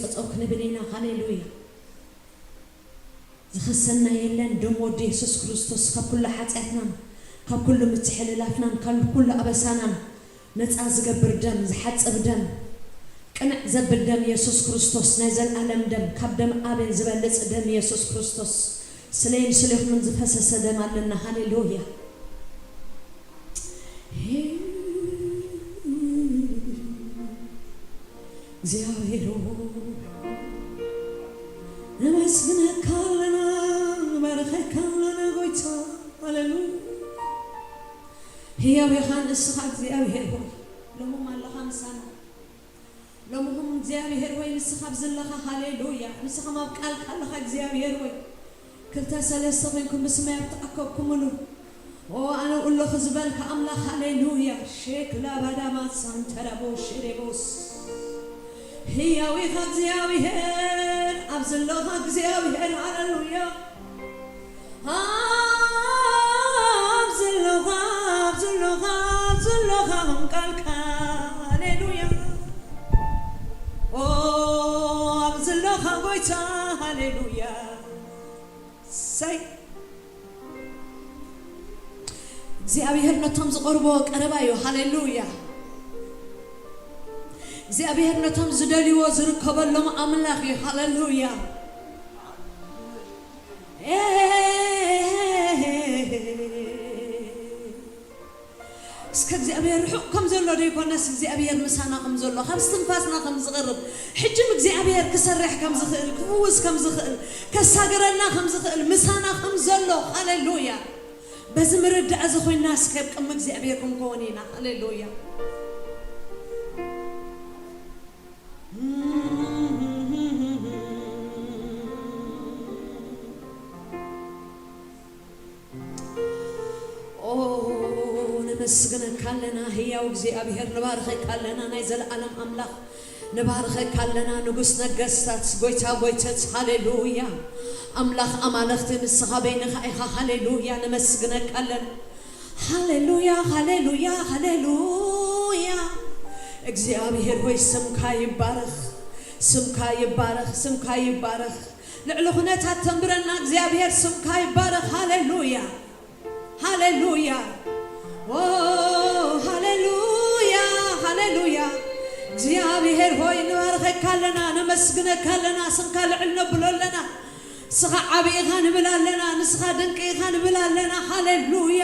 ጸጸው ክንብል ኢና። ሃሌሉያ። ዝኸሰና የለን። ደም ወዲ የሱስ ክርስቶስ ካብ ኩሉ ሓጢኣትናን ካብ ኩሉ ምትሕልላፍናን ካብ ኩሉ ኣበሳናን ነጻ ዝገብር ደም፣ ዝሓጽብ ደም፣ ቅንዕ ዘብል ደም የሱስ ክርስቶስ፣ ናይ ዘልኣለም ደም፣ ካብ ደም ኣቤል ዝበልጽ ደም የሱስ ክርስቶስ ስለይን ስለይኹምን ዝፈሰሰ ደም ኣለና። ሃሌሉያ። እግዚኣብሔር ሆይ፣ ነመስግነካ ኣለና፣ ንባርኸካ ኣለና ጎይታ። ሃሌሉያ። ህያው ኢኻ ንስኻ እግዚኣብሔር ሆይ፣ ሎምም ኣለኻ ምሳና። ሎምኹም እግዚኣብሔር ወይ ንስኻ ኣብ ዘለኻ፣ ሃሌሉያ፣ ንስኻ ኣብ ቃልካ ኣለኻ እግዚኣብሔር ወይ። ክልተ ሰለስተ ኮይንኩም ብስመይ ኣብ ተኣከብኩምሉ፣ ኦ ኣነ ኣለኹ ዝበልካ ኣምላኽ፣ ሃሌሉያ። ሼክ ላባዳማ ሳንተራቦ ሼሬቦስ። ህያው ኢኻ እግዚኣብሔር፣ ኣብ ዘለኻ እግዚኣብሔር፣ ሃሌሉያ። ኣብ ዘለኻ፣ ኣብ ዘለኻ፣ ኣብ ዘለኻ ከም ቃልካ፣ ሃሌሉያ። ኦ፣ ኣብ ዘለኻ ጎይታ፣ ሃሌሉያ። ሰይ። እግዚኣብሔር ነቶም ዝቐርቦ ቀረባ እዩ። ሃሌሉያ። እግዚኣብሔር ነቶም ዝደልይዎ ዝርከበሎም ኣምላኽ እዩ። ሃሌሉያ። እስከ እግዚኣብሔር ርሑቕ ከም ዘሎ ዶ ይኮነስ እግዚኣብሔር ምሳና ከም ዘሎ፣ ካብ እስትንፋስና ከም ዝቐርብ፣ ሕጂ ም እግዚኣብሔር ክሰርሕ ከም ዝኽእል፣ ክፍውስ ከም ዝኽእል፣ ከሳግረና ከም ዝኽእል፣ ምሳና ከም ዘሎ። ሃሌሉያ። በዚ ምርዳእ እዚ ኮይና እስከ ኣብ ቅድሚ እግዚኣብሔር ክንከውን ኢና። ሃሌሉያ። ኦ፣ ነመስግነካ ኣለና ህያው እግዚኣብሔር፣ ንባርኸካ ኣለና ናይ ዘለኣለም ኣምላኽ፣ ንባርኸካ ኣለና ንጉስ ነገስታት፣ ጎይታ ጎይተት። ሃሌሉያ። ኣምላኽ ኣማልኽቲ ንስኻ በይንኻ ኢኻ። ሃሌሉያ፣ ነመስግነካ ኣለና። ሃሌሉያ፣ ሃሌሉያ፣ ሃሌሉያ። እግዚኣብሔር ሆይ ስምካ ይባረኽ፣ ስምካ ይባረኽ፣ ስምካ ይባረኽ። ልዕሊ ኩነታት ተንብረና እግዚኣብሔር ስምካ ይባረኽ። ሃሌሉያ፣ ሃሌሉያ። ኦ፣ ሃሌሉያ፣ ሃሌሉያ። እግዚኣብሔር ሆይ ንባርኸካ ኣለና፣ ነመስግነካ ኣለና፣ ስምካ ልዕል ነብሎ ኣለና። ንስኻ ዓቢ ኢኻ ንብል ኣለና፣ ንስኻ ድንቂ ኢኻ ንብል ኣለና። ሃሌሉያ።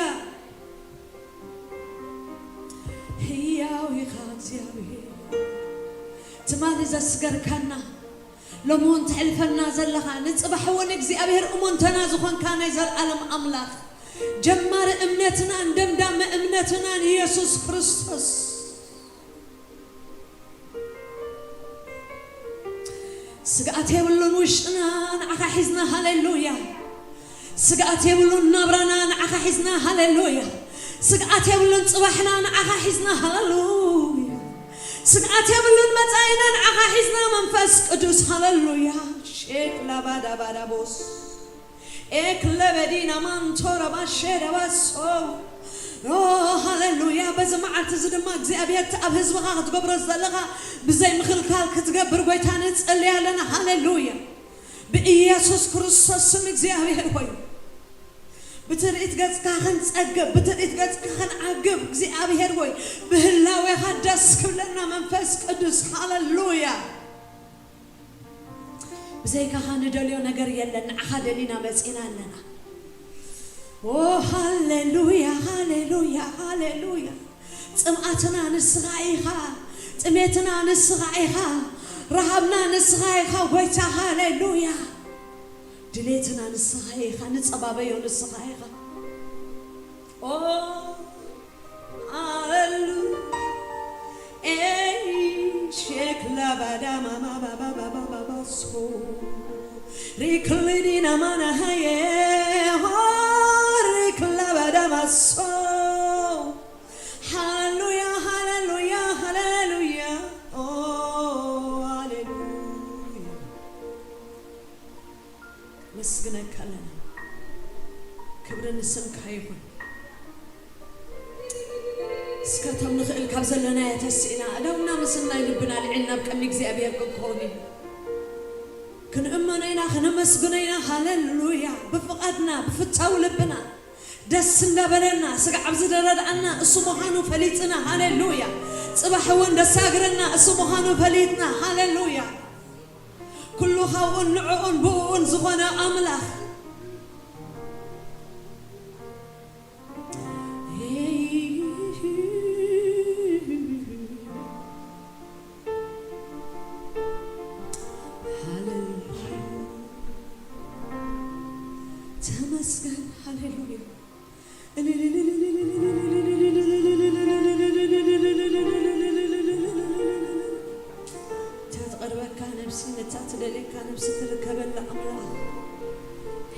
ህያው ኢኻ እግዚኣብሔር። ትማሊ ዘስገርካና፣ ሎሚ እውን ተሕልፈና ዘለኻ፣ ንጽባሕ እውን እግዚኣብሔር እሙንተና ዝኾንካ ናይ ዘለኣለም ኣምላኽ፣ ጀማሪ እምነትናን ደምዳሚ እምነትናን ኢየሱስ ክርስቶስ። ስግኣት የብሉን ውሽጥና ንዓኻ ሒዝና፣ ሃሌሉያ። ስግኣት የብሉን ናብራና ንዓኻ ሒዝና፣ ሃሌሉያ። ስግኣት የብሉን ጽባሕና ንዓኻ ሒዝና፣ ሃሌሉያ። ስግኣት የብሉን መጻኢና ንዓኻ ሒዝና፣ መንፈስ ቅዱስ፣ ሃሌሉያ። ሼክ ላባዳባዳቦስ ኤክለበዲና ማንቶራ ባሼዳ ባሶ። ኦ፣ ሃሌሉያ። በዚ መዓልቲ እዚ ድማ እግዚኣብሔር እቲ ኣብ ህዝብኻ ክትገብሮ ዘለኻ ብዘይ ምኽልካል ክትገብር ጎይታ ንጽሊ ኣለና። ሃሌሉያ። ብኢየሱስ ክርስቶስ ስም እግዚኣብሔር ሆይ፣ ብትርኢት ገጽካ ክንጸግብ፣ ብትርኢት ገጽካ ክንዓግብ እግዚኣብሔር ሆይ፣ ብህላዌኻ ደስ ክብለና መንፈስ ቅዱስ። ሃሌሉያ። ብዘይካኻ ንደልዮ ነገር የለን፣ ንዓኻ ደሊና መጺና ኣለና። ኦ፣ ሃሌሉያ፣ ሃሌሉያ፣ ሃሌሉያ። ጽምኣትና ንስኻ ኢኻ፣ ጥሜትና ንስኻ ኢኻ፣ ረሃብና ንስኻ ኢኻ ጎይታ፣ ሃሌሉያ። ድሌትና ንስኻ ኢኻ፣ ንጸባበዮ ንስኻ ኢኻ። ኦ፣ ሃሌሉ-፣ ኤይ፣ ሼክ ላባዳ ማማ ባባ ባባ ባባ ሶ። ሪክሊዲ ናማና ሃየ፣ ሆ፣ ሪክ ላባዳ ማሶ። ሃሌሉያ፣ ሃሌሉያ፣ ሃሌሉያ። ኦ፣ ሃሌሉያ። ነመስግነካ ኣለና። ክብሪ ንስምካ ይኹን። እስከ እቶም ንኽእል ካብ ዘለናዮ ተሲእና፣ ኣእዳውና ምስናይ ልብና ኣልዒልና ኣብ ቅድሚ እግዚኣብሔር ክንከውን ኢና። ክንእመኖ ኢና፣ ክነመስግኖ ኢና። ሃሌሉያ። ብፍቓድና፣ ብፍታው ልብና፣ ደስ እንዳበለና፣ ስጋዕ ኣብ ዝደረድኣና እሱ ምዃኑ ፈሊጥና። ሃሌሉያ። ጽባሕ እውን ደሳግረና እሱ ምዃኑ ፈሊጥና። ሃሌሉያ። ኩሉ ካብኡን ንዕኡን ብእኡን ዝኾነ ኣምላኽ። ሃሌሉያ። ተመስገን። ሃሌሉያ። እታ ትቐርበካ ነብሲ፣ ነታ ትደልየካ ነብሲ ትርከበላ ኣምላኽ፣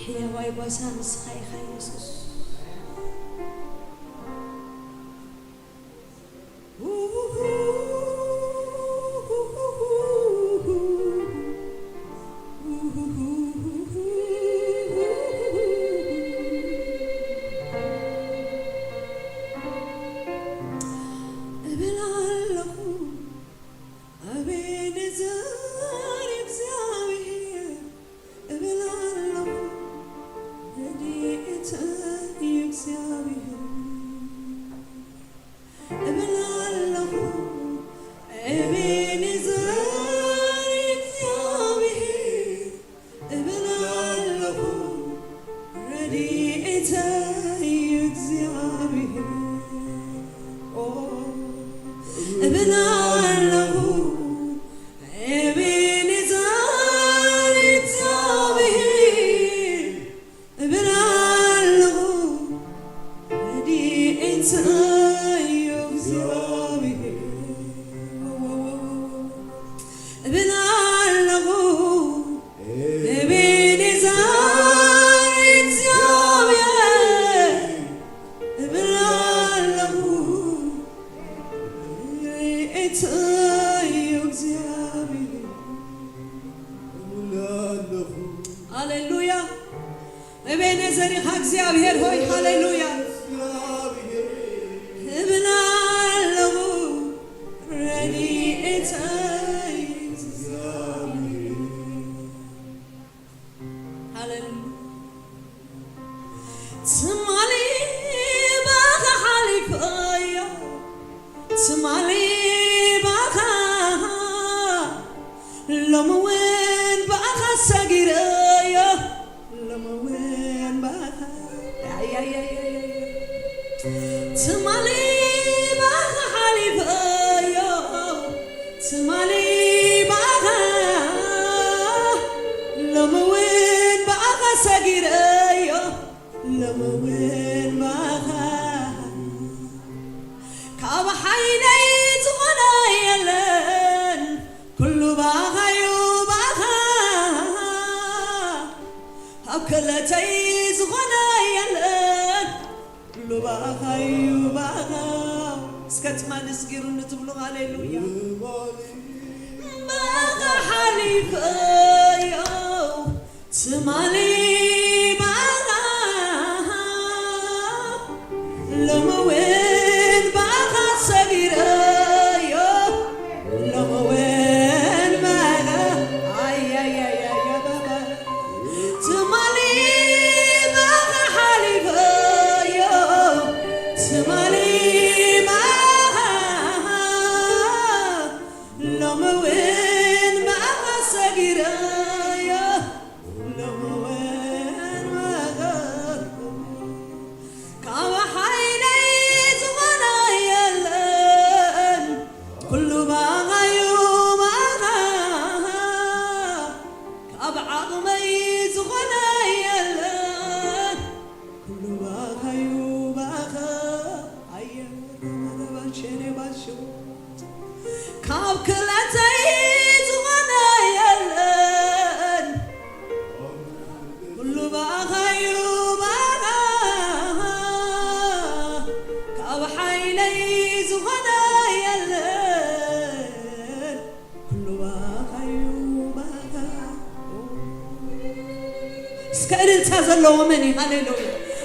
ሕያዋይ ጓሳ ንስኻ ኢኻ የሱስ። እብል ኣለኹ፣ ኣቤኔዘር እግዚኣብሔር፣ እብል ኣለኹ፣ ረድኤተይ እግዚኣብሔር። እብል ኣለኹ፣ ኤቤኔዘር እግዚኣብሔር፣ እብል ኣለኹ፣ ረድኤተይ እግዚኣብሔር። ኦ፣ እብል ኣለኹ፣ ኤቤኔዘር እግዚኣብሔር፣ እብል ኣለኹ፣ ረድኤተይ እግዚኣብሔር። እብል ኣለኹ፣ ኤቤኔዘር እግዚኣብሔር። እብል ኣለኹ፣ ረድኤተይ እግዚኣብሔር። እብል ኣለኹ። ሃሌሉያ። ኤቤኔዘር ኢኻ እግዚኣብሔር ሆይ፣ ሃሌሉያ። እብል ኣለኹ፣ ረድኤተይ እግዚኣብሔር። ሃሌሉያ። ትማሊ ብኣኻ ሓሊፈዮ፣ ትማሊ ብኣኻ፣ ሎሚ እውን ብኣኻ ሰጊረዮ፣ ሎሚ እውን ብኣኻ። ኣያያያያያ። ትማሊ ብኣኻ ሓሊፈዮ፣ ትማሊ ብኣኻ፣ ሎሚ እውን ብኣኻ ሰጊረዮ፣ ሎሚ እውን ብኣኻ። ካብ ሓይለይ ዝኾነ የለን፣ ኩሉ ብኣኻ'ዩ ብኣኻ። ካብ ክእለተይ ዝኾነ የለን፣ ኩሉ ብኣኻ'ዩ ብኣኻ። እስከ ትማሊ ስጊሩኒ ትብሉ ሃሌሉያ። ብኣኻ ሓሊፈዮ ትማሊ ብኣኻ፣ ሎሚ እውን ብኣኻ ሰጊረዮ፣ ሎሚ እውን ብኣኻ። ኣያያያያ ባባ። ትማሊ ብኣኻ ሓሊፈዮ፣ ትማሊ ብኣኻ፣ ሎሚ እውን ብኣኻ ሰጊረዮ፣ ሎሚ እውን ብኣኻ። ካብ ሓይለይ ዝኾነ የለን፣ ኩሉ ብኣኻ'ዩ ብኣኻ። ካብ ዓቕመይ ዝኾነ የለን፣ ኩሉ ብኣኻ'ዩ ብኣኻ። ኣየ ረባረባ ሸኔ ባሾ። ካብ ክእለተይ ዝኾነ የለን፣ ኩሉ ብኣኻ'ዩ ብኣኻ። ካብ ሓይለይ ዝኾነ የለን፣ ኩሉ ብኣኻ'ዩ ብኣኻ። እስከ እልልታ ዘለዎ መን እዩ? ሃሌሉያ።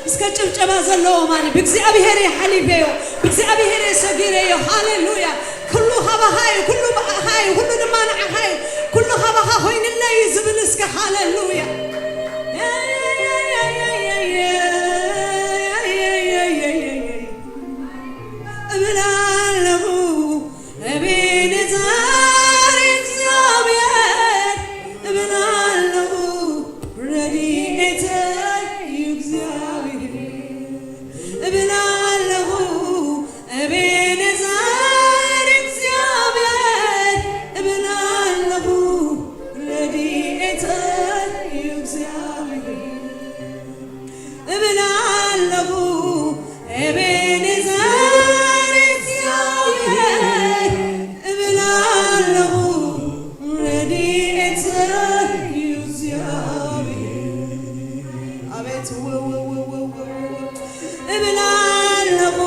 እስከ ጭብጨባ ዘለዎ ማን እዩ? ብእግዚኣብሔር እየ ሓሊፈዮ፣ ብእግዚኣብሔር እየ ሰጊረዮ። ሃሌሉያ። ኩሉ ካባኻ እዩ፣ ኩሉ ብኣኻ እዩ፣ ኩሉ ድማ ንዓኻ እዩ። ኩሉ ካባኻ ኮይንለይ እዩ ዝብል እስከ እዩ እግዚኣብሔር። እብል ኣለኹ፣ ኤቤኔዘር እግዚኣብሔር፣ እብል ኣለኹ፣ ረድኤተይ እዩ እግዚኣብሔር። ኣቤት፣ ወ-፣ ወ-፣ እብል ኣለኹ፣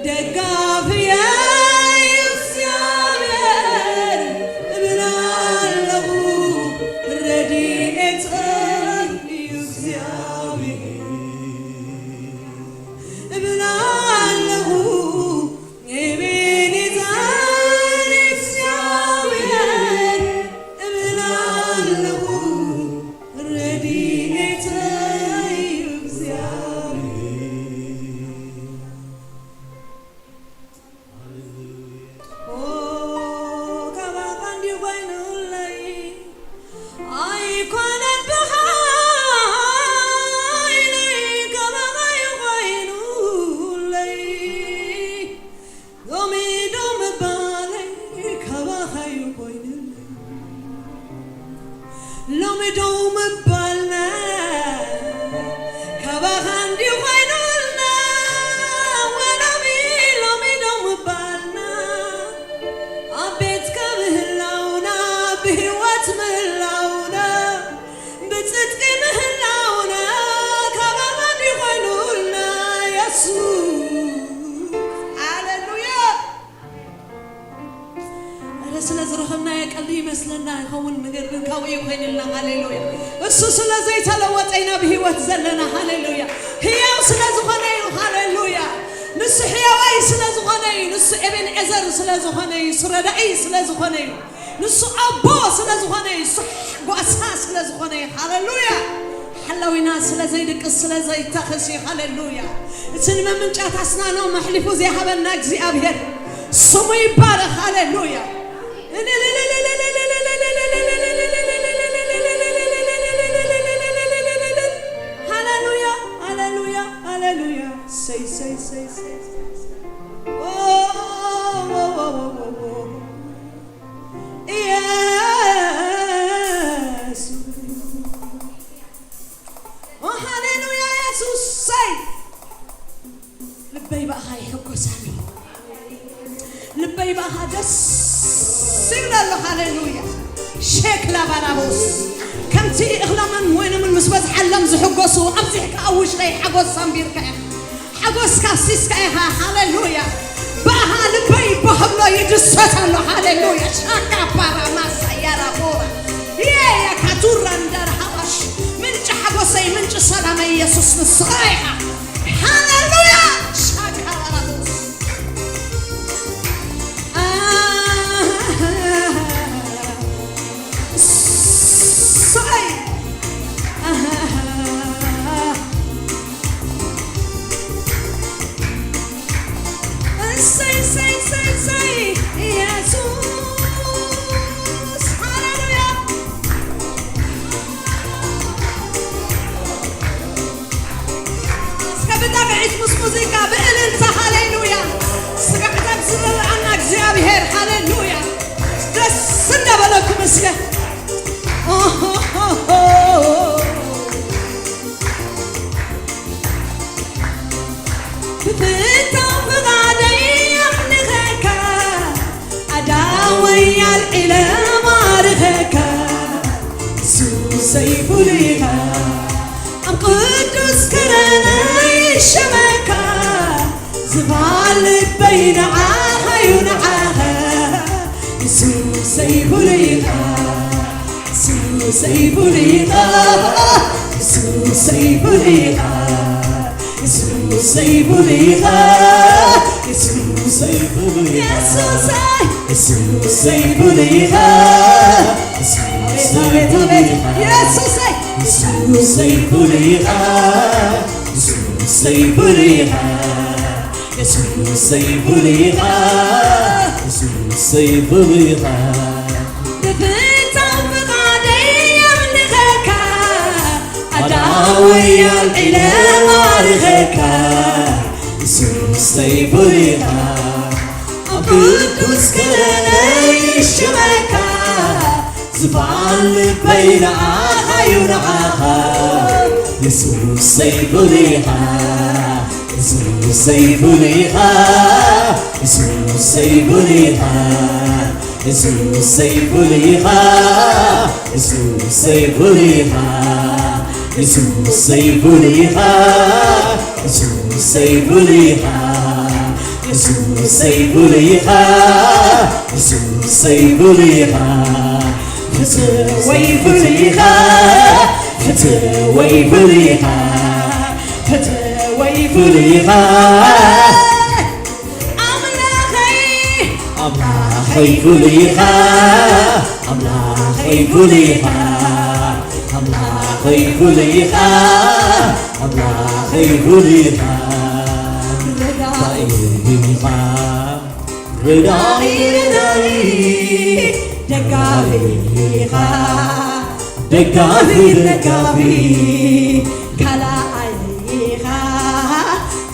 ደጋፍየይ እዩ እግዚኣብሔር፣ እብል ኣለኹ፣ ረድኤተይ እዩ እግዚኣብሔር። እብል ኣለኹ፣ ኤቤኔዘር እግዚኣብሔር፣ እብል ኣለኹ፣ ረድኤተይ እዩ እግዚኣብሔር። ኦ፣ ካባኻ እንዲዩ ኮይኑለይ፣ ኣይኮነን ብሓይለይ፣ ካባኻ እዩ ኮይኑለይ። ሎሚ ደው ምባለይ ካባኻ እዩ ኮይኑለይ። ሎሚ ደው ምባልና ካባኻ እንዲዩ ኮይኑልና። ወሎሚ ሎሚ ደው ምባልና ኣብ ቤትካ ምህላውና፣ ብህይወት ምህላውና፣ ብጽድቂ ምህላውና ካባኻ እንዲዩ ኮይኑልና የሱስ። ሃሌሉያ። እረ ስለ ዝረኸብናዮ ቀልዲ ይመስለና ይኸውን፣ ነገር ግን ካብኡ እዩ ኮይንልና። ሃሌሉያ። እሱ ስለ ዘይተለወጠ ኢና ብህይወት ዘለና። ሃሌሉያ። ህያው ስለ ዝኾነ እዩ። ሃሌሉያ። ንሱ ሕያዋይ ስለ ዝኾነ እዩ። ንሱ ኤቤንኤዘር ስለ ዝኾነ እዩ። ንሱ ረዳኢ ስለ ዝኾነ እዩ። ንሱ ኣቦ ስለ ዝኾነ እዩ። ንሱ ጓሳ ስለ ዝኾነ እዩ። ሃሌሉያ። ሓላዊና ስለ ዘይድቅስ ስለ ዘይተኽስ እዩ። ሃሌሉያ። እቲ ንምምንጫት ኣስናኖም ኣሕሊፉ ዝሃበና እግዚኣብሔር ስሙ ይባረኽ። ሃሌሉያ። ሃሌሉያ፣ ሃሌሉያ፣ ሃሌሉያ። ሰይ፣ ሰይ፣ ሰይ፣ ሰይ፣ ሰይ። ኦ፣ ኦ፣ ኦ፣ ኦ፣ ኦ፣ ኦ። ኢየሱስ። ኦ፣ ሃሌሉያ፣ ኢየሱስ። ሰይ። ልበይ ብኣኻ ይሕጎሳሉ። ልበይ ብኣኻ ደስ ይብለሉ። ሃሌሉያ። ሼክ ላባራቦስ። ከምቲ እኽሎምን ወይኖምን ምስ በዝሓሎም ዝሕጎሱ፣ ኣብዚሕካ ኣብ ውሽጠይ ሓጎስ ኣንቢርካ ኢኻ። ሓጎስካ ኣፍሲስካ ኢኻ። ሃሌሉያ። ብኣኻ ልበይ ባህ ብሎ ይድሰት ኣሎ። ሃሌሉያ። ሻካ ባራ ማሳ ያራ ቦራ። የያ ካቱራ እንዳር ሃባሽ። ምንጪ ሓጎሰይ፣ ምንጪ ሰላመይ ኢየሱስ ንስኻ ኢኻ። ሃሌሉያ። ሻካ ባራ ቦስ። ኣሃ። እሰይ። ኣሃ። እሰይ፣ እሰይ፣ እሰይ፣ እሰይ፣ ኢየሱስ፣ ሃሌሉያ። እስከ ብጣቕዒት ምስ ሙዚቃ ብእልልታ፣ ሃሌሉያ። ስጋዕታት ዝረኣና እግዚኣብሔር፣ ሃሌሉያ። ደስ እንዳበለኩም እስከ። ኦሆሆሆ። ብፍታው ፍቓደይ ኣምልኸካ፣ ኣዳወይ ኣልዒለ ማርኸካ፣ የሱሰይ ፍሉይኻ፣ ኣብ ቅዱስ ከረነይ ሽመካ፣ ዝባል ልበይ ንዓኻ እዩ ንዓኻ፣ የሱሰይ ፍሉይኻ። የሱሰይ ፍሉይኻ፣ የሱሰይ ፍሉይኻ፣ የሱሰይ ፍሉይኻ፣ የሱሰይ ፍሉይኻ፣ የሱሰይ፣ የሱሰይ ፍሉይኻ፣ የሱሰይ ፍሉይኻ፣ የሱሰይ፣ የሱሰይ ፍሉይኻ፣ የሱሰይ ፍሉይኻ። የሱሰይ ፍሉይኻ፣ የሱሰይ ፍሉይኻ። ብፍታው ፍቓደይ ኣምልኸካ፣ ኣዳወይ ኣልዒለ ማርኸካ፣ የሱሰይ ፍሉይኻ። ኣብ ቅዱስ ከረነይ ሽመካ፣ ዝፋን ልበይ ንዓኻ እዩ ንዓኻ። የሱሰይ ፍሉይ ኢኻ፣ የሱሰይ ፍሉይ ኢኻ፣ የሱሰይ ፍሉይ ኢኻ። የሱሰይ ፍሉይ ኢኻ፣ የሱሰይ ፍሉይ ኢኻ፣ የሱሰይ ፍሉይ ኢኻ፣ የሱሰይ ፍሉይ ኢኻ፣ የሱሰይ ፍሉይ ኢኻ፣ የሱሰይ ፍሉይ ኢኻ፣ ፍትወይ ፍሉይ ኢኻ፣ ፍትወይ ፍሉይ ኢኻ፣ ፍትወይ ፍሉይ ኢኻ። ኣምላኸይ ኣምላኸይ ፍሉይ ኢኻ፣ ኣምላኸይ ፍሉይ ኢኻ፣ ኣምላኸይ ፍሉይ ኢኻ፣ ኣምላኸይ ፍሉይ ኢኻ። ረዳኢ ኢኻ፣ ረዳኢ፣ ረዳኢ፣ ደጋፊ ኢኻ፣ ደጋፊ፣ ደጋፊ፣ ካልኣይ ኢኻ፣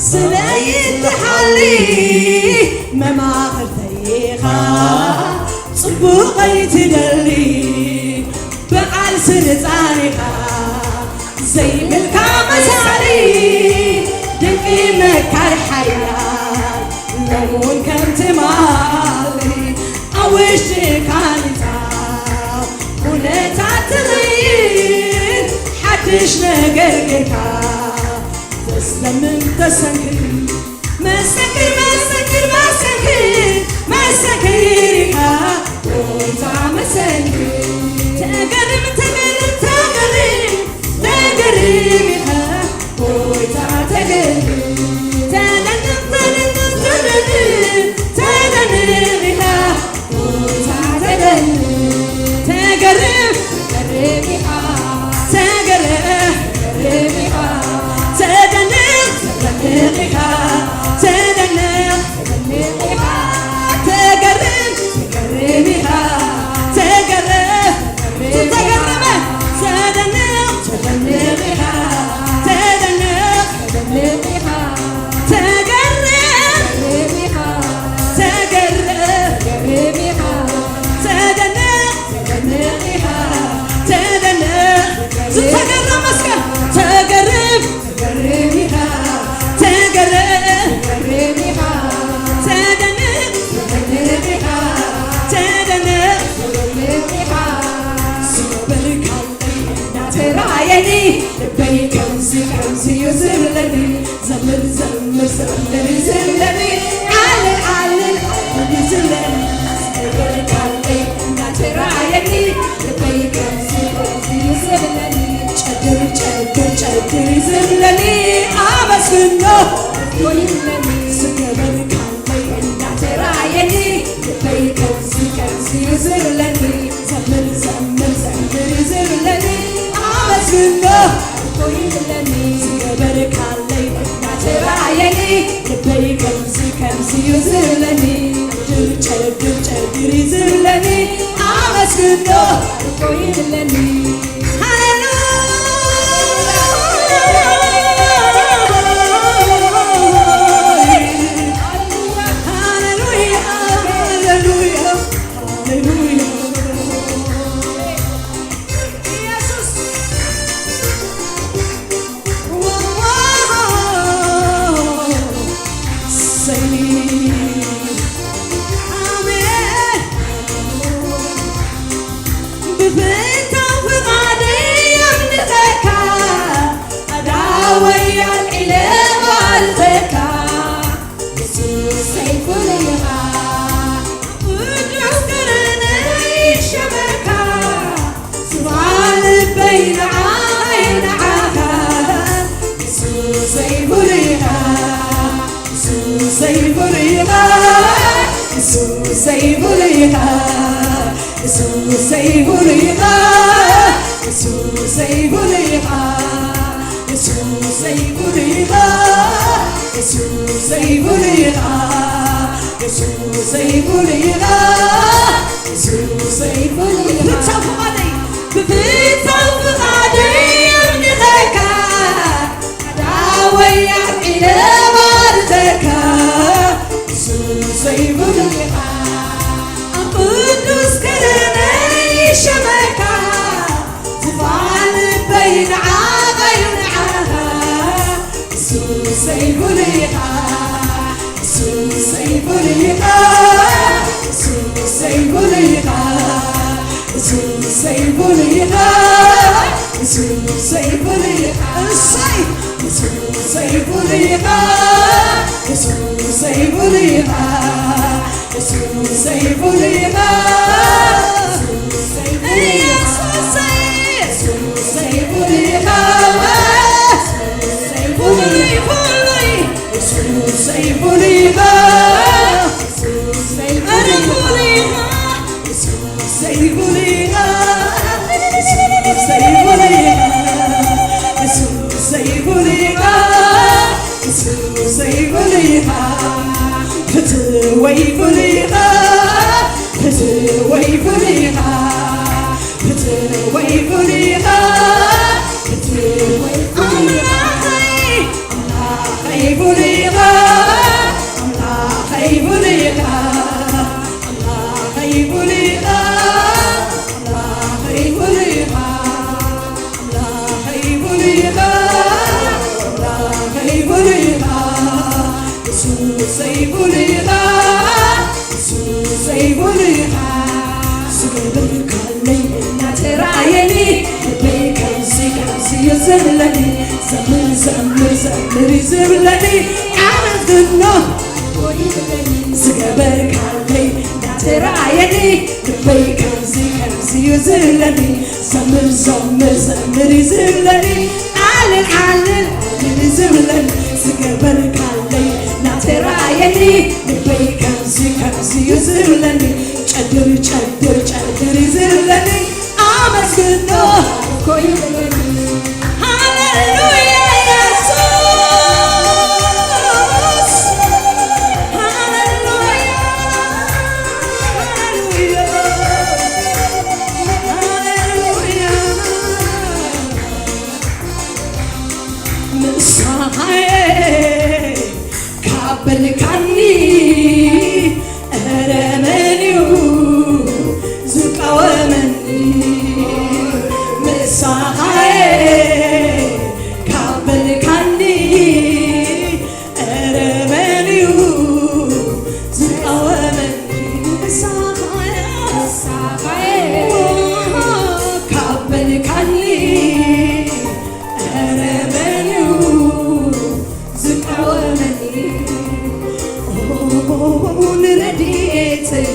ስለይ ትሓሊ፣ መማኽርተይ ኢኻ፣ ጽቡቐይ ትደሊ፣ በዓል ስልጣን ኢኻ፣ ዘይብልካ መሳሊ፣ ድንቂ መካር ሓያል፣ ሎሙን ከም ትማሊ፣ ኣብ ውሽጢ ካሊታ፣ ኩነታት ትቕይር፣ ሓድሽ ነገር ጌርካ፣ ተስለምን ተሰንክር፣ መሰክር፣ መሰክር፣ መሰክር፣ መሰክር ኢኻ፣ ጎይታ መሰክር። ተገርም፣ ተገርም፣ ተገርም፣ ተገርም ኢኻ፣ ጎይታ ተገርም። ተደንቕ፣ ተደንቕ፣ ተደንቕ፣ ተደንቕ ኢኻ፣ ጎይታ ተገርም። ተገርም፣ ተገርም ኢኻ፣ ተገርም፣ ተገርም ኢኻ፣ ተደንቕ፣ ተደንቕ ኢኻ፣ ተደንቕ፣ ተደንቕ ኢኻ፣ ተገርም፣ ተገርም ኢኻ፣ ተገርም፣ ተገርም፣ ተደንቕ፣ ተደንቕ ኢኻ፣ ተደንቕ፣ ተደንቕ ኢኻ፣ ተገርም፣ ተገርም ኢኻ፣ ተገርም፣ ተገርም ኢኻ፣ ተደንቕ፣ ተደንቕ ኢኻ፣ ተደንቕ፣ ተገርም፣ መስገን፣ ተገርም፣ ተገርም ኢኻ፣ ተገርም፣ ተገርም ኢኻ፣ ተደንቕ፣ ተደንቕ ኢኻ፣ ተደንቕ፣ ተደንቕ ኢኻ። ዝበልካለይ እናተራእየኒ ልበይ ከምዚ ከምዚ እዩ ዝብለኒ። ዘምር ዘምር ዘምር ዝብለኒ። ዓልል ዓልል ዓልል ዝብለኒ። ዝበልካለይ እናተራእየኒ ልበይ ከምዚ ከምዚ እዩ ዝብለኒ። ጨድር ጨድር ጨድር እዩ ዝብለኒ። ኣመስግኖ እኮ ይብለኒ። ዝገበርካለይ እናተራእየኒ ልበይ ከምዚ ከምዚ እዩ ዝብለኒ። ዘምር ዘምር ዘምር እዩ ዝብለኒ። ኣመስግኖ እኮ ይብለኒ። ዝገበርካለይ እናተራእየኒ ልበይ ከምዚ ከምዚ እዩ ዝብለኒ። ጨድር ጨድር ጨድር እዩ ዝብለኒ። ኣመስግኖ እኮ ይብለኒ። ሃሌሉያ፣ ሃሌሉያ፣ ሃሌሉያ፣ ሃሌሉያ። ኢየሱስ። እሰይ። ኣሜን። ብፍታው ፍቓደይ ኣምልኸካ፣ ኣዳወይ ኣልዒለ ባርኸካ። የሱሰይ ፍሉይ ኢኻ፣ ቅዱስ ከረነይ ሸመካ፣ ዝፋን ልበይ ንዓይ ንዓኻ። የሱሰይ ፍሉይ ኢኻ፣ የሱሰይ ፍሉይ ኢኻ፣ የሱሰይ ፍሉይ ኢኻ፣ የሱሰይ ፍሉይ ኢኻ፣ የሱሰይ ፍሉይ ኢኻ። የሱሰይ ፍሉይ ኢኻ፣ የሱሰይ ፍሉይ ኢኻ፣ የሱሰይ ፍሉይ ኢኻ፣ የሱሰይ ፍሉይ ኢኻ። ብፍታው ፍቓደይ፣ ብፍታው ፍቓደይ ኣምልኸካ፣ ኣዳወይ ኣልዒለ ባርኸካ፣ የሱሰይ ፍሉይ ኢኻ። ኣብ ቅዱስ ከረነይ ሸመካ፣ ንዓኻ እዩ ንዓኻ። እሱ ሰይፉ ልኢኻ፣ እሱ ሰይፉ ልኢኻ፣ እሱ ሰይፉ ልኢኻ፣ እሱ ሰይፉ ልኢኻ፣ እሱ ሰይፉ ልኢኻ። እሰይ! እሱ ሰይፉ ልኢኻ፣ እሱ ሰይፉ ልኢኻ፣ እሱ ሰይፉ ልኢኻ፣ እሱ ሰይፉ ልኢኻ፣ እሱ ሰይፉ ልኢኻ፣ እሱ ሰይፉ ልኢኻ፣ እሱ ሰይፉ ልኢኻ፣ እሱ ሰይፉ ልኢኻ፣ እሱ ሰይፉ ልኢኻ፣ እሱ ሰይፉ ልኢኻ፣ እሱ ሰይፉ ልኢኻ፣ እሱ ሰይፉ ልኢኻ፣ ፍትወይ ፍልኢኻ፣ ፍትወይ ፍልኢኻ፣ ፍትወይ ፍልኢኻ፣ ፍትወይ ፍልኢኻ፣ ኣምላኸይ፣ ኣምላኸይ ፍልኢኻ፣ ኣምላኸይ ፍልኢኻ፣ ኣምላኸይ ፍልኢኻ፣ ኣምላኸይ ፍልኢኻ፣ ኣምላኸይ ፍልኢኻ፣ ኣምላኸይ ፍልኢኻ፣ እሱ ሰይፉ ልኢኻ፣ እሱ ሰይፉ ልኢኻ፣ ዝገበርካለይ እናተራእየኒ፣ ልበይ ከምዚ ከምዚ እዩ ዝብለኒ፣ ዘምር ዘምር ዘምር እዩ ዝብለኒ፣ ኣመስግኖ ዝገበርካለይ እናተራእየኒ፣ ልበይ ከምዚ ከምዚ እዩ ዝብለኒ፣ ዘምር ዘምር ዘምር እዩ ዝብለኒ፣ ዓልል ዓልል ዓልል እዩ ዝብለኒ፣ ዝገበርካለይ እናተራእየኒ፣ ልበይ ከምዚ ከምዚ እዩ ዝብለኒ፣ ጨድር ጨድር ጨድር እዩ ዝብለኒ፣ ኣመስግኖ እኮ ይብለኒ። ሃሌሉያ ኢየሱስ፣ ሃሌሉያ፣ ሃሌሉያ፣ ሃሌሉያ። ምሳኻየ ካብ በልካኒ፣ እረ መን እዩ ዝቃወመኒ? ምሳኻየ ካብ በልካኒ፣ እረ መን እዩ ዝቃወመኒ? ምሳኻየ፣ ምሳኻየ ካብ በልካኒ፣ እረ መን እዩ ዝቃወመኒ? ኦ፣ ንረድኤተይ፣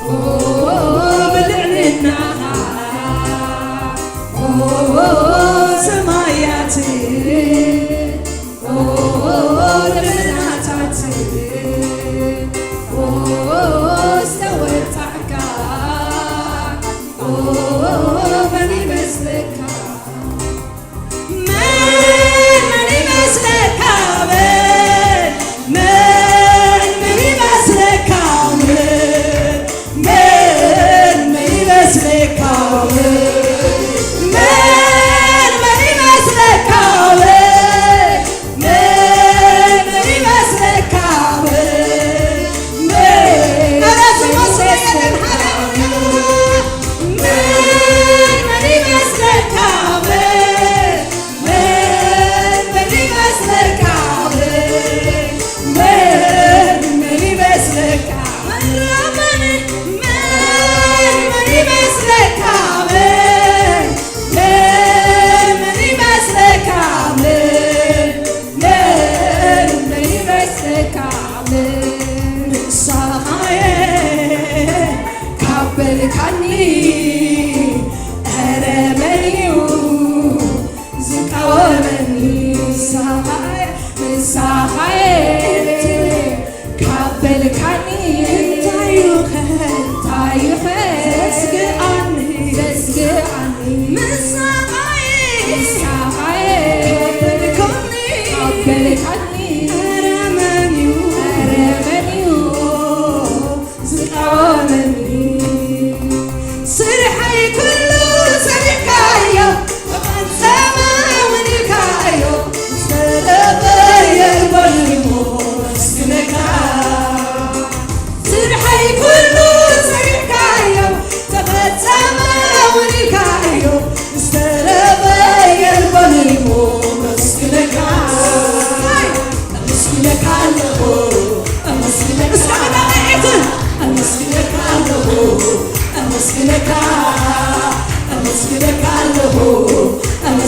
ኦ፣ ብልዕልናኻ፣ ኦ፣ ሰማያት፣ ኦ፣ ደመናታት፣ ኦ፣ ዝተወጣዕካ፣ ኦ፣ መን ይመስለካ?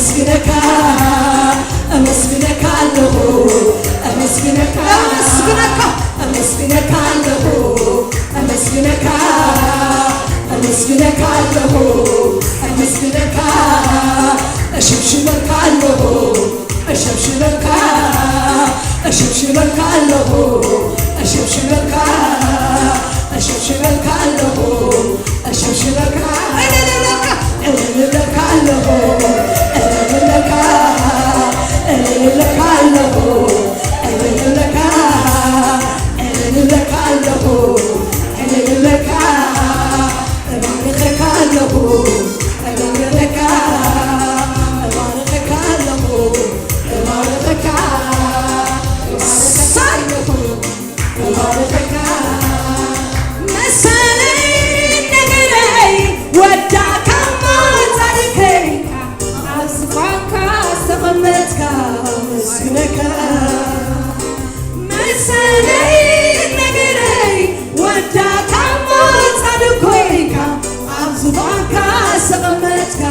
ኣመስግነካ፣ ኣመስግነካ ኣለኹ፣ ኣመስግነካ፣ ኣመስግነካ፣ ኣመስግነካ ኣለኹ፣ ኣመስግነካ፣ ኣመስግነካ ኣለኹ፣ ኣመስግነካ፣ ኣሸብሽበካ ኣለኹ፣ ኣሸብሽበካ፣ ኣሸብሽበካ ኣለኹ፣ ኣሸብሽበካ፣ ኣሸብሽበካ ኣለኹ፣ ኣሸብሽበካ፣ እልልለካ፣ እልልለካ ኣለኹ፣ እልልለካ፣ እልልለካ ኣለኹ፣ እልልለካ፣ እልልለካ ኣለኹ፣ እልልለካ፣ እባርኸካ ኣለኹ፣ እባርኸካ፣ እባርኸካ ኣለኹ፣ እባርኸካ፣ እባርኸካ ኣለኹ። መሰለይ ነገረይ ወዳእካ እሞ ጻድቀይ ኣብ ዝፋንካ ዝተቐመጥካ ኣመስግነካ። መሰለይ ነገረይ ወዳእካ እሞ ጻድቀይካ ኣብ ዝፋንካ ዝተቐመጥካ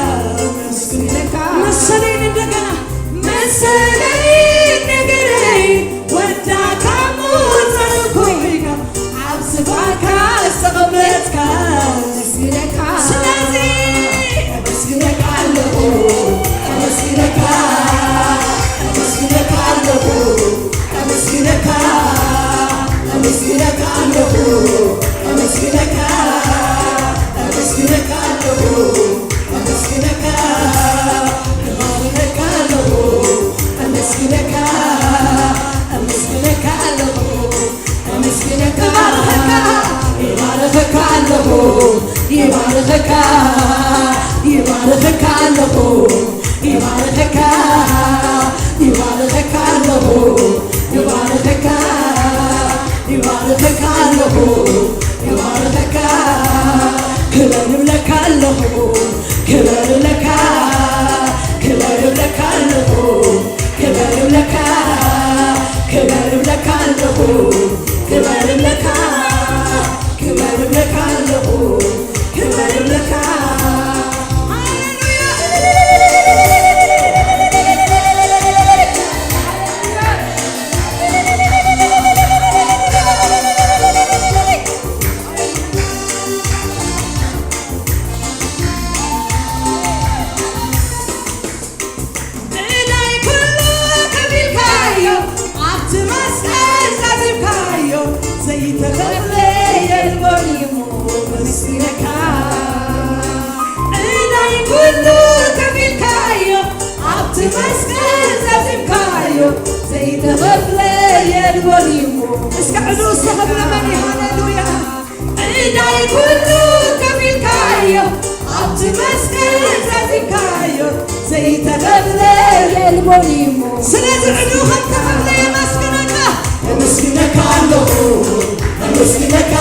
ኣመስግነካ። መሰለይ እንደገና መሰለይ ነገረይ ወዳእካ እሞ ጻድቀይካ ኣብ ዝፋንካ ዝተቐመጥካ ኣመስግነካ። ስለዚ ኣመስግነካ ኣለኹ፣ ኣመስግነካ፣ ኣመስግነካ ኣለኹ፣ ኣመስግነካ፣ ኣመስግነካ ኣለኹ፣ ኣመስግነካ፣ ኣመስግነካ ኣለኹ፣ ኣመስግነካ፣ እባርኸካ ኣለኹ፣ ኣመስግነካ፣ ኣመስግነካ ኣለኹ። ኣመስግነካ፣ ይባርኸካ፣ ይባርኸካ ኣለኹ፣ ይባርኸካ፣ ይባርኸካ ኣለኹ፣ ይባርኸካ፣ ይባርኸካ ኣለኹ፣ ይባርኸካ፣ ይባርኸካ ኣለኹ፣ ይባርኸካ፣ ክበር እብለካ ኣለኹ፣ ክበር እብለካ፣ ክበር እብለካ ኣለኹ። ክበር እብለካ፣ ክበር እብለካ ኣለኹ፣ ክበር እብለካ፣ ክበር እብለካ ኣለኹ፣ ክበር እብለካ። ሃሌሉያ። እላይ ኩሉ ከፊልካዮ ኣብቲ መስቀል ዛዚምካዮ ዘይተኸፍለ የልቦን እሞ መስግነካ። እላይ ኩሉ ከፊልካዮ ኣብቲ መስቀል ዛዚምካዮ ዘይተኸፍለ የልቦን እሞ እስከ ዕዱ ዝተኸፍለ መን እዩ? ሃሌሉያ። እዳይ ኩሉ ከፊልካዮ ኣብቲ መስቀል ዘዚምካዮ ዘይተኸፍለ የልቦን እሞ። ስለዚ ዕዱ ከም ተኸፍለ የመስግነካ። ኣመስግነካ ኣለኹ፣ ኣመስግነካ፣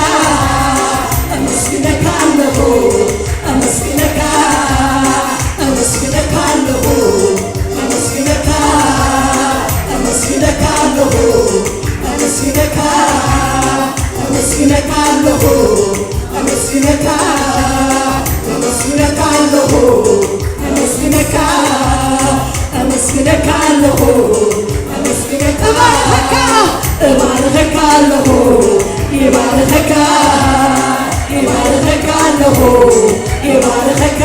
ኣመስግነካ ኣለኹ፣ ኣመስግነካ፣ ኣመስግነካ ኣለኹ፣ ኣመስግነካ፣ ኣመስግነካ ኣለኹ፣ ኣመስግነካ፣ ኣመስግነካ ኣለኹ፣ ኣመስግነካ፣ ኣመስግነካ ኣለኹ፣ ኣመስግነካ፣ ኣመስግነካ ኣለኹ፣ ኣመስግነካ፣ እባርኸካ፣ እባርኸካ ኣለኹ፣ ይባርኸካ፣ ይባርኸካ ኣለኹ፣ ይባርኸካ፣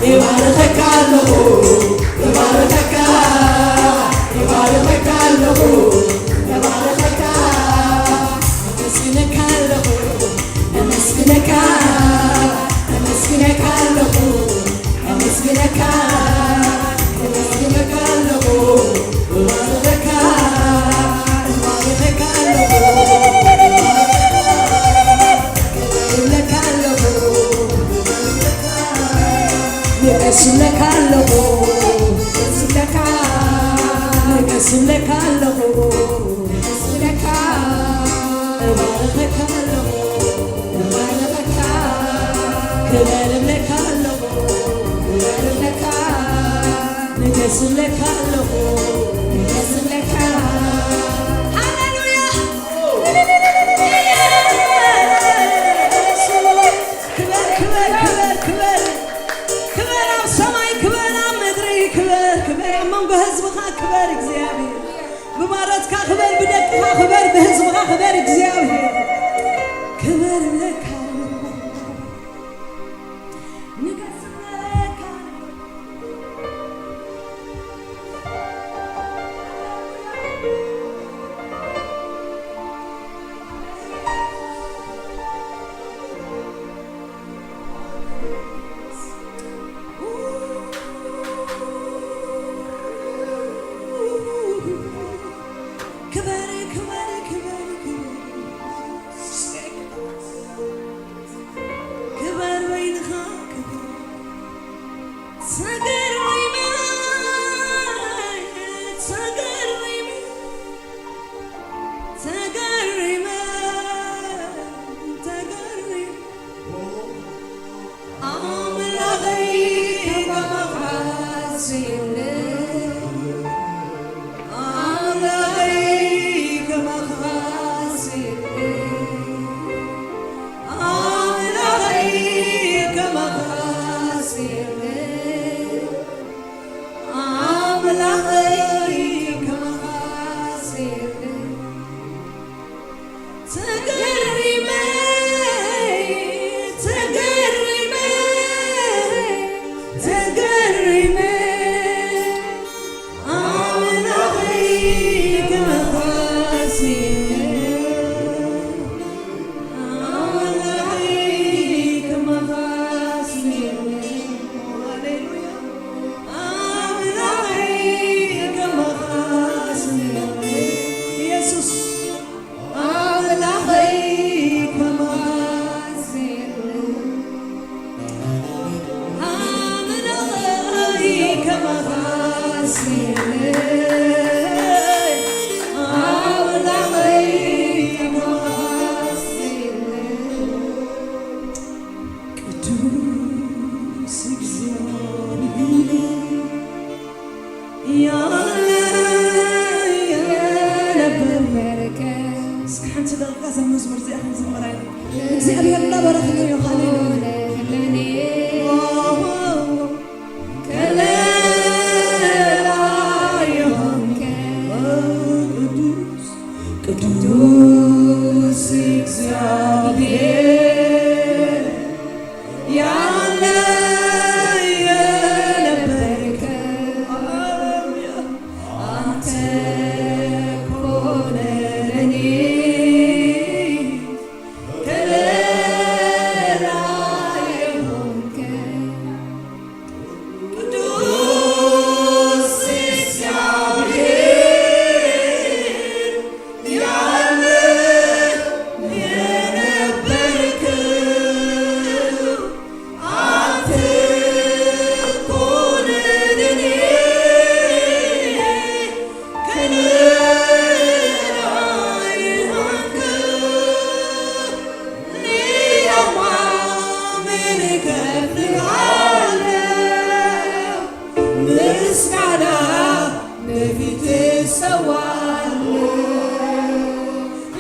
ይባርኸካ ኣለኹ፣ ይባርኸካ፣ ይባርኸካ ኣለኹ፣ ይባርኸካ። ኣመስግነካ ኣለኹ፣ ኣመስግነካ፣ ኣመስግነካ ኣለኹ፣ ኣመስግነካ፣ ኣመስግነካ ኣለኹ፣ እባርኸካ፣ እባርኸካ ኣለኹ፣ እባርኸካ ኣለኹ፣ እባርኸካ ኣለኹ፣ ንገስለካ ኣለኹ፣ ንገስለካ፣ ንገስለካ ኣለኹ። እባርኸካ፣ እባርኸካ ኣለኹ፣ እባርኸካ፣ ክበር እብለካ ኣለኹ፣ ክበር እብለካ፣ ንገስለካ ኣለኹ፣ ንገስለካ። ሃሌሉያ! ክበር፣ ክበር፣ ክበር፣ ክበር፣ ክበር ኣብ ሰማይ፣ ክበር ኣብ ምድሪ። ብህዝብኻ ክበር እግዚኣብሔር። ብባሮትካ ክበር፣ ብደቅኻ ክበር፣ ብህዝብኻ ክበር እግዚኣብሔር። ክበር ለካ ንገስለካ። ክበር፣ ክበር፣ ክበር፣ ክበር። ክበር በይንኻ ክበር። ተገሪመ፣ ተገሪመ፣ ተገሪመ፣ ተገሪመ። ኣምላኸይ ከማኻስ የለን። ኣምላኸይ ከማኻስ የለን። ኣምላኸይ ከማኻስ የለን። ኣምላኸይ ከማኻስ የለን። ተገሪመ፣ ተገሪመ፣ ተገሪመ። ኣምላኸይ ከማኻስ የለን። ኣምላኸይ ከማኻስ የለን። ሃሌሉያ። ኣምላኸይ ከማኻስ የለን። ኢየሱስ። ኣምላኸይ ከማኻስ የለን። ኣምላኸይ ከማኻስ የለን። ኣምላኸይ ከማኻስ የለን። ቅዱስ እግዚኣብሔር ያለ የነበርከ። እስኪ ሓንቲ ደቂቃ እዛ መዝሙር እዚኣ ክንዝምራ ኢና። እግዚኣብሔር እናባረኽና እዩ። ሃሌሉያ። ለኔ ከለላ የሆንከ ቅዱስ ቅዱስ እግዚኣብሔር ያለ የነበርከ አንተ ኮነ ለኔ ከለላ የሆንከ ቅዱስ እግዚአብሔር ያለ የነበርክ አንተ ኮነ ለኔ ከለላ የሆንክ። ሌላማ ምን እከፍልሃለሁ? ምስጋና በፊትህ እሰዋለሁ።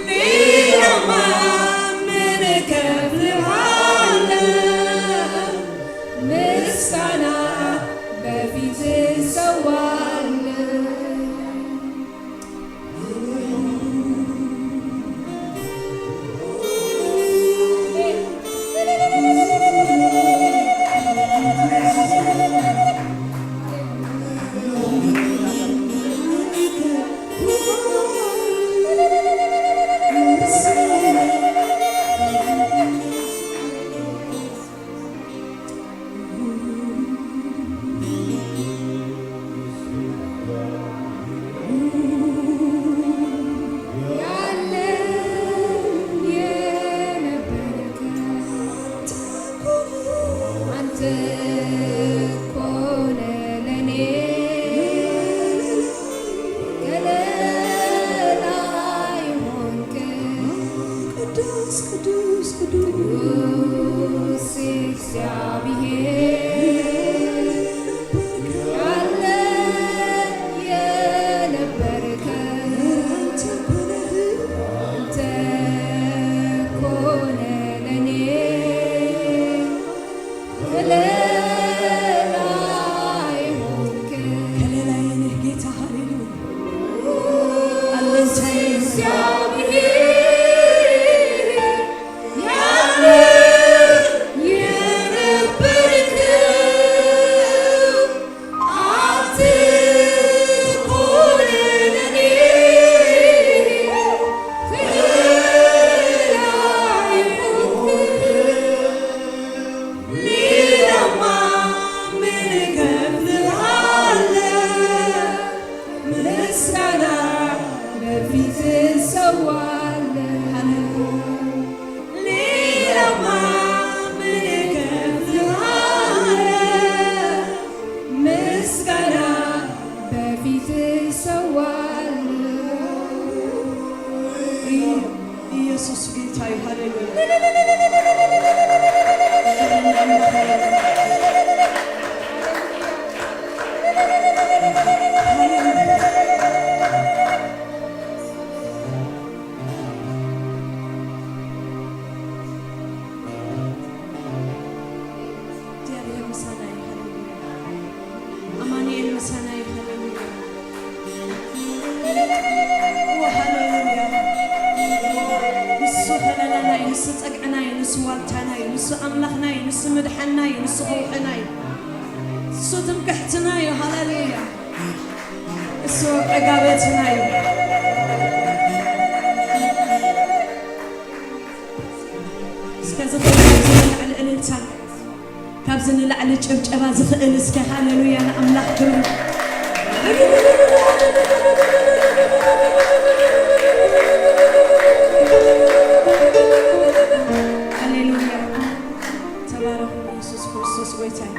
ሌላማ ምን እከፍልሃለሁ? ምስጋና በፊትህ እሰዋለሁ። ያለ የነበርክ አንተ ኮነ ለኔ ከለላ የሆንክ ቅዱስ ቅዱስ ቅዱስ እግዚአብሔር ያለ የነበርክ አንተ ኮነ ለኔ ከለላ ድሓና እዩ፣ ንሱ ከውሕና እዩ፣ እሱ ትምክሕትና እዩ። ሃሌሉያ! እሱ ዕጋበትና እዩ። እስከ ዝኽእል ካብዚ ንላዕሊ እልልታ፣ ካብዚ ንላዕሊ ጭብጨባ ዝኽእል እስከ ሃሌሉያ ንኣምላኽ ክብሪ። ሃሌሉያ። ተባረኹ። ኢየሱስ ክርስቶስ ጎይታ እዩ።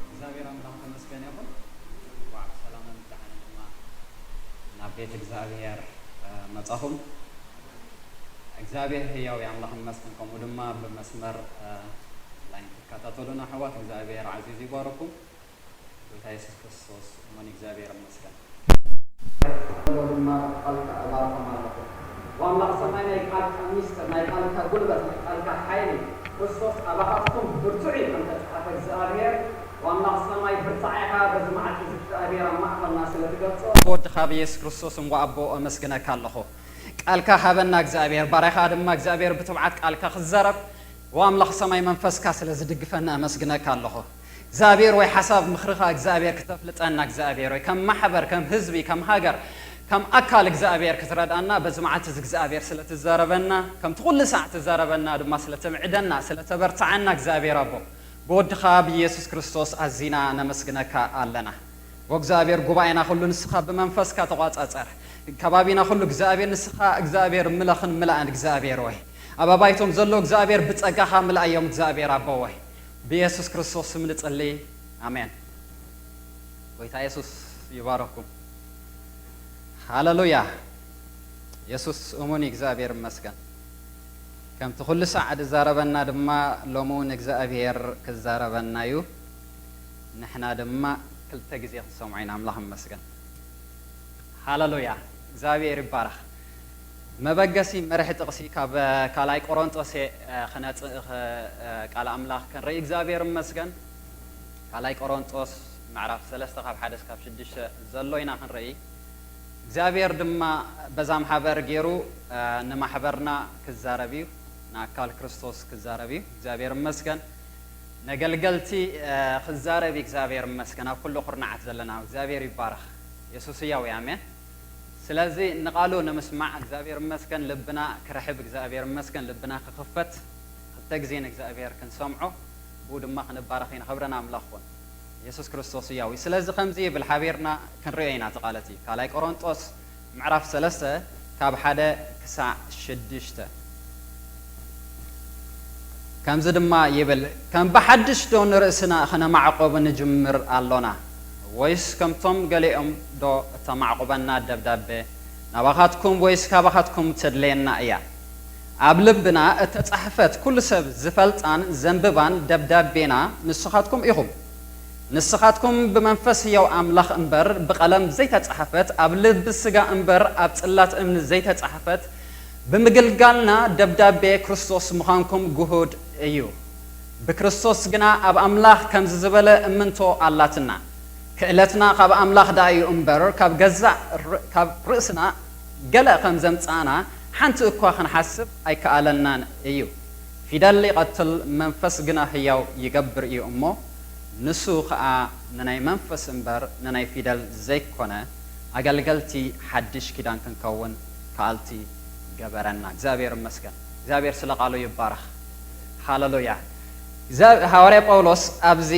እግዚኣብሔር ኣምላኽ ተመስገን ይኹን። እንኳዕ ብሰላምን ብደሓንን ድማ ናብ ቤት እግዚኣብሔር፣ እ፣ መጻኹም። እግዚኣብሔር ህያው እዩ፣ ኣምላኽ ይመስገን። ከምኡ ድማ ብመስመር፣ እ፣ ላይን ትከታተሉና ኣሕዋት እግዚኣብሔር ዓዚዙ ይባርኩም። ጎይታ የሱስ ክርስቶስ እሙን እግዚኣብሔር ይመስገን። ድማ ቃልካ እባርኾም ኣለኹ። ወኣምላኽ ሰማይ ናይ ቃልካ ሚስጥር፣ ናይ ቃልካ ጉልበት፣ ናይ ቃልካ ሓይሊ፣ ክርስቶስ ኣባኻትኩም ብርቱዕ እዩ ከም ተጻሓፈ እግዚኣብሔር፣ ወኣምላኽ ሰማይ ብርታዕ ኢኻ በዚ መዓልቲ እዚ እግዚኣብሔር ኣብ ማእከልና ስለ ትገልጾ። ብወድኻ ብየሱስ ክርስቶስ እሞ ኣቦ ኣመስግነካ ኣለኹ። ቃልካ ሃበና እግዚኣብሔር፣ ባርያኻ ድማ እግዚኣብሔር ብትብዓት ቃልካ ክዛረብ፣ ወኣምላኽ ሰማይ መንፈስካ ስለ ዝድግፈና ኣመስግነካ ኣለኹ። እግዚኣብሔር ወይ ሓሳብ ምኽርኻ እግዚኣብሔር ክተፍልጠና እግዚኣብሔር ወይ ከም ማሕበር፣ ከም ህዝቢ፣ ከም ሃገር፣ ከም ኣካል እግዚኣብሔር ክትረድኣና በዚ መዓልቲ እዚ እግዚኣብሔር ስለ ትዛረበና፣ ከምቲ ኩሉ ሳዕ ትዛረበና ድማ ስለ ተምዕደና፣ ስለ ተበርትዓና እግዚኣብሔር ኣቦ ብወድኻ ብኢየሱስ ክርስቶስ ኣዚና ነመስግነካ ኣለና። ወእግዚኣብሔር ጉባኤና ኩሉ ንስኻ ብመንፈስካ ተቋጻጸር። ከባቢና ኩሉ እግዚኣብሔር ንስኻ እግዚኣብሔር ምለኽን ምልኣን እግዚኣብሔር ወይ ኣብ ኣባይቶም ዘሎ እግዚኣብሔር ብጸጋኻ ምልኣዮም እግዚኣብሔር ኣቦ ወይ ብኢየሱስ ክርስቶስ ስም ንጽሊ ኣሜን። ጎይታ የሱስ ይባረኩም። ሃለሉያ። የሱስ እሙን እዩ፣ እግዚኣብሔር ይመስገን። ከምቲ ኩሉ ሳዕ ዝዛረበና ድማ ሎሚ እውን እግዚኣብሔር ክዛረበና እዩ። ንሕና ድማ ክልተ ግዜ ክንሰምዖ ኢና። ኣምላኽ ይመስገን። ሃለሉያ። እግዚኣብሔር ይባረኽ። መበገሲ መርሒ ጥቕሲ ካብ ካልኣይ ቆሮንጦስ እየ ክነጽ ቃል ኣምላኽ ክንርኢ እግዚኣብሔር ይመስገን። ካልኣይ ቆሮንጦስ ምዕራፍ ሰለስተ ካብ ሓደ እስካብ ሽዱሽተ ዘሎ ኢና ክንርኢ። እግዚኣብሔር ድማ በዛ ማሕበር ገይሩ ንማሕበርና ክዛረብ እዩ፣ ንኣካል ክርስቶስ ክዛረብ እዩ። እግዚኣብሔር ይመስገን። ነገልገልቲ ክዛረብ እዩ። እግዚኣብሔር ይመስገን። ኣብ ኩሉ ኩርናዓት ዘለና እግዚኣብሔር ይባረኽ። የሱስ ህያው እዩ። ኣሜን። ስለዚ ንቓሉ ንምስማዕ እግዚኣብሔር ይመስገን፣ ልብና ክርሕብ እግዚኣብሔር ይመስገን፣ ልብና ክኽፈት ክልተ ግዜ ንእግዚኣብሔር ክንሰምዖ ብኡ ድማ ክንባረኽ ኢና። ክብረን ኣምላኽ ኩን። የሱስ ክርስቶስ ህያው እዩ። ስለዚ ከምዚ ይብል፣ ሓቢርና ክንሪኦ ኢና እቲ ቃል እቲ። ካልኣይ ቆሮንጦስ ምዕራፍ ሰለስተ ካብ ሓደ ክሳዕ ሽዱሽተ። ከምዚ ድማ ይብል፣ ከም ብሓድሽ ዶ ንርእስና ኸነማዕቆብ ንጅምር ኣሎና? ወይስ ከምቶም ገሊኦም ዶ እተማዕቁበና ደብዳቤ ናባኻትኩም ወይስ ካባኻትኩም ተድለየና እያ? ኣብ ልብና እተጻሕፈት ኩሉ ሰብ ዝፈልጣን ዘንብባን ደብዳቤና ንስኻትኩም ኢኹም። ንስኻትኩም ብመንፈስ ህያው ኣምላኽ እምበር ብቐለም ዘይተጻሕፈት ኣብ ልቢ ስጋ እምበር ኣብ ጽላት እምኒ ዘይተጻሕፈት ብምግልጋልና ደብዳቤ ክርስቶስ ምዃንኩም ግሁድ እዩ። ብክርስቶስ ግና ኣብ ኣምላኽ ከምዚ ዝበለ እምንቶ ኣላትና። ክእለትና ካብ ኣምላኽ ደኣ እዩ እምበር ካብ ገዛእ ር-፣ ካብ ርእስና ገለ ከም ዘምጻእና ሓንቲ እኳ ክንሓስብ ኣይከኣለናን እዩ። ፊደል ይቐትል መንፈስ ግና ህያው ይገብር እዩ እሞ፣ ንሱ ኸኣ ንናይ መንፈስ እምበር ንናይ ፊደል ዘይኮነ፣ ኣገልገልቲ ሓድሽ ኪዳን ክንከውን ከኣልቲ ገበረና። እግዚኣብሔር ይመስገን። እግዚኣብሔር ስለ ቃሉ ይባረኽ። ሃለሉያ። እዛ ሃዋርያ ጳውሎስ ኣብዚ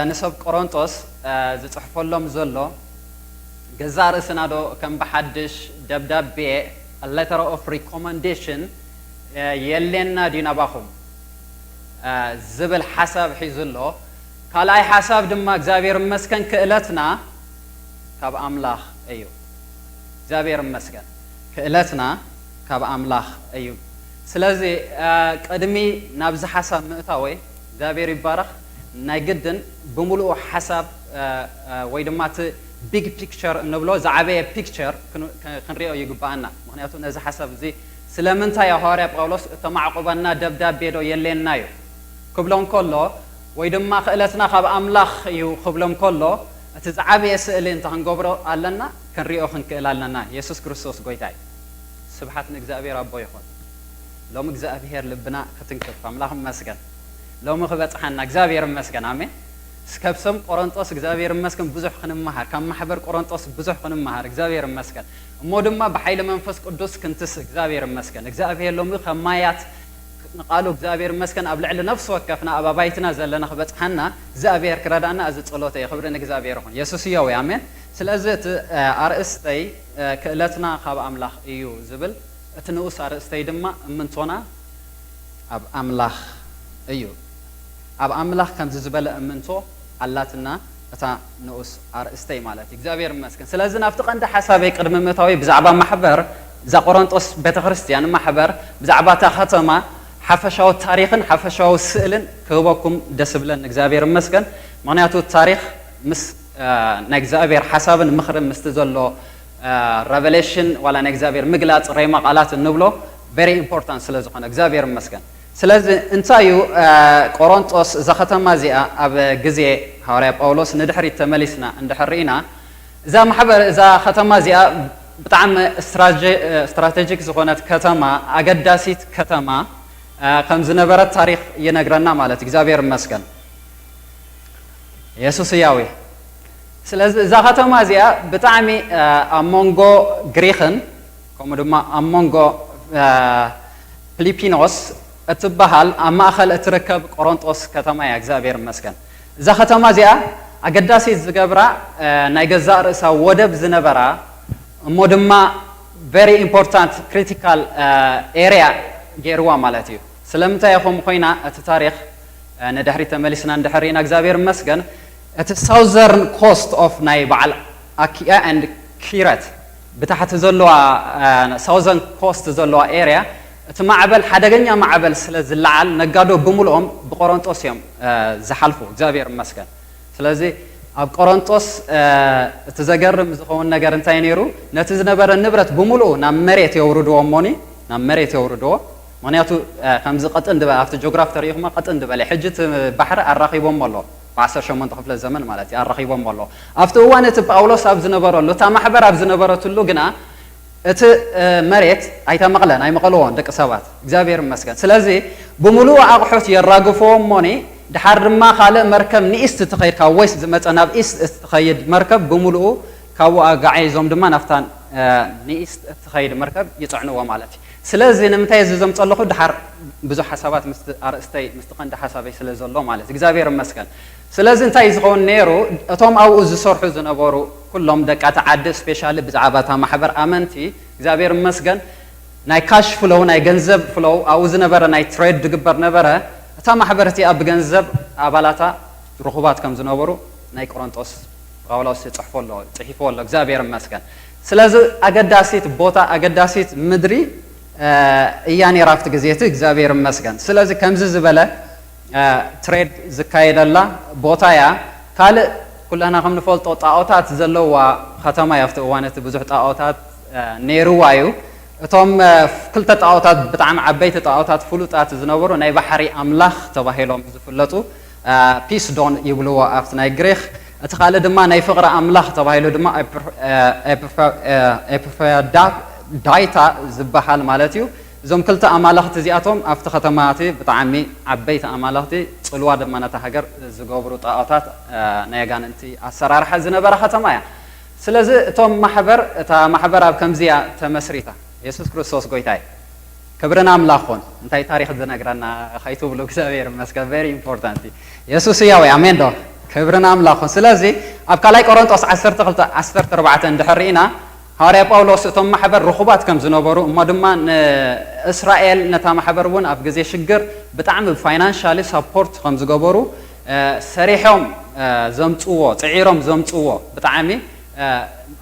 ንሰብ ቆሮንጦስ ዝጽሕፈሎም ዘሎ ገዛእ ርእስና ዶ ከም ብሓድሽ ደብዳቤ letter of recommendation የሌና ድዩ ናባኹም ዝብል ሓሳብ ሒዙ ኣሎ። ካልኣይ ሓሳብ ድማ እግዚኣብሔር መስከን ክእለትና ካብ ኣምላኽ እዩ። እግዚኣብሔር መስከን ክእለትና ካብ ኣምላኽ እዩ። ስለዚ ቅድሚ ናብዚ ሓሳብ ምእታወይ እግዚኣብሔር ይባረኽ ናይ ግድን ብምሉኡ ሓሳብ ወይ ድማ እቲ big picture እንብሎ ዝዓበየ picture ክንሪኦ ይግባኣና። ምክንያቱ ነዚ ሓሳብ እዚ ስለምንታይ ሃዋርያ ጳውሎስ እተማዕቆበና ደብዳቤ ዶ የሌና እዩ ክብሎም ከሎ ወይ ድማ ክእለትና ካብ ኣምላኽ እዩ ክብሎም ከሎ እቲ ዝዓበየ ስእሊ እንተ ክንገብሮ ኣለና ክንሪኦ ክንክእል ኣለና። የሱስ ክርስቶስ ጎይታ እዩ። ስብሓት ንእግዚኣብሔር ኣቦ ይኹን። ሎም እግዚኣብሔር ልብና ክትንክፍ ኣምላኽ መስገን። ሎም ክበጽሓና እግዚኣብሔር መስገን። ኣሜን። እስከብሰም ቆሮንጦስ እግዚኣብሔር መስገን ብዙሕ ክንመሃር ካብ ማሕበር ቆሮንጦስ ብዙሕ ክንመሃር እግዚኣብሔር መስገን። እሞ ድማ ብሓይሊ መንፈስ ቅዱስ ክንትስ እግዚኣብሔር መስገን። እግዚኣብሔር ሎም ከማያት ንቃሉ እግዚኣብሔር መስገን ኣብ ልዕሊ ነፍሲ ወከፍና ኣብ ኣባይትና ዘለና ክበጽሓና እግዚኣብሔር ክረዳና እዚ ጸሎተ ክብሪ ንእግዚኣብሔር ይኹን። የሱስ እዮዊ ኣሜን። ስለዚ እቲ ኣርእስተይ ክእለትና ካብ ኣምላኽ እዩ ዝብል እቲ ንኡስ ኣርእስተይ ድማ እምንቶና ኣብ ኣምላኽ እዩ። ኣብ ኣምላኽ ከምዚ ዝበለ እምንቶ ኣላትና እታ ንኡስ ኣርእስተይ ማለት እዩ። እግዚኣብሔር ይመስገን። ስለዚ ናብቲ ቀንዲ ሓሳበይ ቅድሚ ምእታዊ ብዛዕባ ማሕበር እዛ ቆሮንጦስ ቤተክርስትያን ማሕበር ብዛዕባ እታ ከተማ ሓፈሻዊ ታሪኽን ሓፈሻዊ ስእልን ክህበኩም ደስ ብለን እግዚኣብሔር ይመስገን። ምክንያቱ ታሪኽ ምስ ናይ እግዚኣብሔር ሓሳብን ምኽርን ምስቲ ዘሎ revelation ዋላ ናይ እግዚኣብሔር ምግላፅ ሬማ ቃላት እንብሎ very important ስለ ዝኾነ እግዚኣብሔር ይመስገን። ስለዚ እንታይ እዩ ቆሮንጦስ እዛ ከተማ እዚኣ ኣብ ግዜ ሃዋርያ ጳውሎስ ንድሕሪት ተመሊስና እንድሕር ርኢና እዛ ማሕበር እዛ ከተማ እዚኣ ብጣዕሚ strategic ዝኾነት ከተማ ኣገዳሲት ከተማ ከም ዝነበረት ታሪኽ ይነግረና ማለት እግዚኣብሔር ይመስገን። የሱስ ህያው እዩ። ስለዚ እዛ ከተማ እዚኣ ብጣዕሚ ኣብ መንጎ ግሪኽን ከምኡ ድማ ኣብ መንጎ ፊሊፒኖስ እትበሃል ኣብ ማእኸል እትርከብ ቆሮንጦስ ከተማ እያ። እግዚኣብሔር ይመስገን። እዛ ከተማ እዚኣ ኣገዳሲት ዝገብራ ናይ ገዛእ ርእሳ ወደብ ዝነበራ እሞ ድማ very important critical area ገይርዋ ማለት እዩ። ስለምንታይ ከምኡ ኮይና እቲ ታሪኽ ንድሕሪት ተመሊስና እንድሕር ርኢና እግዚኣብሔር ይመስገን እቲ southern coast of ናይ በዓል ኣኪያ and ኪረት ብታሕቲ ዘለዋ southern coast ዘለዋ area እቲ ማዕበል ሓደገኛ ማዕበል ስለ ዝለዓል ነጋዶ ብምልኦም ብቆሮንጦስ እዮም ዝሓልፉ እግዚኣብሔር ይመስገን። ስለዚ ኣብ ቆሮንጦስ እቲ ዘገርም ዝኸውን ነገር እንታይ ነይሩ? ነቲ ዝነበረ ንብረት ብምልኡ ናብ መሬት የውርድዎ እሞኒ ናብ መሬት የውርድዎ። ምክንያቱ ከምዚ ቀጥን ዝበለ ኣብቲ ጂኦግራፍ ተሪኢኹማ ቀጥን ዝበለ ሕጂ እቲ ባሕሪ ኣራኺቦሞ ኣሎ። ብ18ኛው ክፍለ ዘመን ማለት እዩ ኣራኺቦሞ ኣሎ። ኣብቲ እዋን እቲ ጳውሎስ ኣብ ዝነበረሉ እታ ማሕበር ኣብ ዝነበረትሉ ግና እቲ መሬት ኣይተመቕለን ኣይመቐልዎን ደቂ ሰባት እግዚኣብሔር ይመስገን። ስለዚ ብምሉኡ ኣቑሑት የራግፍዎ እሞኒ ድሓር ድማ ካልእ መርከብ ንኢስት ትኸይድ ካብ west ዝመፀ ናብ east እትኸይድ መርከብ ብምሉኡ ካብኡ ኣጋዓይዞም ድማ ናብታ ንኢስት እትኸይድ መርከብ ይፅዕንዎ ማለት እዩ። ስለዚ ንምንታይ እዚ ዘምፀለኹ ድሓር ብዙሕ ሓሳባት ምስቲ ኣርእስተይ ምስቲ ቀንዲ ሓሳበይ ስለ ዘሎ ማለት እግዚኣብሔር ይመስገን። ስለዚ እንታይ ዝኸውን ነይሩ እቶም ኣብኡ ዝሰርሑ ዝነበሩ ኩሎም ደቃ እቲ ዓዲ specially ብዛዕባ እታ ማሕበር ኣመንቲ እግዚኣብሔር ይመስገን ናይ cash flow ናይ ገንዘብ flow ኣብኡ ዝነበረ ናይ trade ዝግበር ነበረ። እታ ማሕበር እቲኣ ብገንዘብ ኣባላታ ርኹባት ከም ዝነበሩ ናይ ቆሮንጦስ ጳውሎስ ይፅሕፎ ኣሎ ፅሒፍዎ ኣሎ እግዚኣብሔር ይመስገን። ስለዚ ኣገዳሲት ቦታ ኣገዳሲት ምድሪ እያ ነይራ ኣብቲ ግዜ እቲ እግዚኣብሔር ይመስገን። ስለዚ ከምዚ ዝበለ trade ዝካየደላ ቦታ እያ። ካልእ ኩላና ከም ንፈልጦ ጣዖታት ዘለዋ ከተማ እያ ኣብቲ እዋን እቲ ብዙሕ ጣዖታት ነይርዋ እዩ። እቶም ክልተ ጣዖታት ብጣዕሚ ዓበይቲ ጣዖታት ፍሉጣት ዝነበሩ ናይ ባሕሪ ኣምላኽ ተባሂሎም ዝፍለጡ ፒስዶን ይብልዎ ኣብቲ ናይ ግሪኽ። እቲ ካልእ ድማ ናይ ፍቕሪ ኣምላኽ ተባሂሉ ድማ ኤፒፍሮዳይታ ዝበሃል ማለት እዩ። እዞም ክልተ ኣማልኽቲ እዚኣቶም ኣብቲ ከተማ እቲ ብጣዕሚ ዓበይቲ ኣማልኽቲ ፅልዋ ድማ ነታ ሃገር ዝገብሩ ጣዖታት ናይ ኣጋንንቲ ኣሰራርሓ ዝነበረ ከተማ እያ። ስለዚ እቶም ማሕበር እታ ማሕበር ኣብ ከምዚያ ተመስሪታ የሱስ ክርስቶስ ጎይታ እዩ። ክብርን ኣምላኽ ኹን። እንታይ ታሪኽ ዝነግረና ከይትብሉ እግዚኣብሔር ይመስገን። Very important። የሱስ ህያው እዩ። ኣሜን ዶ? ክብርን ኣምላኽ ኹን። ስለዚ ኣብ ካልኣይ ቆሮንጦስ ዓሰርተ ክልተ ዓሰርተ ኣርባዕተ እንድሕር ርኢና፣ ሃዋርያ ጳውሎስ እቶም ማሕበር ርኹባት ከም ዝነበሩ፣ እሞ ድማ ንእስራኤል ነታ ማሕበር እውን ኣብ ግዜ ሽግር ብጣዕሚ ፋይናንሻሊ ሳፖርት ከም ዝገበሩ፣ እ፣ ሰሪሖም፣ እ፣ ዘምጽዎ፣ ጽዒሮም ዘምጽዎ ብጣዕሚ፣ እ፣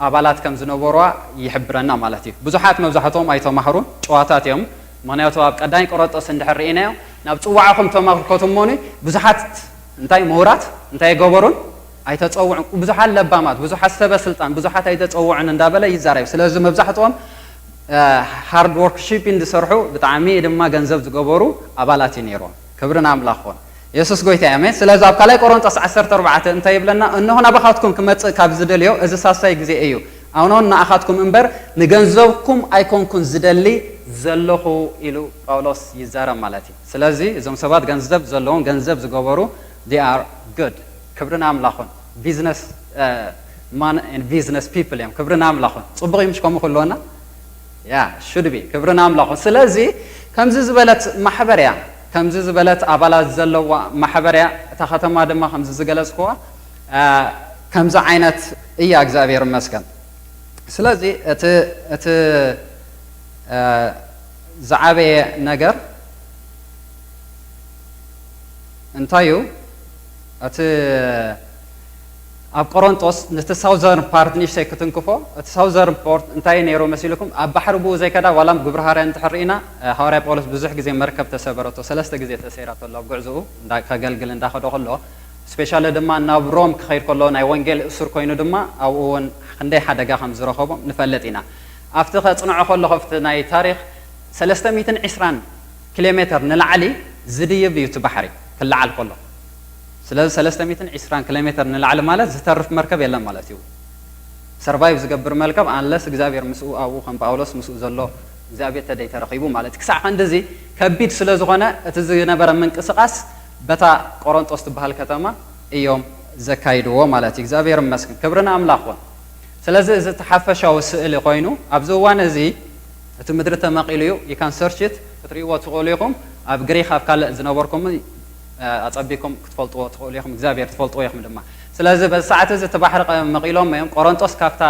ኣባላት ከም ዝነበርዋ ይሕብረና ማለት እዩ። ብዙሓት መብዛሕትኦም ኣይተማህሩን፣ ጨዋታት እዮም። ምኽንያቱ ኣብ ቀዳማይ ቆሮንጦስ እንድሕር ርኢናዮ፣ ናብ ጽዋዕኹም ተመልከቱ እሞኒ፣ ብዙሓት እንታይ ምሁራት እንታይ ገበሩን ኣይተጸውዑን። ብዙሓት ለባማት፣ ብዙሓት ሰበ ስልጣን፣ ብዙሓት ኣይተጸውዑን እንዳበለ ይዛረብ። ስለዚ መብዛሕትኦም፣ እ፣ ሃርድ ወርክ ሺፒንግ ዝሰርሑ ብጣዕሚ ድማ ገንዘብ ዝገበሩ ኣባላት እዩ ነይሮም። ክብሪ ንኣምላኽ ይኹን። የሱስ ጎይታ እዩ። ኣሜን። ስለዚ ኣብ ካልኣይ ቆሮንጦስ ዓሰርተ ኣርባዕተ እንታይ ይብለና? "እንሆ ናባኻትኩም ክመጽእ ካብ ዝደልዮ እዚ ሳልሳይ ግዜ እዩ። ኣነ ንኣኻትኩም እምበር ንገንዘብኩም ኣይኮንኩን ዝደሊ ዘለኹ" ኢሉ ጳውሎስ ይዛረብ ማለት እዩ። ስለዚ እዞም ሰባት ገንዘብ ዘለዎም፣ ገንዘብ ዝገበሩ፣ they are good። ክብሪ ንኣምላኽ ይኹን። ቢዝነስ ማን ኤንድ ቢዝነስ ፒፕል እዮም። ክብሪ ንኣምላኽ ይኹን። ጽቡቕ እዩ ምሽ ከምኡ ክህልወና? ያ፣ ሹድ ቢ። ክብሪ ንኣምላኽ ይኹን። ስለዚ ከምዚ ዝበለት ማሕበር እያ፣ ከምዚ ዝበለት ኣባላት ዘለዋ ማሕበር እያ። እታ ከተማ ድማ ከምዚ ዝገለጽክዋ፣ እ፣ ከምዚ ዓይነት እያ። እግዚኣብሔር ይመስገን። ስለዚ እቲ፣ እቲ፣ እ፣ ዝዓበየ ነገር እንታይ እዩ? እቲ ኣብ ቆሮንጦስ፣ ነቲ ሳውዘርን ፓርት ንእሽተይ ክትንክፎ፣ እቲ ሳውዘርን ፖርት እንታይ እዩ ነይሩ መሲልኩም? ኣብ ባሕሪ ብኡ ዘይከዳ፣ ዋላ ኣብ ግብረ ሃዋርያ እንድሕር ርኢና፣ እ፣ ሃዋርያ ጳውሎስ ብዙሕ ግዜ መርከብ ተሰበረቶ፣ ሰለስተ ግዜ ተሰይራቶ ኣሎ ኣብ ጉዕዞኡ፣ እንዳ-፣ ከገልግል እንዳኸደ ከሎ፣ ስፔሻሊ ድማ ናብ ሮም ክኸይድ ከሎ ናይ ወንጌል እሱር ኮይኑ ድማ ኣብኡ እውን ክንደይ ሓደጋ ከም ዝረኸቦ ንፈልጥ ኢና። ኣብቲ ከጽንዖ ከለኹ ኣብቲ ናይ ታሪኽ ሰለስተ ሚእትን ዕስራን ኪሎ ሜትር ንላዕሊ ዝድይብ እዩ እቲ ባሕሪ ክለዓል ከሎ። ስለዚ ሰለስተ ሚእትን ዕስራን ኪሎ ሜትር ንላዕሊ ማለት ዝተርፍ መርከብ የለን ማለት እዩ። ሰርቫይቭ ዝገብር መርከብ፣ ኣንለስ እግዚኣብሔር ምስኡ ኣብኡ ከም ጳውሎስ ምስኡ ዘሎ እግዚኣብሔር ተደይ ተረኺቡ ማለት እዩ። ክሳዕ ክንድዚ ከቢድ ስለ ዝኾነ እቲ ዝነበረ ምንቅስቓስ በታ ቆሮንጦስ ትበሃል ከተማ እዮም ዘካይድዎ ማለት እዩ። እግዚኣብሔር ይመስገን። ክብሪ ንኣምላኽ ይኹን። ስለዚ እዚ እቲ ሓፈሻዊ ስእሊ ኮይኑ ኣብዚ እዋን እዚ እቲ ምድሪ ተመቒሉ እዩ። You can search it፣ ክትርእይዎ ትኽእሉ ኢኹም። ኣብ ግሪክ ኣብ ካልእ ዝነበርኩም፣ እ፣ ኣጸቢኩም ክትፈልጥዎ ትኽእሉ ኢኹም። እግዚኣብሔር ትፈልጥዎ ኢኹም ድማ። ስለዚ በዚ ሰዓት እዚ እቲ ባሕሪ ቀ-፣ መቒሎም እዮም። ቆሮንጦስ ካብታ፣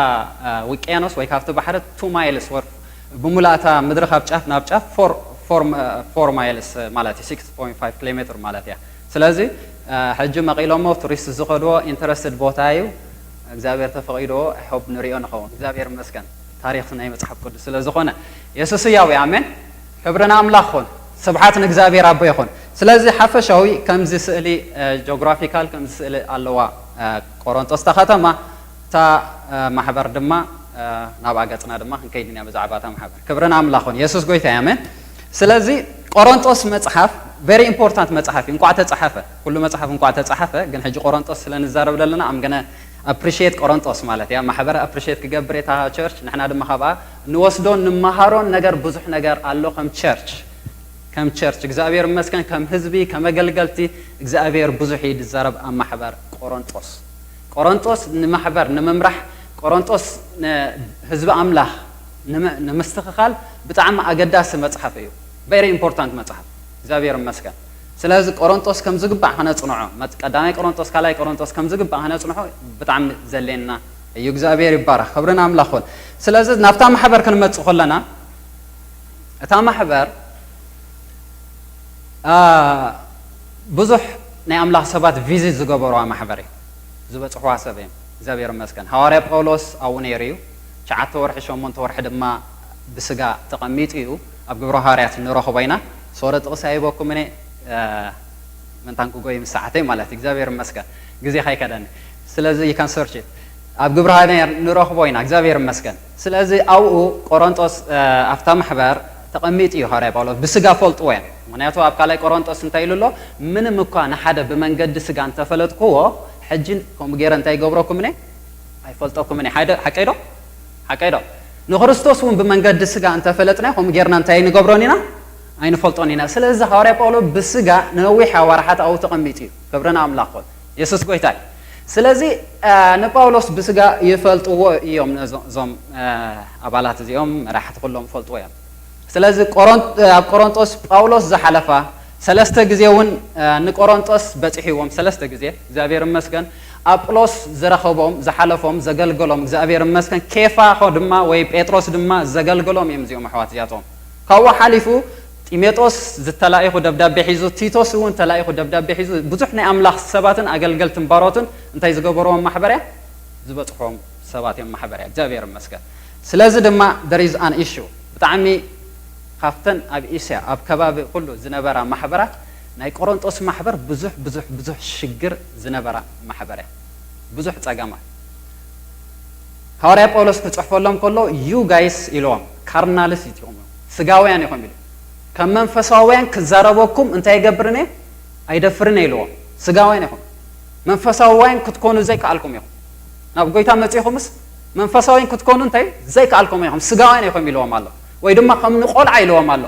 እ፣ ውቅያኖስ ወይ ካብቲ ባሕሪ ቱ ማይልስ ወር ብሙላእታ ምድሪ ካብ ጫፍ ናብ ጫፍ ፎር፣ ፎር፣ እ፣ ፎር ማይልስ ማለት እዩ፣ ሲክስ ፖይንት ፋይቭ ኪሎ ሜትር ማለት እያ። ስለዚ፣ እ፣ ሕጂ መቒሎሞ ቱሪስት ዝኸድዎ ኢንተረስትድ ቦታ እዩ። እግዚኣብሔር ተፈቒድዎ፣ I hope ንሪኦ ንኸውን። እግዚኣብሔር ይመስገን። ታሪኽ ናይ መጽሓፍ ቅዱስ ስለ ዝኾነ። የሱስ ህያው እዩ። ኣሜን። ክብሪ ንኣምላኽ ይኹን። ስብሓት ንእግዚኣብሔር ኣቦ ይኹን። ስለዚ ሓፈሻዊ ከምዚ ስእሊ፣ እ፣ ጆግራፊካል ከምዚ ስእሊ ኣለዋ፣ እ፣ ቆሮንጦስ እታ ከተማ፣ እታ፣ እ፣ ማሕበር ድማ፣ እ፣ ናብኣ ገጽና ድማ ክንከይድ ኢና ብዛዕባ እታ ማሕበር። ክብሪ ንኣምላኽ ይኹን። የሱስ ጎይታ እዩ። ኣሜን። ስለዚ ቆሮንጦስ መጽሓፍ ቨሪ ኢምፖርታንት መጽሓፍ እዩ። እንቋዕ ተጻሓፈ። ኩሉ መጽሓፍ እንቋዕ ተጻሓፈ፣ ግን ሕጂ ቆሮንጦስ ስለ ንዛረብ ዘለና፣ I'm gonna appreciate ቆሮንጦስ ማለት እያ። ማሕበር ኣፕሪሺየት ክገብር እታ ቸርች፣ ንሕና ድማ ካብኣ ንወስዶን ንመሃሮን ነገር ብዙሕ ነገር ኣሎ ከም ቸርች። ከም ቸርች እግዚኣብሔር ይመስገን፣ ከም ህዝቢ፣ ከም ኣገልገልቲ እግዚኣብሔር ብዙሕ እዩ ዝዛረብ ኣብ ማሕበር ቆሮንጦስ። ቆሮንጦስ ንማሕበር ንምምራሕ፣ ቆሮንጦስ ንህዝቢ ኣምላኽ ንመ-፣ ንምስትኽኻል ብጣዕሚ ኣገዳሲ መጽሓፍ እዩ። ቨሪ ኢምፖርታንት መጽሓፍ። እግዚኣብሔር ይመስገን። ስለዚ ቆሮንጦስ ከም ዝግባእ ከነጽንዖ፣ መጽ-፣ ቀዳማይ ቆሮንጦስ፣ ካልኣይ ቆሮንጦስ ከም ዝግባእ ከነጽንዖ ብጣዕሚ ዘድልየና እዩ። እግዚኣብሔር ይባረኽ። ክብሪ ንኣምላኽ ይኹን። ስለዚ ናብታ ማሕበር ክንመጽእ ከለና፣ እታ ማሕበር፣ አ፣ ብዙሕ ናይ ኣምላኽ ሰባት ቪዚት ዝገበርዋ ማሕበር እዩ። ዝበጽሕዋ ሰብ እዮም። እግዚኣብሔር ይመስገን። ሃዋርያ ጳውሎስ ኣብኡ ነይሩ እዩ። ትሽዓተ ወርሒ፣ ሸሞንተ ወርሒ ድማ ብስጋ ተቐሚጡ እዩ። ኣብ ግብረ ሃዋርያት ንረኽቦ ኢና። ሶሪ ጥቕሲ ኣይበኩም እኔ፣ እ፣ ምንታን ክጎይ ምስ ሰዓተይ ማለት እዩ። እግዚኣብሔር ይመስገን። ግዜ ካይከደኒ። ስለዚ you can search it። ኣብ ግብረ ሃዋርያት ንረኽቦ ኢና። እግዚኣብሔር ይመስገን። ስለዚ ኣብኡ ቆሮንጦስ፣ እ፣ ኣብታ ማሕበር ተቐሚጡ እዩ ሃዋርያ ጳውሎስ። ብስጋ ፈልጥዎ እዮም። ምኽንያቱ ኣብ ካልኣይ ቆሮንጦስ እንታይ ኢሉ ኣሎ? ምንም እኳ ንሓደ ብመንገዲ ስጋ እንተፈለጥክዎ፣ ሕጂ ከምኡ ገይረ እንታይ ይገብረኩም እኔ? ኣይፈልጠኩምን እየ። ሓደ፣ ሓቀይ ዶ? ሓቀይ ዶ? ንክርስቶስ እውን ብመንገዲ ስጋ እንተፈለጥና፣ ከምኡ ጌርና እንታይ ንገብሮን ኢና? ኣይንፈልጦን ኢና። ስለዚ ሃዋርያ ጳውሎስ ብስጋ ንነዊሕ ኣዋርሓት ኣብኡ ተቐሚጡ እዩ። ክብሪ ንኣምላኽ ይኹን። የሱስ ጎይታ እዩ። ስለዚ፣ አ፣ ንጳውሎስ ብስጋ ይፈልጥዎ እዮም፣ ነዞ-፣ እዞም፣ አ፣ ኣባላት እዚኦም መራሕቲ ኩሎም ይፈልጥዎ እዮም። ስለዚ ኣብ ቆሮንጦስ ጳውሎስ ዝሓለፋ ሰለስተ ግዜ እውን ንቆሮንጦስ በፂሕዎም ሰለስተ ግዜ እግዚኣብሔር ይመስገን። ኣጵሎስ ዝረኸቦም ዝሓለፎም ዘገልገሎም እግዚኣብሔር ይመስገን። ኬፋ ድማ ወይ ጴጥሮስ ድማ ዘገልገሎም እዮም እዚኦም ኣሕዋት እዚኣቶም። ካብኡ ሓሊፉ ጢሞቴዎስ ዝተላኢኹ ደብዳቤ ሒዙ፣ ቲቶስ እውን ተላኢኹ ደብዳቤ ሒዙ ብዙሕ ናይ ኣምላኽ ሰባትን ኣገልገልትን ባሮትን እንታይ ዝገበርዎም ማሕበርያ ዝበፅሖም ሰባት እዮም ማሕበርያ እግዚኣብሔር ይመስገን። ስለዚ ድማ there is an issue ብጣዕሚ ካብተን ኣብ እስያ ኣብ ከባቢ ኩሉ ዝነበራ ማሕበራት ናይ ቆሮንጦስ ማሕበር ብዙሕ ብዙሕ ብዙሕ ሽግር ዝነበራ ማሕበር እያ። ብዙሕ ፀገማት ሃዋርያ ጳውሎስ ክፅሕፈሎም ከሎ you guys ኢልዎም ካርናልስ ኢትኹም ስጋውያን ኢኹም ኢሉ ከም መንፈሳውያን ክዛረበኩም እንታይ ይገብርን እየ ኣይደፍርን እየ ኢልዎም። ስጋውያን ኢኹም መንፈሳውያን ክትኮኑ ዘይከኣልኩም ኢኹም ናብ ጎይታ መፂኹምስ መንፈሳውያን ክትኮኑ እንታይ ዘይከኣልኩም ኢኹም ስጋውያን ኢኹም ኢልዎም ኣሎ። ወይ ድማ ከም ንቆልዓ ኢልዎም ኣሎ።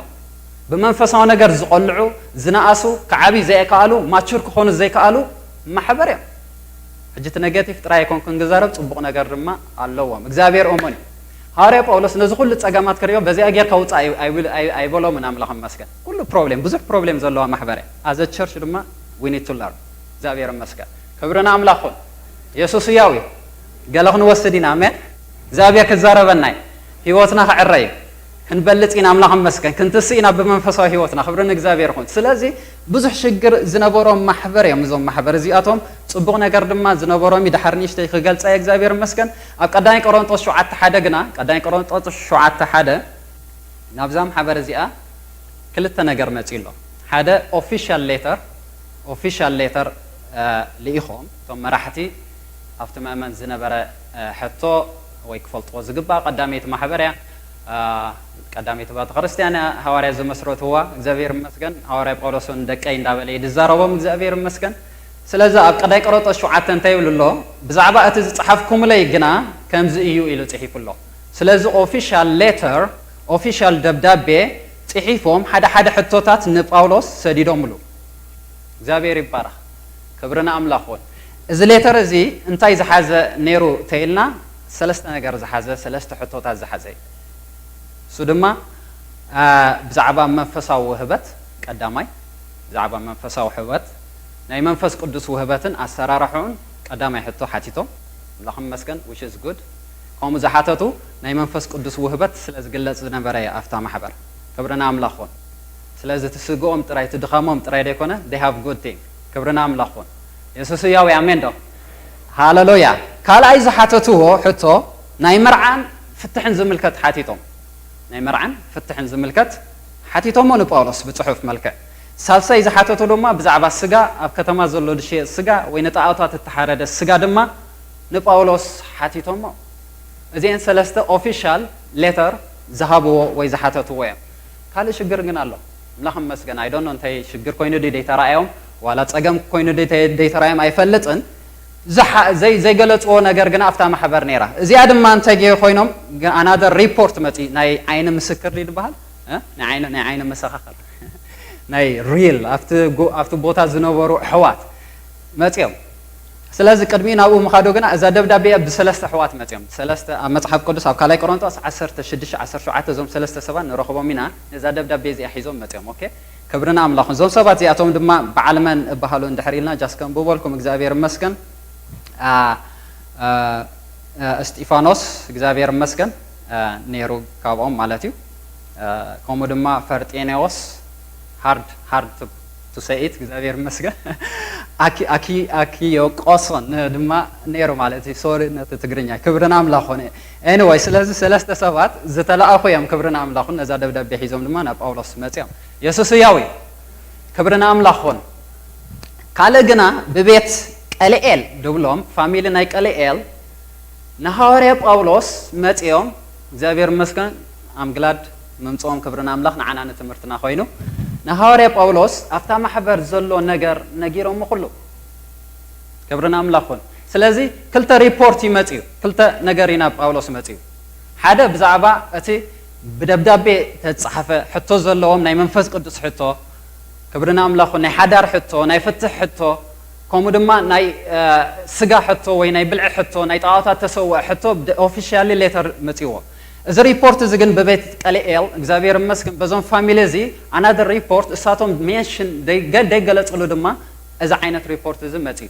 ብመንፈሳዊ ነገር ዝቆልዑ ዝነኣሱ ክዓብዩ ዘይከኣሉ ማቹር ክኾኑ ዘይከኣሉ ማሕበር እዮም። ሕጂ እቲ ኔጌቲቭ ጥራይ ኣይኮንኩን ክዛረብ ፅቡቕ ነገር ድማ ኣለዎም እግዚኣብሔር እሙን እዩ። ሃዋርያ ጳውሎስ ነዚ ኩሉ ፀገማት ክሪኦ በዚኣ ጌርካ ውፃእ ኣይብሎምን ኣምላኽ ይመስገን። ኩሉ ፕሮብሌም ብዙሕ ፕሮብሌም ዘለዋ ማሕበር እያ። ኣዘ ቸርች ድማ we need to learn እግዚኣብሔር ይመስገን። ክብሪ ንኣምላኽ ኩን። የሱስ ህያው እዩ። ገለ ክንወስድ ኢና ኣሜን። እግዚኣብሔር ክዛረበና እዩ። ህይወትና ክዕረ እዩ። ክንበልፅ ኢና ኣምላኽ ይመስገን። ክንትስእ ኢና ብመንፈሳዊ ህይወትና ክብሪ ንእግዚኣብሔር ይኹን። ስለዚ ብዙሕ ሽግር ዝነበሮም ማሕበር እዮም እዞም ማሕበር እዚኣቶም። ፅቡቕ ነገር ድማ ዝነበሮም እዩ። ድሓር ንእሽተይ ክገልፃ እየ እግዚኣብሔር ይመስገን። ኣብ ቀዳማይ ቆሮንጦስ ሸውዓተ ሓደ ግና ቀዳማይ ቆሮንጦስ ሸውዓተ ሓደ ናብዛ ማሕበር እዚኣ ክልተ ነገር መፂኡ ኣሎ። ሓደ ኦፊሻል ሌተር ኦፊሻል ሌተር ልኢኾም እቶም መራሕቲ ኣብቲ ምእመን ዝነበረ ሕቶ ወይ ክፈልጥዎ ዝግባእ ቀዳመይቲ ማሕበር እያ። ቀዳመይቲ ቤተ ክርስቲያን እያ ሃዋርያ ዝመስረትዋ እግዚኣብሔር ይመስገን። ሃዋርያ ጳውሎስ እውን ደቀይ እንዳበለ እዩ ዝዛረቦም እግዚኣብሔር ይመስገን። ስለዚ ኣብ ቀዳይ ቆሮንጦስ ሸውዓተ እንታይ ይብል ኣሎ? ብዛዕባ እቲ ዝጸሓፍኩምለይ ግና ከምዚ እዩ ኢሉ ጽሒፉ ኣሎ። ስለዚ ኦፊሻል ሌተር ኦፊሻል ደብዳቤ ጽሒፎም ሓደ ሓደ ሕቶታት ንጳውሎስ ሰዲዶምሉ። እግዚኣብሔር ይባረኽ። ክብሪ ንኣምላኽ ይኹን። እዚ ሌተር እዚ እንታይ ዝሓዘ ነይሩ ተይልና ሰለስተ ነገር ዝሓዘ ሰለስተ ሕቶታት ዝሓዘ እዩ። እሱ ድማ ብዛዕባ መንፈሳዊ ውህበት ቀዳማይ ብዛዕባ መንፈሳዊ ውህበት ናይ መንፈስ ቅዱስ ውህበትን ኣሰራርሕኡን ቀዳማይ ሕቶ ሓቲቶም ኣምላኽ ይመስገን which is good። ከምኡ ዝሓተቱ ናይ መንፈስ ቅዱስ ውህበት ስለ ዝግለጽ ዝነበረ ኣብታ ማሕበር ክብሪ ንኣምላኽ ይኹን። ስለዚ እቲ ስግኦም ጥራይ እቲ ድኻሞም ጥራይ ዘይኮነ they have good thing። ክብሪ ንኣምላኽ ይኹን። የሱስ ህያው እዩ ኣሜን ዶ? ሃለሉያ። ካልኣይ ዝሓተትዎ ሕቶ ናይ መርዓን ፍትሕን ዝምልከት ሓቲቶም ናይ መርዓን ፍትሕን ዝምልከት ሓቲቶሞ ንጳውሎስ ብጽሑፍ መልክዕ። ሳልሳይ ዝሓተቱ ድማ ብዛዕባ ስጋ ኣብ ከተማ ዘሎ ዝሽየጥ ስጋ ወይ ንጣዖታት እተሓረደ ስጋ ድማ ንጳውሎስ ሓቲቶሞ። እዚአን ሰለስተ ኦፊሻል ሌተር ዝሃብዎ ወይ ዝሓተትዎ እዮም። ካልእ ሽግር ግን ኣሎ። ኣምላኽ ይመስገን I don't know እንታይ ሽግር ኮይኑ ድዩ ዘይተራእዮም ዋላ ጸገም ኮይኑ ድዩ ዘይተራእዮም ኣይፈልጥን። ዘይገለፅዎ ነገር ግን ኣብታ ማሕበር ነይራ። እዚኣ ድማ እንታይ ገይሩ ኮይኖም ኣናደር ሪፖርት መፂ ናይ ዓይኒ ምስክር ድዩ ዝበሃል ናይ ዓይኒ መሰኻኽር ናይ ሪል ኣብቲ ቦታ ዝነበሩ ኣሕዋት መፂኦም። ስለዚ ቅድሚ ናብኡ ምኻዶ ግና እዛ ደብዳቤ ብሰለስተ ኣሕዋት መፂኦም ሰለስተ ኣብ መፅሓፍ ቅዱስ ኣብ ካልኣይ ቆሮንጦስ ዓሰርተ ሽዱሽተ ዓሰርተ ሸውዓተ እዞም ሰለስተ ሰባት ንረኽቦም ኢና። ነዛ ደብዳቤ እዚኣ ሒዞም መፂኦም ኦኬ። ክብሪ ንኣምላኽ እዞም ሰባት እዚኣቶም ድማ በዓል መን እበሃሉ እንድሕር ኢልና ጃስ ከንብበልኩም እግዚኣብሔር ይመስገን። እስጢፋኖስ እግዚኣብሔር ይመስገን ነይሩ ካብኦም ማለት እዩ። ከምኡ ድማ ፈርጤኔዎስ hard hard to say it እግዚኣብሔር ይመስገን። ኣኪዮቆሶን ድማ ነይሩ ማለት እዩ። ሶሪ ነቲ ትግርኛ ክብሪ ንኣምላኽ ኾነ። Anyway ስለዚ ሰለስተ ሰባት ዝተለኣኹ እዮም ክብሪ ንኣምላኽ ነዛ ደብዳቤ ሒዞም ድማ ናብ ጳውሎስ መፅኦም። የሱስ ህያው እዩ። ክብሪ ንኣምላኽ ኾን። ካልእ ግና ብቤት ቀልኤል ድብሎም ፋሚሊ ናይ ቀልኤል ንሃዋርያ ጳውሎስ መፂኦም እግዚኣብሔር ይመስገን ኣምግላድ ምምፅኦም ክብሪ ንኣምላኽ ንዓና ንትምህርትና ኮይኑ ንሃዋርያ ጳውሎስ ኣብታ ማሕበር ዘሎ ነገር ነጊሮም ኩሉ ክብሪ ንኣምላኽ ኹን። ስለዚ ክልተ ሪፖርት ይመጽ እዩ ክልተ ነገር ኢና ጳውሎስ መጽ እዩ ሓደ ብዛዕባ እቲ ብደብዳቤ ተጻሓፈ ሕቶ ዘለዎም ናይ መንፈስ ቅዱስ ሕቶ ክብሪ ንኣምላኽ ናይ ሓዳር ሕቶ ናይ ፍትሕ ሕቶ ከምኡ ድማ ናይ ስጋ ሕቶ ወይ ናይ ብልዒ ሕቶ ናይ ጣዖታት ተሰውአ ሕቶ ኦፊሻሊ ሌተር መጽዎ እዚ ሪፖርት እዚ ግን ብቤት ቀልኤል እግዚኣብሔር ይመስገን በዞም ፋሚሊ እዚ ኣናደር ሪፖርት እሳቶም ሜንሽን ደይገለፅሉ ድማ እዚ ዓይነት ሪፖርት እዚ መፅዩ።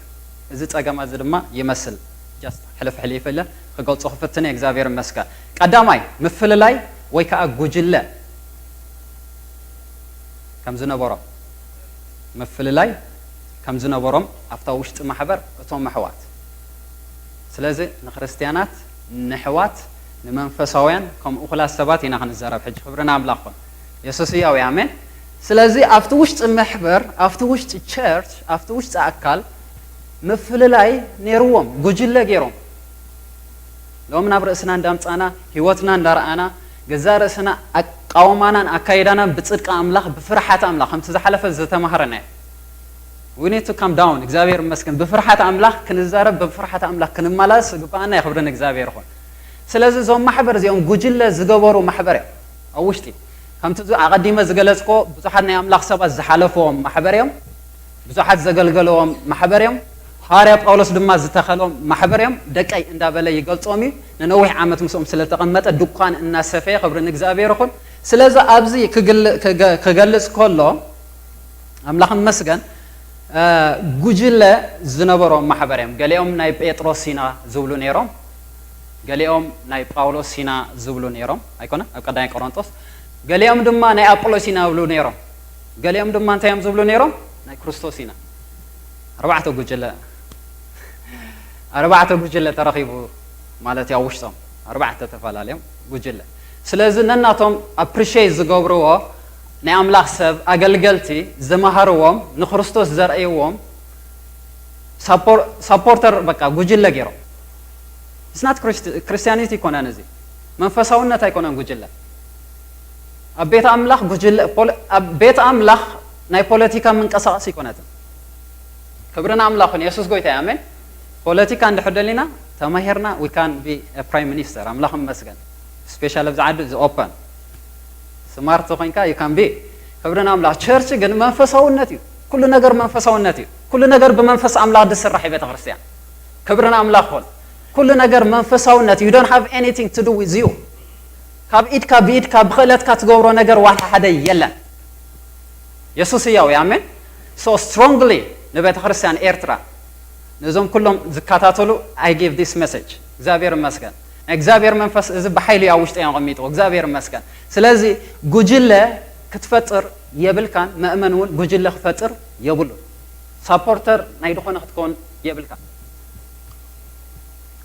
እዚ ፀገማ እዚ ድማ ይመስል። ጀስት ሕልፍ ሕሊፍ ኢለ ክገልፆ ክፍትን እየ እግዚኣብሔር ይመስገን። ቀዳማይ ምፍልላይ ወይ ከዓ ጉጅለ ከም ዝነበሮም ምፍልላይ ከም ዝነበሮም ኣብታ ውሽጢ ማሕበር እቶም ኣሕዋት ስለዚ ንክርስትያናት ንሕዋት ንመንፈሳውያን ከም እኹላት ሰባት ኢና ክንዘረብ ሕጂ ክብሪ ንኣምላኽ ኮን የሱስ እያው ኣሜን ስለዚ ኣብቲ ውሽጢ መሕበር ኣብቲ ውሽጢ ቸርች ኣብቲ ውሽጢ ኣካል ምፍልላይ ነይርዎም ጉጅለ ገይሮም ሎም ናብ ርእስና እንዳምፃና ህይወትና እንዳረኣና ገዛ ርእስና ኣቃወማናን ኣካይዳናን ብፅድቂ ኣምላኽ ብፍርሓት ኣምላኽ ከምቲ ዝሓለፈ ዝተማሃረና እዩ we need to come down እግዚኣብሔር ይመስገን ብፍርሓት ኣምላኽ ክንዛረብ ብፍርሓት ኣምላኽ ክንመላለስ ዝግባኣና እዩ ክብሪ ንእግዚኣብሔር ይኹን ስለዚ እዞም ማሕበር እዚኦም ጉጅለ ዝገበሩ ማሕበር እዮም ኣብ ውሽጢ ከምቲ ኣቐዲመ ዝገለፅኮ ብዙሓት ናይ ኣምላኽ ሰባት ዝሓለፍዎም ማሕበር እዮም ብዙሓት ዘገልገለዎም ማሕበር እዮም ሃዋርያ ጳውሎስ ድማ ዝተኸሎም ማሕበር እዮም ደቀይ እንዳበለ ይገልፆም እዩ ንነዊሕ ዓመት ምስኦም ስለተቐመጠ ድኳን እናሰፈየ ክብሪ ንእግዚኣብሔር ይኹን ስለዚ ኣብዚ ክገልፅ ከሎ ኣምላኽ መስገን ጉጅለ ዝነበሮም ማሕበር እዮም ገሊኦም ናይ ጴጥሮስ ኢና ዝብሉ ነይሮም ገሊኦም ናይ ጳውሎስ ኢና ዝብሉ ነይሮም ኣይኮነ ኣብ ቀዳማይ ቆሮንጦስ ገሊኦም ድማ ናይ ኣጵሎስ ኢና ዝብሉ ነይሮም ገሊኦም ድማ እንታይ እዮም ዝብሉ ነይሮም ናይ ክርስቶስ ኢና ኣርባዕተ ጉጅለ ኣርባዕተ ጉጅለ ተረኺቡ ማለት እዩ ኣብ ውሽጦም ኣርባዕተ ተፈላለዮም ጉጅለ ስለዚ ነናቶም ኣፕሪሼት ዝገብርዎ ናይ ኣምላኽ ሰብ ኣገልገልቲ ዝመሃርዎም ንክርስቶስ ዘርእይዎም ሳፖርተር በቃ ጉጅለ ገይሮም ስናት ክርስቲያኒቲ ይኮነን እዚ መንፈሳውነት ኣይኮነን ጉጅለ ኣብ ቤት ኣምላኽ ጉጅለ ኣብ ቤት ኣምላኽ ናይ ፖለቲካ ምንቀሳቀስ ይኮነትን ክብሪ ንኣምላኽ ይኹን የሱስ ጎይታ ኣሜን ፖለቲካ እንድሕር ደሊና ተማሂርና we can be prime minister ኣምላኽ ይመስገን special ኣብዚ ዓዲ እዚ open smart ኮይንካ you can be ክብሪ ንኣምላኽ ቸርች ግን መንፈሳውነት እዩ ኩሉ ነገር መንፈሳውነት እዩ ኩሉ ነገር ብመንፈስ ኣምላኽ ዝስራሕ እዩ ቤተክርስትያን ክብሪ ንኣምላኽ ይኹን ኩሉ ነገር መንፈሳውነት you don't have anything to do with you ካብ ኢድካ ብኢድካ ብክእለትካ ትገብሮ ነገር ዋላ ሓደ የለን የሱስ እያው ኣሜን so strongly ንቤተ ክርስቲያን ኤርትራ ነዞም ኩሎም ዝከታተሉ I give this message እግዚኣብሔር ይመስገን ናይ እግዚኣብሔር መንፈስ እዚ ብሓይሊ ኣብ ውሽጢ እዮም ኣቐሚጥዎ እግዚኣብሔር ይመስገን ስለዚ ጉጅለ ክትፈጥር የብልካን መእመን እውን ጉጅለ ክፈጥር የብሉን ሳፖርተር ናይ ድኾነ ክትከውን የብልካ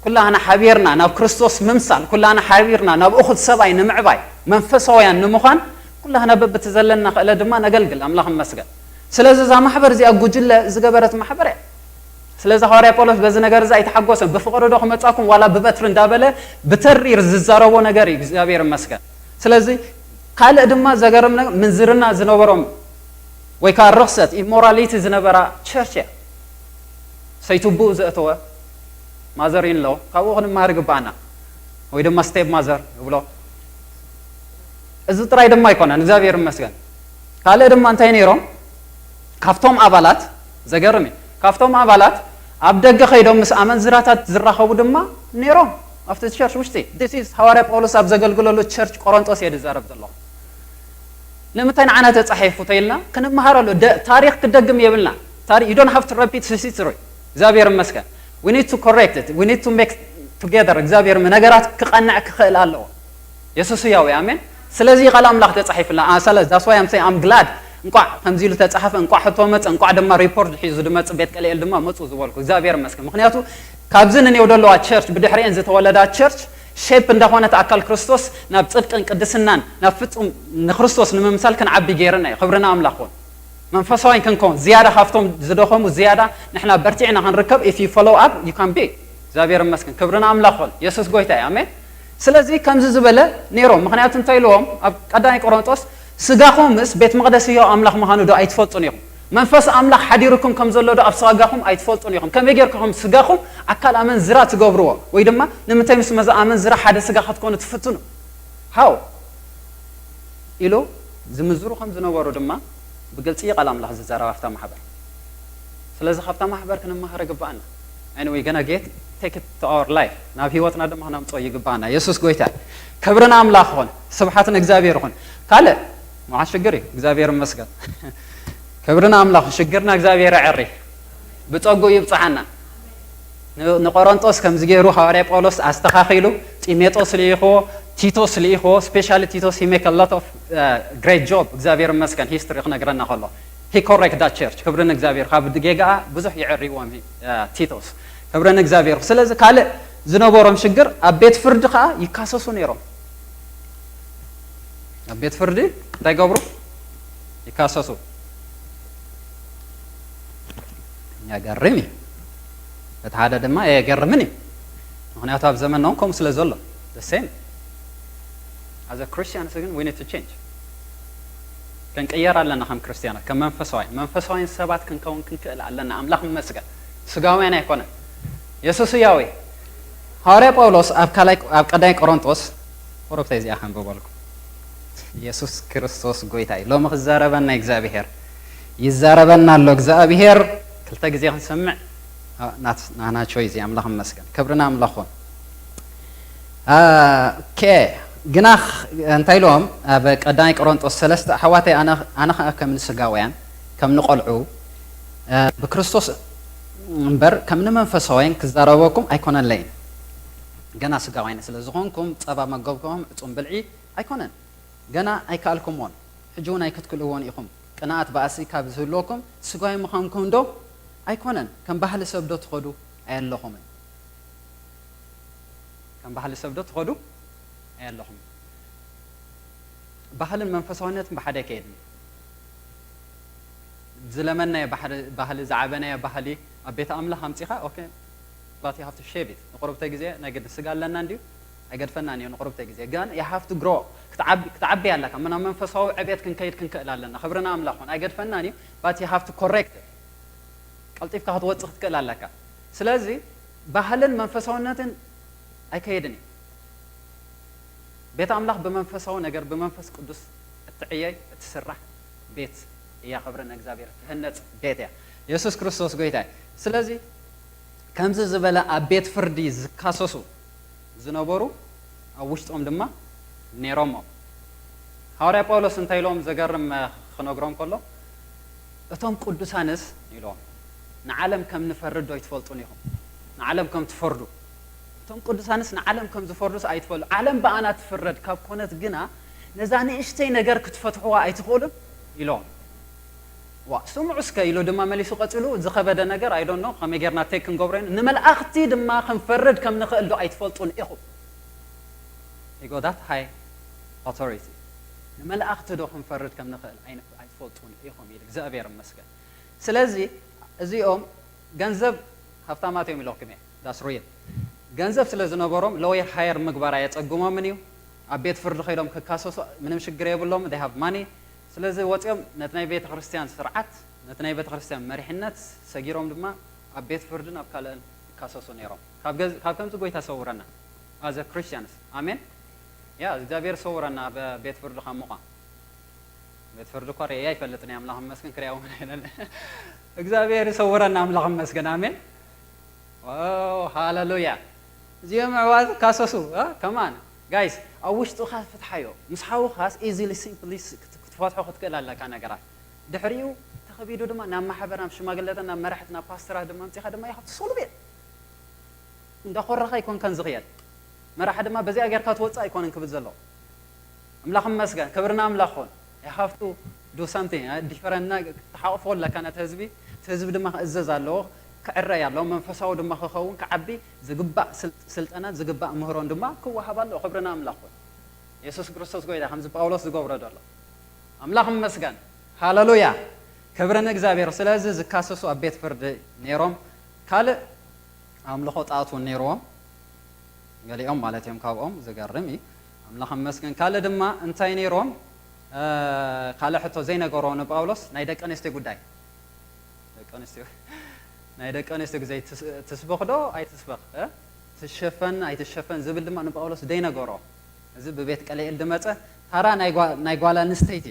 ኩላህና ሓቢርና ናብ ክርስቶስ ምምሳል ኩላህና ሓቢርና ናብ እኹል ሰብኣይ ንምዕባይ መንፈሳውያን ንምዃን ኩላህና በብቲ ዘለና ክእለ ድማ ነገልግል ኣምላኽ መስገን ስለዚ እዛ ማሕበር እዚኣ ጉጅለ ዝገበረት ማሕበር እያ ስለዚ ሃዋርያ ጳውሎስ በዚ ነገር እዚ ኣይተሓጎሰን ብፍቕሪ ዶ ክመጻኩም ዋላ ብበትሪ እንዳበለ ብተሪር ዝዛረቦ ነገር እዩ እግዚኣብሔር መስገን ስለዚ ካልእ ድማ ዘገርም ምንዝርና ዝነበሮም ወይ ከዓ ርኽሰት ኢሞራሊቲ ዝነበራ ቸርች እያ ሰይቱ ብኡ ዘእተወ ማዘር ኢንሎ ካብኡ ክንመሃር ይግባኣና ወይ ድማ ስቴፕ ማዘር ይብሎ እዚ ጥራይ ድማ ኣይኮነን እግዚኣብሔር ይመስገን ካልእ ድማ እንታይ ነይሮም ካብቶም ኣባላት ዘገርም እዩ ካብቶም ኣባላት ኣብ ደገ ከይዶም ምስ ኣመንዝራታት ዝራኸቡ ድማ ነይሮም ኣብቲ ቸርች ውሽጢ this is ሃዋርያ ጳውሎስ ኣብ ዘገልግለሉ ቸርች ቆሮንጦስ እየ ዝዛረብ ዘለኹ ንምንታይ ንዓና ተጻሒፉ ተይልና ክንመሃረሉ ታሪክ ክደግም የብልና you don't have to repeat history እግዚኣብሔር ይመስገን we need to correct it we need to make together እግዚኣብሔር ነገራት ክቐንዕ ክኽእል ኣለዎ የሱስ ያው ኣሜን ስለዚ ቃል ኣምላኽ ተጻሒፍልና ኣሰለ that's why I'm saying I'm glad እንቋዕ ከምዚ ኢሉ ተጻሓፈ እንቋዕ ሕቶ መጸ እንቋዕ ድማ ሪፖርት ሒዙ ድመጽ ቤት ቀልኤል ድማ መጹ ዝበልኩ እግዚኣብሔር ይመስገን ምክንያቱ ካብዚ ንኔው ደለዋ ቸርች ብድሕሪኤን ዝተወለዳ ቸርች ሼፕ እንዳኾነት ኣካል ክርስቶስ ናብ ጽድቅን ቅድስናን ናብ ፍጹም ንክርስቶስ ንምምሳል ክንዓቢ ገይርና እዩ ክብርና ኣምላኽ ኹን መንፈሳውያን ክንከውን ዝያዳ ካብቶም ዝደኸሙ ዝያዳ ንሕና በርቲዕና ክንርከብ if you follow up you can be እግዚኣብሔር ይመስገን ክብርና ኣምላኽ ኹን የሱስ ጎይታ እዩ ኣሜን ስለዚ ከምዚ ዝበለ ነይሮም ምክንያቱ እንታይ ኢልዎም ኣብ ቀዳማይ ቆሮንጦስ ስጋኹምስ ቤት መቕደስ ህያው ኣምላኽ ምዃኑ ዶ ኣይትፈልጡን ኢኹም መንፈስ ኣምላኽ ሓዲሩኩም ከም ዘሎ ዶ ኣብ ስጋኹም ኣይትፈልጡን ኢኹም ከመይ ጌርኩም ስጋኹም ኣካል ኣመንዝራ ትገብርዎ ወይ ድማ ንምንታይ ምስ መዛ ኣመንዝራ ሓደ ስጋ ክትኮኑ ትፍትኑ ሃው ኢሉ ዝምዝሩ ከም ዝነበሩ ድማ ብግልፂ ቃል ኣምላኽ ዝዛረብ ኣብታ ማሕበር ስለዚ ካብታ ማሕበር ክንመሃር ይግባኣና And we gonna get take it to our life. ናብ ህይወትና ድማ ክነምፅኦ ይግባና። የሱስ ጎይታ። ክብሪ ንኣምላኽ ይኹን፣ ስብሓት ንእግዚኣብሔር ይኹን። ካልእ መዓ ሽግር እዩ። እግዚኣብሔር ይመስገን። ክብሪ ንኣምላኽ። ሽግርና እግዚኣብሔር ኣዕሪ፣ ብፀጉኡ ይብፅሓና። ን- ንቆሮንጦስ ከምዚ ገይሩ ሃዋርያ ጳውሎስ ኣስተኻኺሉ፣ ጢሜጦስ ልኢኽዎ፣ ቲቶስ ልኢኽዎ። ስፔሻሊ ቲቶስ he make a lot of great job። እግዚኣብሔር ይመስገን። ሂስትሪ ክነግረና ከሎ he correct that church። ክብሪ ንእግዚኣብሔር። ካብ ጌጋኣ ብዙሕ የዕርይዎም። ቲቶስ። ክብሪ ንእግዚኣብሔር። ስለዚ ካልእ ዝነበሮም ሽግር፣ ኣብ ቤት ፍርዲ ከዓ ይካሰሱ ነይሮም። ኣብ ቤት ፍርዲ እንታይ ገብሩ? ይካሰሱ። ያገርም እዩ። እቲ ሓደ ድማ የገርምን እዩ። ምክንያቱ ኣብ ዘመንና እውን ከምኡ ስለ ዘሎ፣ the same as a Christians ግን we need to change። ክንቅየር ኣለና ከም ክርስትያናት፣ ከም መንፈሳውያን መንፈሳውያን ሰባት ክንከውን ክንክእል ኣለና። ኣምላኽ ይመስገን። ስጋውያን ኣይኮነን። የሱስ ህያው እዩ። ሃዋርያ ጳውሎስ ኣብ ካልኣይ ኣብ ቀዳማይ ቆሮንጦስ፣ ቆረብታ እዚኣ ከንብበልኩም። የሱስ ክርስቶስ ጎይታ እዩ። ሎሚ ክዛረበና እግዚኣብሔር ይዛረበና ኣሎ። እግዚኣብሔር ክልተ ግዜ ክንሰምዕ ናና ቾይዚ። ኣምላኽ ይመስገን። ክብርና ኣምላኽ ኹን። ኦኬ። ግና እንታይ ኢሎም ኣብ ቀዳማይ ቆሮንጦስ ሰለስተ፣ ኣሕዋተይ፣ ኣነ ኣነ ኸኣ ከም ንስጋውያን ከም ንቆልዑ ብክርስቶስ እምበር ከም ንመንፈሳውያን ክዛረበኩም ኣይኮነለይን። ገና ስጋውያን ስለ ዝኾንኩም ጸባ መገብኩም ዕጹም ብልዒ ኣይኮነን። ገና ኣይከኣልኩምዎን፣ ሕጂ እውን ኣይክትክእልዎን ኢኹም። ቅንኣት ባእሲ ካብ ዝህልወኩም ስጋዊ ምዃንኩም ዶ ኣይኮነን? ከም ባህሊ ሰብ ዶ ትኸዱ ኣየለኹምን? ከም ባህሊ ሰብ ዶ ትኸዱ ኣየለኹምን? ባህልን መንፈሳውነትን ብሓደ ኣይከይድን። ዝለመናዮ ባህሊ፣ ዝዓበናዮ ባህሊ ኣብ ቤት ኣምላኽ ኣምጺኻ፣ okay, but you have to shave it። ንቁርብተ ግዜ ናይ ግዲ ስጋ ኣለና እንድዩ፣ ኣይገድፈናን እዩ ንቁርብተ ግዜ። ግን you have to grow፣ ክትዓቢ ኣለካ። ናብ መንፈሳዊ ዕቤት ክንከይድ ክንክእል ኣለና። ክብርና ኣምላኽ ኹን። ኣይገድፈናን እዩ፣ but you have to correct። ቀልጢፍካ ክትወጽእ ክትክእል ኣለካ። ስለዚ ባህልን መንፈሳውነትን ኣይከይድን እዩ። ቤት ኣምላኽ ብመንፈሳዊ ነገር ብመንፈስ ቅዱስ እትዕየይ እትስራሕ ቤት እያ። ክብሪ ንእግዚኣብሔር። እትህነጽ ቤት እያ። የሱስ ክርስቶስ ጎይታ እዩ። ስለዚ ከምዚ ዝበለ ኣብ ቤት ፍርዲ ዝካሰሱ ዝነበሩ ኣብ ውሽጦም ድማ ነይሮሞ። ሃዋርያ ጳውሎስ እንታይ ኢሎም ዘገርም ክነግሮም ከሎ፣ እቶም ቅዱሳንስ ኢሎም ንዓለም ከም ንፈርድ ዶ ኣይትፈልጡን ኢኹም? ንዓለም ከም ትፈርዱ እቶም ቅዱሳንስ ንዓለም ከም ዝፈርዱስ ኣይትፈልጡ። ዓለም ብኣና ትፍረድ ካብ ኮነት ግና ነዛ ንእሽተይ ነገር ክትፈትሕዋ ኣይትኽእሉን ኢሎም። ዋ ስምዑ እስከ ኢሉ ድማ መሊሱ ቀጺሉ ዝኸበደ ነገር I don't know ከመይ ጌርና ቴክ ክንገብሮ ኢና ንመላእኽቲ ድማ ክንፈርድ ከም ንኽእል ዶ ኣይትፈልጡን ኢኹም? He got that high authority። ንመላእኽቲ ዶ ክንፈርድ ከም ንኽእል ኣይትፈልጡን ኢኹም ኢሉ እግዚኣብሔር ይመስገን። ስለዚ እዚኦም ገንዘብ ሃብታማት እዮም ኢለኩም እየ። That's real። ገንዘብ ስለ ዝነበሮም ሎየር ሃየር ምግባር ኣየጸግሞምን እዩ። ኣብ ቤት ፍርዲ ከይዶም ክካሰሱ ምንም ሽግር የብሎም። They have money። ስለዚ ወጺኦም ነቲ ናይ ቤተ ክርስቲያን ስርዓት፣ ነቲ ናይ ቤተ ክርስቲያን መሪሕነት ሰጊሮም ድማ ኣብ ቤት ፍርድን ኣብ ካልእን ይካሰሱ ነይሮም። ካብ ከምዚ ጎይታ ሰውረና። As a Christians። ኣሜን። ያ እግዚኣብሔር ሰውረና ኣብ ቤት ፍርዲ ካብ ምዃን። ቤት ፍርዲ እኳ ርእየ ኣይፈልጥን እየ። ኣምላኽ ይመስገን ክሪኣ እውን ኣይደልን። እግዚኣብሔር ይሰውረና። ኣምላኽ ይመስገን። ኣሜን። ሃለሉያ። እዚኦም ኣሕዋት ካሰሱ ከማን ጋይስ ኣብ ውሽጥኻ ፍትሓዮ። ምስ ሓውኻስ ኢዚሊ ሲምፕሊ ክትፈትሖ ክትክእል ኣለካ ነገራት። ድሕሪኡ ተኸቢዱ ድማ ናብ ማሕበር ናብ ሽማግለታት ናብ መራሕቲ ናብ ፓስተራት ድማ ኣምፂኻ ድማ ይኸብቲ ሶልቭ እንዳኾረኻ ኣይኮንካን ዝኽየድ። መራሒ ድማ በዚኣ ጌርካ ትወፅእ ኣይኮነን ክብል ዘሎ። ኣምላኽ ይመስገን። ክብሪ ንኣምላኽ ይኹን። You have to do something። ዲፈረንት ክትሓቕፎ ኣለካ ነቲ ህዝቢ። እቲ ህዝቢ ድማ ክእዘዝ ኣለዎ፣ ክዕረይ ኣለዎ፣ መንፈሳዊ ድማ ክኸውን ክዓቢ ዝግባእ ስልጠናን ዝግባእ ምህሮን ድማ ክወሃብ ኣለዎ። ክብሪ ንኣምላኽ ይኹን። የሱስ ክርስቶስ ጎይታ ከምዚ ጳውሎስ ዝገብሮ ዘሎ። ኣምላኽ ይመስገን። ሃለሉያ። ክብሪ ንእግዚኣብሔር። ስለዚ ዝካሰሱ ኣብ ቤት ፍርዲ ነይሮም። ካልእ ኣምልኾ ጣዖት እውን ነይርዎም፣ ገሊኦም ማለት እዮም ካብኦም። ዝገርም እዩ። ኣምላኽ ይመስገን። ካልእ ድማ እንታይ ነይርዎም? ካልእ ሕቶ ዘይነገርዎ ንጳውሎስ ናይ ደቂ ኣንስትዮ ጉዳይ። ደቂ ኣንስትዮ ናይ ደቂ ኣንስትዮ ግዜ ትስበኽ ዶ ኣይትስበኽ፣ ትሸፈን ኣይትሸፈን ዝብል ድማ ንጳውሎስ ዘይነገሮ። እዚ ብቤት ቀለኤል ድመፀ ታራ ናይ ጓል ኣንስተይቲ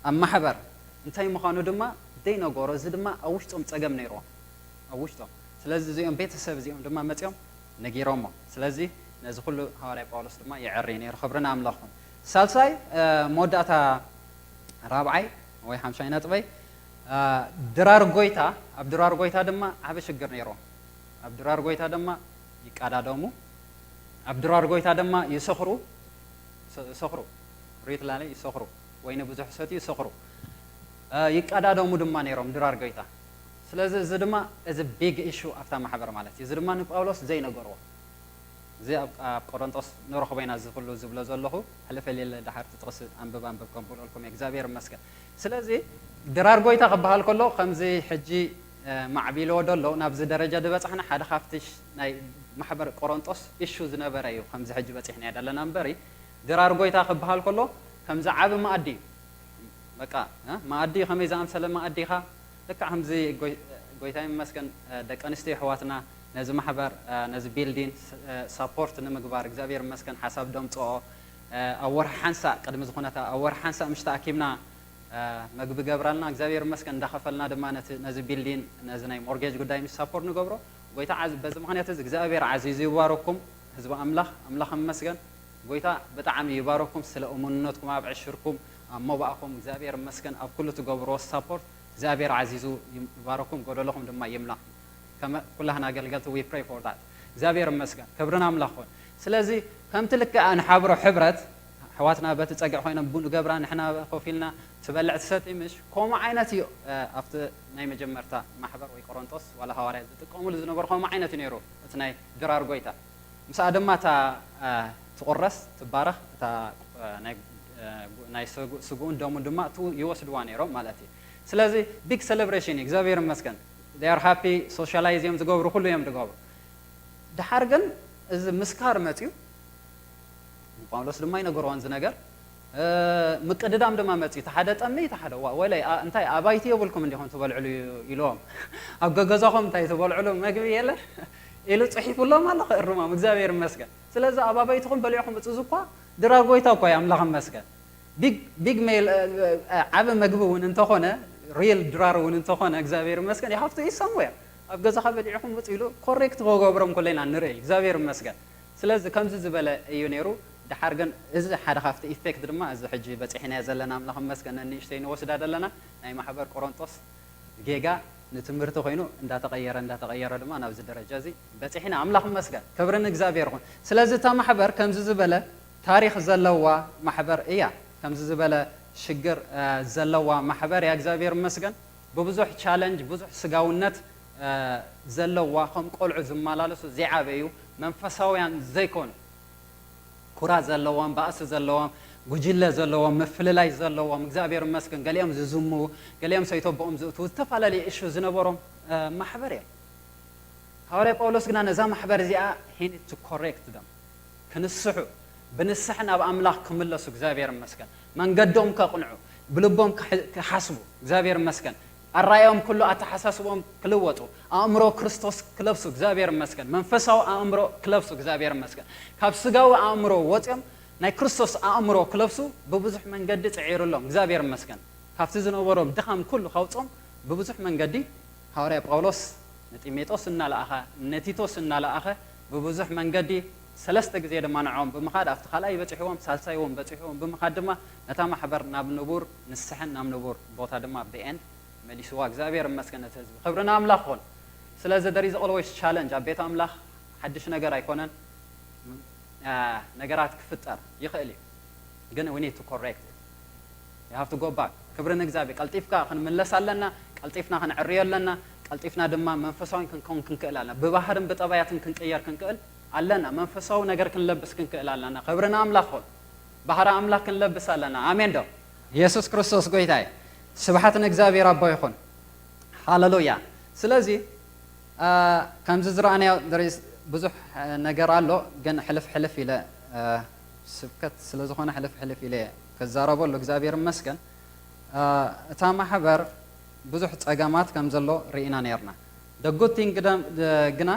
ኣብ ማሕበር እንታይ ምዃኑ ድማ ዘይነገሮ። እዚ ድማ ኣብ ውሽጦም ፀገም ነይርዎም። ኣብ ውሽጦም ስለዚ እዚኦም ቤተሰብ እዚኦም ድማ መጺኦም ነጊሮሞ። ስለዚ ነዚ ኩሉ ሃዋርያ ጳውሎስ ድማ የዐሪ ነይሩ። ክብሪ ንኣምላኽ ይኹን። ሳልሳይ፣ እ፣ መወዳእታ ራብዓይ ወይ ሓምሻይ ነጥበይ፣ እ፣ ድራር ጎይታ፣ ኣብ ድራር ጎይታ ድማ ዓቢ ሽግር ነይርዎም። ኣብ ድራር ጎይታ ድማ ይቃዳደሙ፣ ኣብ ድራር ጎይታ ድማ ይሰኽሩ፣ ይሰኽሩ፣ ሪትላለ ይሰኽሩ፣ ወይኒ ብዙሕ ሰትዩ ይሰኽሩ፣ እ፣ ይቃዳደሙ ድማ ነይሮም ድራር ጎይታ። ስለዚ እዚ ድማ እዚ ቢግ ኢሹ ኣብታ ማሕበር ማለት እዩ። እዚ ድማ ንጳውሎስ ዘይነገርዎ። እዚ ኣብ፣ ኣብ ቆሮንጦስ ንረኽቦ ኢና፣ እዚ ኩሉ ዝብሎ ዘለኹ። ሕልፍ ኢለ ደሓር እቲ ጥቕሲ ኣንብብ ኣንብብ ከም ብለልኩም እየ። እግዚኣብሔር ይመስገን። ስለዚ ድራር ጎይታ ክበሃል ከሎ፣ ከምዚ ሕጂ፣ እ፣ ማዕቢልዎ ደሎ፣ ናብዚ ደረጃ ዝበጻሕና ሓደ ካብቲ ሽ-፣ ናይ ማሕበር ቆሮንጦስ ኢሹ ዝነበረ እዩ። ከምዚ ሕጂ በጺሕናዮ ዘለና እምበሪ፣ ድራር ጎይታ ክበሃል ከሎ፣ ከምዚ ዓቢ መኣዲ እዩ። በቃ፣ እ፣ መኣዲ ከመይ ዝኣምሰለ መኣዲ ኢኻ? ልክዕ ከምዚ ጎይ-፣ ጎይታ ይመስገን፣ እ፣ ደቂ ኣንስትዮ ኣሕዋትና ነዚ ማሕበር፣ እ፣ ነዚ ቢልዲን ስ-፣ እ፣ ሳፖርት ንምግባር እግዚኣብሔር ይመስገን ሓሳብ ደምጽኦ፣ እ፣ ኣብ ወርሒ ሓንሳእ ቅድሚ ዝኾነታ ኣብ ወርሒ ሓንሳእ ምሽ ተኣኪብና፣ እ፣ መግቢ ገብራልና እግዚኣብሔር ይመስገን እንዳኸፈልና ድማ ነቲ፣ ነዚ ቢልዲን ነዚ ናይ ሞርጌጅ ጉዳይ ምሽ ሳፖርት ንገብሮ። ጎይታ ዓዝ-፣ በዚ ምኽንያት እዚ እግዚኣብሔር ዓዚዙ ይባረኩም ህዝቢ ኣምላኽ፣ ኣምላኽ ይመስገን። ጎይታ ብጣዕሚ ይባረኩም ስለ እሙንነትኩም ኣብ ዕሽርኩም ኣብ መባእኹም እግዚኣብሔር ይመስገን። ኣብ ኩሉ ትገብርዎ ሳፖርት እግዚኣብሔር ዓዚዙ ይባረኩም፣ ጎደሎኹም ድማ ይምላ። ከመ ኩላህና ኣገልገልቲ we pray for that። እግዚኣብሔር ይመስገን፣ ክብሪ ንኣምላኽ ይኹን። ስለዚ ከምቲ ልክዕ ንሓብሮ ሕብረት ኣሕዋትና በቲ ጸግዒ ኮይኖም ቡን ገብራ፣ ንሕና ኮፍ ኢልና ትበልዕ ትሰቲ ምሽ፣ ከምኡ ዓይነት እዩ፣ እ፣ ኣብቲ ናይ መጀመርታ ማሕበር ወይ ቆሮንጦስ ዋላ ሃዋርያ ዝጥቀሙሉ ዝነበሩ ከምኡ ዓይነት እዩ ነይሩ፣ እቲ ናይ ድራር ጎይታ። ምስኣ ድማ እታ፣ እ፣ ትቑረስ፣ ትባረኽ፣ እታ፣ እ፣ ናይ፣ እ፣ ናይ ስጉ-፣ ስግኡን ደሙን ድማ እቱ ይወስድዋ ነይሮም ማለት እዩ። ስለዚ ቢግ ሴሌብሬሽን እዩ፣ እግዚኣብሔር ይመስገን። They are happy፣ ሶሻላይዝ እዮም ዝገብሩ፣ ኩሉ እዮም ዝገብሩ። ድሓር ግን እዚ ምስካር መጽዩ፣ ንጳውሎስ ድማ ይነገርዎ እዚ ነገር፣ እ፣ ምቅድዳም ድማ መጽዩ። እቲ ሓደ ጠሚ፣ እቲ ሓደ ዋ-፣ ወለይ፣ ኣ-፣ እንታይ ኣባይቲ የብልኩም እንዲኹም ትበልዕሉ ኢልዎም። ኣብ ገገዛኹም እንታይ ትበልዕሉ መግቢ የለ ኢሉ ጽሒፉሎም ኣሎ ክእርሞም። እግዚኣብሔር ይመስገን። ስለዚ ኣብ ኣባይትኹም በሊዕኹም ምጽእ እኳ ድራር ጎይታ እኳ እዩ፣ ኣምላኽ ይመስገን። ቢግ፣ ቢግ ሜል፣ እ፣ እ፣ ዓቢ መግቢ እውን እንተኾነ፣ ሪል ድራር እውን እንተኾነ፣ እግዚኣብሔር ይመስገን፣ you have to eat somewhere። ኣብ ገዛኻ በሊዕኹም ውጽእ ኢሉ ኮሬክት ክገብሮም ከሎ ኢና ንርኢ። እግዚኣብሔር ይመስገን። ስለዚ ከምዚ ዝበለ እዩ ነይሩ። ድሓር ግን እዚ ሓደ ካብቲ ኢፌክት ድማ እዚ ሕጂ በጺሕናዮ ዘለና፣ ኣምላኽ ይመስገን፣ ንእሽተይ ንወስዳ ዘለና ናይ ማሕበር ቆሮንጦስ ጌጋ ንትምህርቲ ኮይኑ እንዳተቐየረ፣ እንዳተቐየረ ድማ ናብዚ ደረጃ እዚ በጺሕና። ኣምላኽ ይመስገን፣ ክብሪ ንእግዚኣብሔር ይኹን። ስለዚ እታ ማሕበር ከምዚ ዝበለ ታሪኽ ዘለዋ ማሕበር እያ። ከምዚ ዝበለ ሽግር፣ እ፣ ዘለዋ ማሕበር እያ። እግዚኣብሔር ይመስገን። ብብዙሕ ቻለንጅ፣ ብዙሕ ስጋውነት፣ እ፣ ዘለዋ፣ ከም ቆልዑ ዝመላለሱ ዘይዓበዩ መንፈሳውያን ዘይኮኑ፣ ኩራ ዘለዎም፣ ባእሲ ዘለዎም፣ ጉጅለ ዘለዎም፣ ምፍልላይ ዘለዎም፣ እግዚኣብሔር ይመስገን፣ ገሊኦም ዝዝሙ፣ ገሊኦም ሰይተቦኦም ዝእትዉ፣ ዝተፈላለዩ እሹ ዝነበሮም፣ እ፣ ማሕበር እዮም። ሃዋርያ ጳውሎስ ግና ነዛ ማሕበር እዚኣ he need to correct them፣ ክንስሑ፣ ብንስሐ ናብ ኣምላኽ ክምለሱ፣ እግዚኣብሔር ይመስገን፣ መንገዶም ከቕንዑ፣ ብልቦም ክሕ-፣ ክሓስቡ፣ እግዚኣብሔር ይመስገን፣ ኣራዮም ኩሉ ኣተሓሳስቦም ክልወጡ፣ ኣእምሮ ክርስቶስ ክለብሱ፣ እግዚኣብሔር ይመስገን፣ መንፈሳዊ ኣእምሮ ክለብሱ፣ እግዚኣብሔር ይመስገን፣ ካብ ስጋዊ ኣእምሮ ወፂኦም ናይ ክርስቶስ ኣእምሮ ክለብሱ ብብዙሕ መንገዲ ጽዒሩሎም፣ እግዚኣብሔር ይመስገን። ካብቲ ዝነበሮም ድኻም ኩሉ ከውጾም ብብዙሕ መንገዲ ሃዋርያ ጳውሎስ ንጢሜጦስ እናለኣኸ፣ ንቲቶስ እናለኣኸ፣ ብብዙሕ መንገዲ ሰለስተ ግዜ ድማ ንዕኦም ብምኻድ፣ ኣብቲ ካልኣይ በጺሕዎም፣ ሳልሳይ እውን በጺሕዎም ብምኻድ ድማ ነታ ማሕበር ናብ ንቡር ንስሐን ናብ ንቡር ቦታ ድማ ብኤንድ መሊስዋ። እግዚኣብሔር ይመስገን ነቲ ህዝቢ። ክብሪ ንኣምላኽ ይኹን። ስለዚ there is always challenge ኣብ ቤት ኣምላኽ ሓድሽ ነገር ኣይኮነን። አ፣ ነገራት ክፍጠር ይኽእል እዩ። ግን we need to correct it. You have to go back. ክብሪ ንእግዚኣብሔር። ቀልጢፍካ ክንምለስ ኣለና፣ ቀልጢፍና ክንዕርዮ ኣለና፣ ቀልጢፍና ድማ መንፈሳዊ ክንከውን ክንክእል ኣለና። ብባህርን ብጠባያትን ክንቅየር ክንክእል ኣለና። መንፈሳዊ ነገር ክንለብስ ክንክእል ኣለና። ክብሪ ንኣምላኽ ይኹን። ባህሪ ኣምላኽ ክንለብስ ኣለና። ኣሜን ዶ? ኢየሱስ ክርስቶስ ጎይታ እዩ። ስብሓት ንእግዚኣብሔር ኣቦ ይኹን። ሃሌሉያ። ስለዚ፣ አ፣ ከምዚ ዝረኣናዮ there is ብዙሕ፣ አ፣ ነገር ኣሎ፣ ግን ሕልፍ ሕልፍ ኢለ፣ አ፣ ስብከት ስለ ዝኾነ ሕልፍ ሕልፍ ኢለ ክዛረበሉ እግዚኣብሔር ይመስገን። አ፣ እታ ማሕበር ብዙሕ ጸገማት ከም ዘሎ ርኢና ነርና። The good thing ግደ-፣ ግና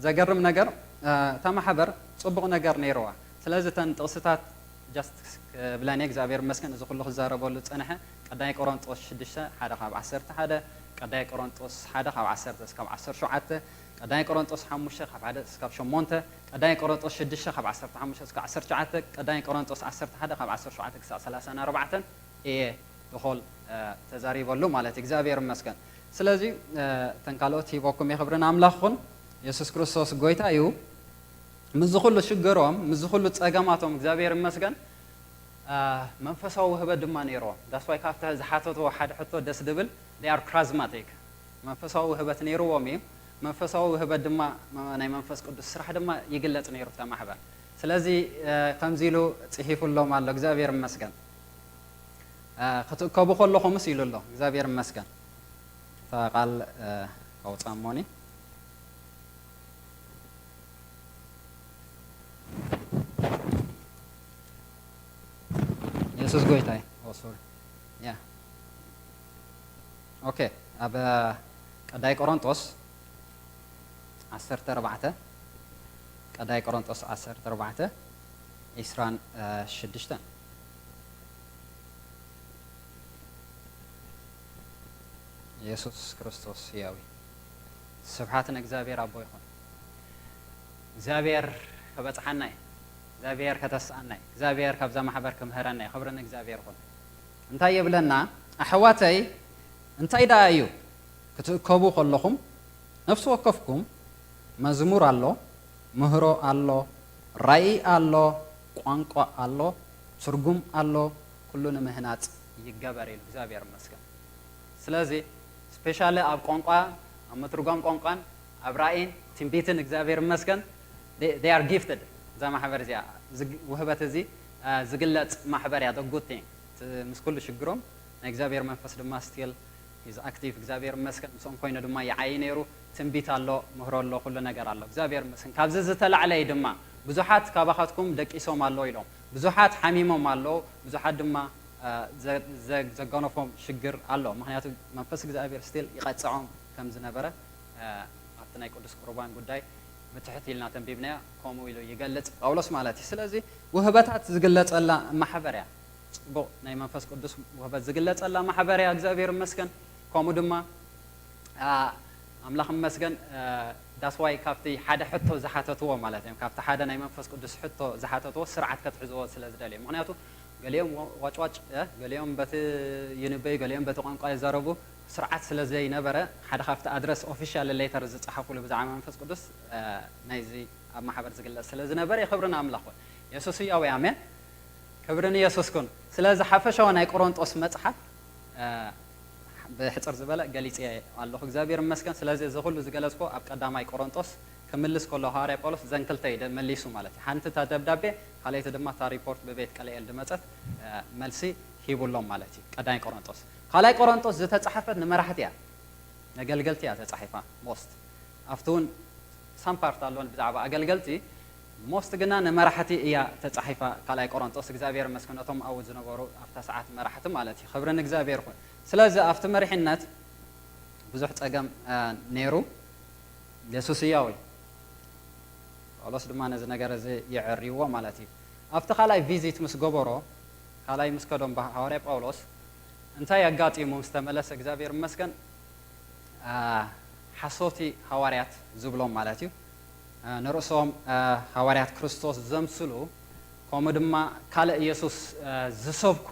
ዘገርም ነገር፣ አ፣ እታ ማሕበር ጽቡቕ ነገር ነይርዋ። ስለዚ እተን ጥቕስታት ጃስት ክብለን እየ፣ እግዚኣብሔር ይመስገን፣ እዚ ኩሉ ክዛረበሉ ጸንሐ። ቀዳማይ ቆሮንጦስ ሽዱሽተ፣ ሓደ ካብ ዓሰርተ ሓደ፣ ቀዳማይ ቆሮንጦስ ሓደ ካብ ዓሰርተ እስካብ ዓሰርተ ሸውዓተ፣ ቀዳማይ ቆሮንጦስ ሓሙሽተ ካብ ሓደ እስካብ ሸሞንተ፣ ቀዳማይ ቆሮንጦስ ሽዱሽተ ካብ ዓሰርተ ሓሙሽተ እስካብ ዓሰርተ ትሽዓተ፣ ቀዳማይ ቆሮንጦስ ዓሰርተ ሓደ ካብ ዓሰርተ ሸውዓተ ክሳብ ሰላሳን ኣርባዕተን እየ ብኾል ተዛሪበሉ ማለት እዩ። እግዚኣብሔር ይመስገን። ስለዚ እተን ካልኦት ሂበኩም እየ። ክብሪ ንኣምላኽ ይኹን። የሱስ ክርስቶስ ጎይታ እዩ። ምስዚ ኩሉ ሽግሮም፣ ምስዚ ኩሉ ጸገማቶም እግዚኣብሔር ይመስገን መንፈሳዊ ውህበት ድማ ነይርዎም። That's why ካብቲ ዝሓተትዎ ሓደ ሕቶ ደስ ድብል፣ they are charismatic። መንፈሳዊ ውህበት ነይርዎም እዩ። መንፈሳዊ ውህበት ድማ ናይ መንፈስ ቅዱስ ስራሕ ድማ ይግለጽ ነይሩ ኣብታ ማሕበር። ስለዚ ከምዚ ኢሉ ጽሒፉሎም ኣሎ። እግዚኣብሔር ይመስገን። ክትእከቡ ከለኹምስ ኢሉ ኣሎ። እግዚኣብሔር ይመስገን። እታ ቃል ከውጻ እሞኒ። የሱስ ጎይታይ። Oh, sorry. Yeah. Okay. ኣብ ቀዳይ ቆሮንጦስ ዓሰርተ ኣርባዕተ፣ ቀዳይ ቆሮንጦስ ዓሰርተ ኣርባዕተ፣ ዒስራን ሽዱሽተን። የሱስ ክርስቶስ ህያው እዩ። ስብሓት ንእግዚኣብሔር ኣቦ ይኹን። እግዚኣብሔር ከበጽሓና እዩ። እግዚኣብሔር ከተስኣና እዩ። እግዚኣብሔር ካብዛ ማሕበር ክምህረና እዩ። ክብሪ ንእግዚኣብሔር ይኹን። እንታይ ይብለና? ኣሕዋተይ፣ እንታይ ደኣ እዩ? ክትእከቡ ከለኹም ነፍሲ ወከፍኩም መዝሙር ኣሎ፣ ምህሮ ኣሎ፣ ራእይ ኣሎ፣ ቋንቋ ኣሎ፣ ትርጉም ኣሎ፣ ኩሉ ንምህናጽ ይገበር ኢሉ። እግዚኣብሔር ይመስገን። ስለዚ ስፔሻሊ ኣብ ቋንቋ፣ ኣብ ምትርጓም ቋንቋን ኣብ ራእይን ትንቢትን እግዚኣብሔር ይመስገን፣ they are gifted። እዛ ማሕበር እዚኣ ዝግ- ውህበት እዚ ዝግለጽ ማሕበር እያ። The good thing። ምስ ኩሉ ሽግሮም ናይ እግዚኣብሔር መንፈስ ድማ ስቲል ሂዝ ኣክቲቭ። እግዚኣብሔር ይመስገን። ምስኦም ኮይኑ ድማ ይዓይ ነይሩ። ትንቢት ኣሎ፣ ምህሮ ኣሎ፣ ኩሉ ነገር ኣሎ። እግዚኣብሔር ይመስገን። ካብዚ ዝተላዕለ እዩ ድማ ብዙሓት ካባኻትኩም ደቂሶም ኣሎ ኢሎም፣ ብዙሓት ሓሚሞም ኣሎ፣ ብዙሓት ድማ ዘ- ዘ- ዘገነፎም ሽግር ኣሎ። ምክንያቱ መንፈስ እግዚኣብሔር ስቲል ይቐጽዖም ከም ዝነበረ ኣብቲ ናይ ቅዱስ ቁርባን ጉዳይ ብትሕት ኢልና ተንቢብናዮ። ከምኡ ኢሉ ይገልጽ ጳውሎስ ማለት እዩ። ስለዚ ውህበታት ዝግለጸላ ማሕበር እያ። ጽቡቕ ናይ መንፈስ ቅዱስ ውህበት ዝግለጸላ ማሕበር እያ። እግዚኣብሔር ይመስገን። ከምኡ ድማ ኣምላኽ ይመስገን። That's why ካብቲ ሓደ ሕቶ ዝሓተትዎ ማለት እዮም፣ ካብቲ ሓደ ናይ መንፈስ ቅዱስ ሕቶ ዝሓተትዎ ስርዓት ከትሕዝዎ ስለ ዝደልዩ። ምክንያቱ ገሊኦም ዋጭዋጭ፣ ገሊኦም በቲ ይንበዩ፣ ገሊኦም በቲ ቋንቋ ይዛረቡ፣ ስርዓት ስለ ዘይነበረ ሓደ ካብቲ ኣድረስ ኦፊሻል ሌተር ዝጸሓፉሉ ብዛዕባ መንፈስ ቅዱስ ናይዚ ኣብ ማሕበር ዝግለጽ ስለ ዝነበረ፣ ክብሪ ንኣምላኽ ይኹን። የሱስ ህያው እዩ። ኣሜን። ክብሪ ንየሱስ ኩን። ስለዚ ሓፈሻዊ ናይ ቆሮንጦስ መጽሓፍ ብሕጽር ዝበለ ገሊጸ ኣለኹ። እግዚኣብሔር ይመስገን። ስለዚ እዚ ኩሉ ዝገለጽኮ ኣብ ቀዳማይ ቆሮንጦስ ክምልስ ከሎ ሃዋርያ ጳውሎስ ዘን ክልተ እዩ መሊሱ ማለት እዩ። ሓንቲ እታ ደብዳቤ፣ ካልኣይቲ ድማ እታ ሪፖርት ብቤት ቀለኤል ድመጸት መልሲ ሂቡሎም ማለት እዩ። ቀዳማይ ቆሮንጦስ። ካልኣይ ቆሮንጦስ ዝተጻሕፈት ንመራሕቲ እያ፣ ነገልገልቲ እያ ተጻሒፋ። ሞስት ኣብቲ እውን ሳም ፓርት ኣሎ ብዛዕባ ኣገልገልቲ፣ ሞስት ግና ንመራሕቲ እያ ተጻሒፋ። ካልኣይ ቆሮንጦስ። እግዚኣብሔር ይመስገን፣ ነቶም ኣብኡ ዝነበሩ ኣብታ ሰዓት መራሕቲ ማለት እዩ። ክብሪ ንእግዚኣብሔር ይኹን። ስለዚ ኣብቲ መሪሕነት ብዙሕ ጸገም ነይሩ። የሱስ ህያው እዩ። ጳውሎስ ድማ ነዚ ነገር እዚ የዐርይዎ ማለት እዩ። ኣብቲ ካልኣይ ቪዚት ምስ ገበሮ፣ ካልኣይ ምስ ከዶም ሃዋርያ ጳውሎስ እንታይ ኣጋጢሙ ምስ ተመለሰ እግዚኣብሔር ይመስገን፣ ሓሶቲ ሃዋርያት ዝብሎም ማለት እዩ፣ ንርእሶም ሃዋርያት ክርስቶስ ዘምስሉ፣ ከምኡ ድማ ካልእ ኢየሱስ ዝሰብኩ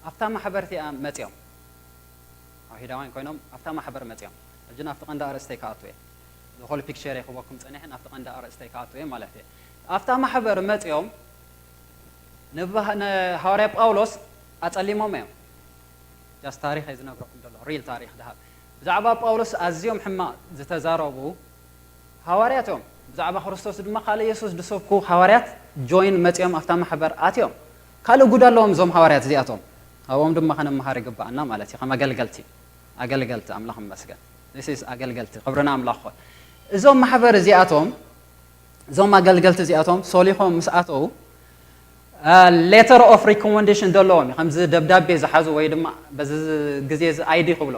ኣብታ ማሕበር እቲኣ መጺኦም። ኣይሁዳውያን ኮይኖም ኣብታ ማሕበር መጺኦም። ሕጂ ናብቲ ቀንዲ ኣርእስተይ ክኣቱ እየ። ዝኾነ ፒክቸር እየ ክበኩም ጸኒሐ፣ ናብቲ ቀንዲ ኣርእስተይ ክኣቱ እየ ማለት እየ። ኣብታ ማሕበር መጺኦም ንሃዋርያ ጳውሎስ ኣጸሊሞም እዮም። ጃስት ታሪኽ እየ ዝነግረኩም ዘሎ፣ ሪል ታሪኽ ድሃብ። ብዛዕባ ጳውሎስ ኣዝዮም ሕማቕ ዝተዛረቡ ሃዋርያት እዮም። ብዛዕባ ክርስቶስ ድማ ካልእ የሱስ ዝሰብኩ ሃዋርያት ጆይን መጺኦም ኣብታ ማሕበር ኣትዮም። ካልእ ጉድ ኣለዎም እዞም ሃዋርያት እዚኣቶም። ኣብኦም ድማ ከነመሃር ይግብኣና ማለት እዩ። ከም ኣገልገልቲ፣ ኣገልገልቲ፣ ኣምላኽ ይመስገን። This is ኣገልገልቲ፣ ክብሪ ንኣምላኽ ይኹን። እዞም ማሕበር እዚኣቶም፣ እዞም ኣገልገልቲ እዚኣቶም ሶሊኾም ምስ ኣተዉ፣ ሌተር ኦፍ ሪኮመንዴሽን ዘለዎም እዩ። ከምዚ ደብዳቤ ዝሓዙ ወይ ድማ በዚ ግዜ እዚ ኣይዲ ክብሎ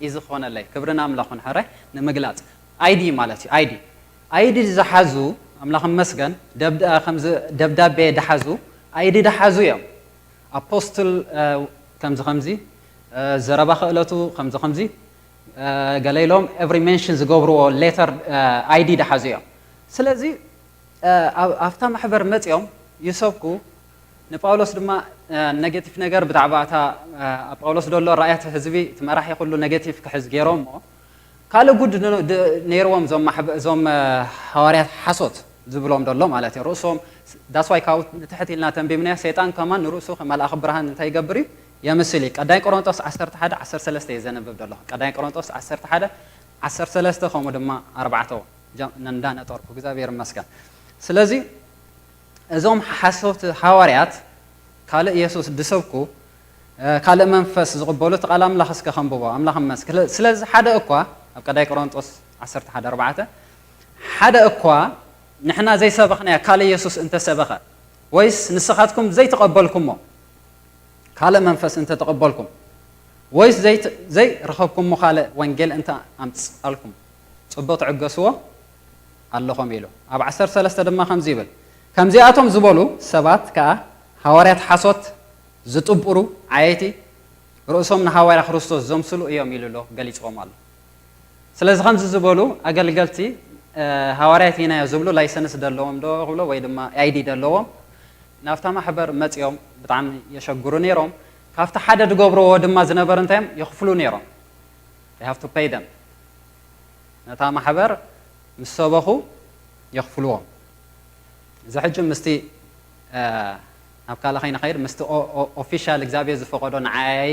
እዩ ዝኾነለይ። ክብሪ ንኣምላኽ ይኹን። ሕራይ ንምግላጽ ኣይዲ ማለት እዩ። ኣይዲ፣ ኣይዲ ዝሓዙ፣ ኣምላኽ ይመስገን፣ ደብዳ- ከምዚ ደብዳቤ ዝሓዙ፣ ኣይዲ ዝሓዙ እዮም። ኣፖስትል ከምዚ ከምዚ፣ ዘረባ ክእለቱ ከምዚ ከምዚ፣ ገለ ኢሎም every mention ዝገብርዎ letter ID ዝሓዙ እዮም። ስለዚ ኣብታ ማሕበር መፂኦም ይሰብኩ። ንጳውሎስ ድማ negative ነገር ብዛዕባ እታ ኣብ ጳውሎስ ዘሎ ራእያት ህዝቢ እቲ መራሒ ኩሉ negative ክሕዝ ገይሮም እሞ ካልእ ጉድ ነይርዎም እዞም ሃዋርያት ሓሶት ዝብሎም ዘሎ ማለት እዩ። ርእሶም that's why ካብኡ ንትሕት ኢልና ተንቢብናዮ። ሰይጣን ከማን ንርእሱ ከም መልኣኽ ብርሃን እንታይ ይገብር እዩ? የምስል እዩ። ቀዳይ ቆሮንጦስ ዓሰርተ ሓደ ዓሰርተ ሰለስተ እየ ዘንብብ ዘለኹ። ቀዳይ ቆሮንጦስ ዓሰርተ ሓደ ዓሰርተ ሰለስተ ከምኡ ድማ ኣርባዕተ እንዳነጠርኩ እግዚኣብሔር ይመስገን። ስለዚ እዞም ሓሰውቲ ሃዋርያት ካልእ የሱስ ድሰብኩ ካልእ መንፈስ ዝቕበሉ እቲ ቃል ኣምላኽ እስከ ከንብቦ ኣምላኽ መስክ ስለዚ ሓደ እኳ ኣብ ቀዳይ ቆሮንጦስ ዓሰርተ ሓደ ኣርባዕተ ሓደ እኳ ንሕና ዘይሰበኽናያ ካልእ የሱስ እንተሰበኸ ወይስ ንስኻትኩም ዘይተቐበልኩሞ ካልእ መንፈስ እንተተቐበልኩም ወይስ ዘይረኸብኩሞ ካልእ ወንጌል እንተ ኣምፅኣልኩም ፅቡቕ ትዕገስዎ ኣለኹም ኢሉ ኣብ ዓሰርተ ሰለስተ ድማ ከምዚ ይብል ከምዚኣቶም ዝበሉ ሰባት ከዓ ሃዋርያት ሓሶት ዝጥብሩ ዓየይቲ ርእሶም ንሃዋርያ ክርስቶስ ዘምስሉ እዮም ኢሉ ኣሎ ገሊፅዎም ኣሎ ስለዚ ከምዚ ዝበሉ ኣገልገልቲ ሃዋርያት ኢናዮ ዝብሉ license ደለዎም ዶ ክብሎ ወይ ድማ ID ደለዎም ናብታ ማሕበር መፂኦም ብጣዕሚ የሸግሩ ነይሮም ካብቲ ሓደ ዝገብርዎ ድማ ዝነበረ እንታይ እዮም ይኽፍሉ ነይሮም they have to pay them ነታ ማሕበር ምስ ሰበኹ የኽፍልዎም እዚ ሕጂ ምስቲ ናብ ካልእ ከይንኸይድ ምስቲ official እግዚኣብሔር ዝፈቐዶ ንዓያይ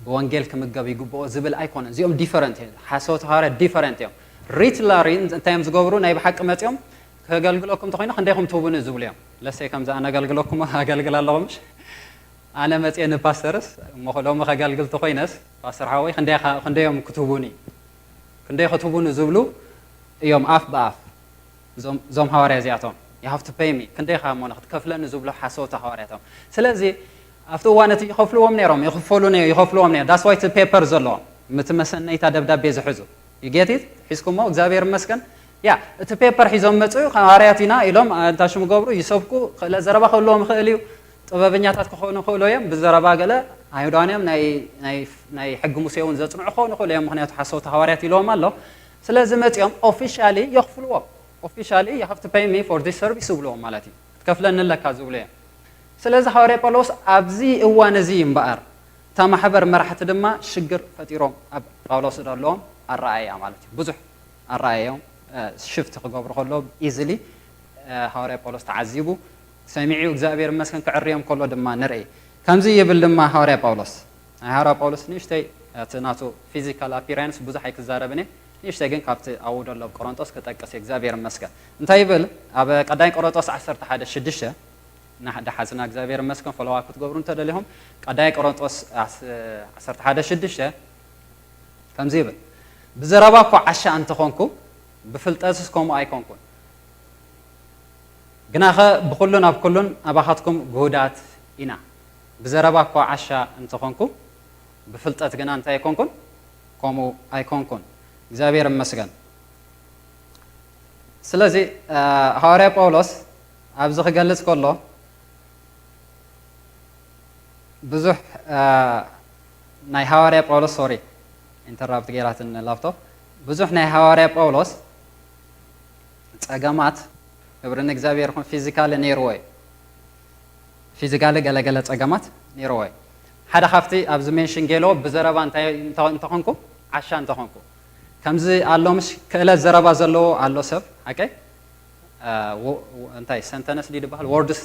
ብወንጌል ክምገብ ይግብኦ ዝብል ኣይኮነን እዚኦም different እዮም ሓሰውቲ ሃዋርያት different እዮም literally እንታይ እዮም ዝገብሩ ናይ ብሓቂ መፂኦም ከገልግለኩም እንተኮይኑ ክንደይኹም ትህቡኒ ዝብሉ እዮም ለሰይ ከምዚ ኣነ ኣገልግለኩም ኣገልግል ኣለኹ ምሽ ኣነ መፅየ ንፓስተርስ እሞ ሎሚ ከገልግል ተኮይነስ ፓስተር ሓወይ ክንደይ እዮም ክትህቡኒ ክንደይ ክትህቡኒ ዝብሉ እዮም ኣፍ ብኣፍ እዞም ሃዋርያ እዚኣቶም you have to pay me ክንደይ ካ ሞ ክትከፍለኒ ዝብሉ ሓሰውቲ ሃዋርያቶም ስለዚ ኣብቲ እዋን እቲ ይኸፍልዎም ነይሮም ይኽፈሉ ይኸፍልዎም ነይሮም that's why እቲ paper ዘለዎም ምቲ መሰነይታ ደብዳቤ ዝሕዙ you get it ሒዝኩሞ እግዚኣብሔር ይመስገን ያ እቲ paper ሒዞም መፅኡ ሃዋርያት ኢና ኢሎም እንታይ ሽሙ ገብሩ ይሰብኩ ክእለ ዘረባ ክህልዎም ይኽእል እዩ ጥበበኛታት ክኾኑ ይኽእሉ እዮም ብዘረባ ገለ ኣይሁዳውያን እዮም ናይ ሕጊ ሙሴ እውን ዘፅንዑ ክኾኑ ይኽእሉ እዮም ምክንያቱ ሓሰውቲ ሃዋርያት ኢልዎም ኣሎ ስለዚ መፂኦም officially የኽፍልዎም officially you have to pay me for this service ይብልዎም ማለት እዩ ክትከፍለኒ ኣለካ ዝብሉ እዮም ስለዚ ሃዋርያ ጳውሎስ ኣብዚ እዋን እዚ እምበኣር እታ ማሕበር መራሕቲ ድማ ሽግር ፈጢሮም ኣብ ጳውሎስ ዘለዎም ኣረኣእያ ማለት እዩ ብዙሕ ኣረኣእዮም ሽፍት ክገብሩ ከሎ easily ሃዋርያ ጳውሎስ ተዓዚቡ ሰሚዑ እግዚኣብሔር መስገን ክዕርዮም ከሎ ድማ ንርኢ ከምዚ ይብል ድማ ሃዋርያ ጳውሎስ ናይ ሃዋርያ ጳውሎስ ንእሽተይ እቲ ናቱ physical appearance ብዙሕ ኣይክዛረብን እየ ንእሽተይ ግን ካብቲ ኣብኡ ደሎ ቆሮንጦስ ክጠቅስ እግዚኣብሔር መስገን እንታይ ይብል ኣብ ቀዳይ ቆሮንጦስ ዓሰርተ ሓደ ሽዱሽተ ዳሓዝና እግዚኣብሔር መስገን ፈለዋ ክትገብሩ እንተደሊኹም ቀዳይ ቆሮንጦስ ዓሰርተ ሓደ ሽዱሽተ ከምዚ ይብል ብዘረባ እኮ ዓሻ እንተኾንኩ ብፍልጠትስ ከምኡ ኣይኮንኩን ግናኸ ብኩሉን ኣብ ኩሉን ኣባኻትኩም ግሁዳት ኢና ብዘረባ እኮ ዓሻ እንተኾንኩ ብፍልጠት ግና እንታይ ኣይኮንኩን ከምኡ ኣይኮንኩን እግዚኣብሔር እመስገን ስለዚ ሃዋርያ ጳውሎስ ኣብዚ ክገልጽ ከሎ ብዙሕ ናይ ሃዋርያ ጳውሎስ sorry interrupt ገይራትኒ laptop ብዙሕ ናይ ሃዋርያ ጳውሎስ ፀገማት ክብሪ ንእግዚኣብሔር ይኹን physically ነይርዎ እዩ physically ገለገለ ፀገማት ነይርዎ እዩ ሓደ ካብቲ ኣብዚ mention ገይርዎ ብዘረባ እንታይ እንተኾንኩ ዓሻ እንተኾንኩ ከምዚ ኣሎ ምሽ ክእለት ዘረባ ዘለዎ ኣሎ ሰብ ሓቀይ እንታይ sentence ድዩ ዝበሃል words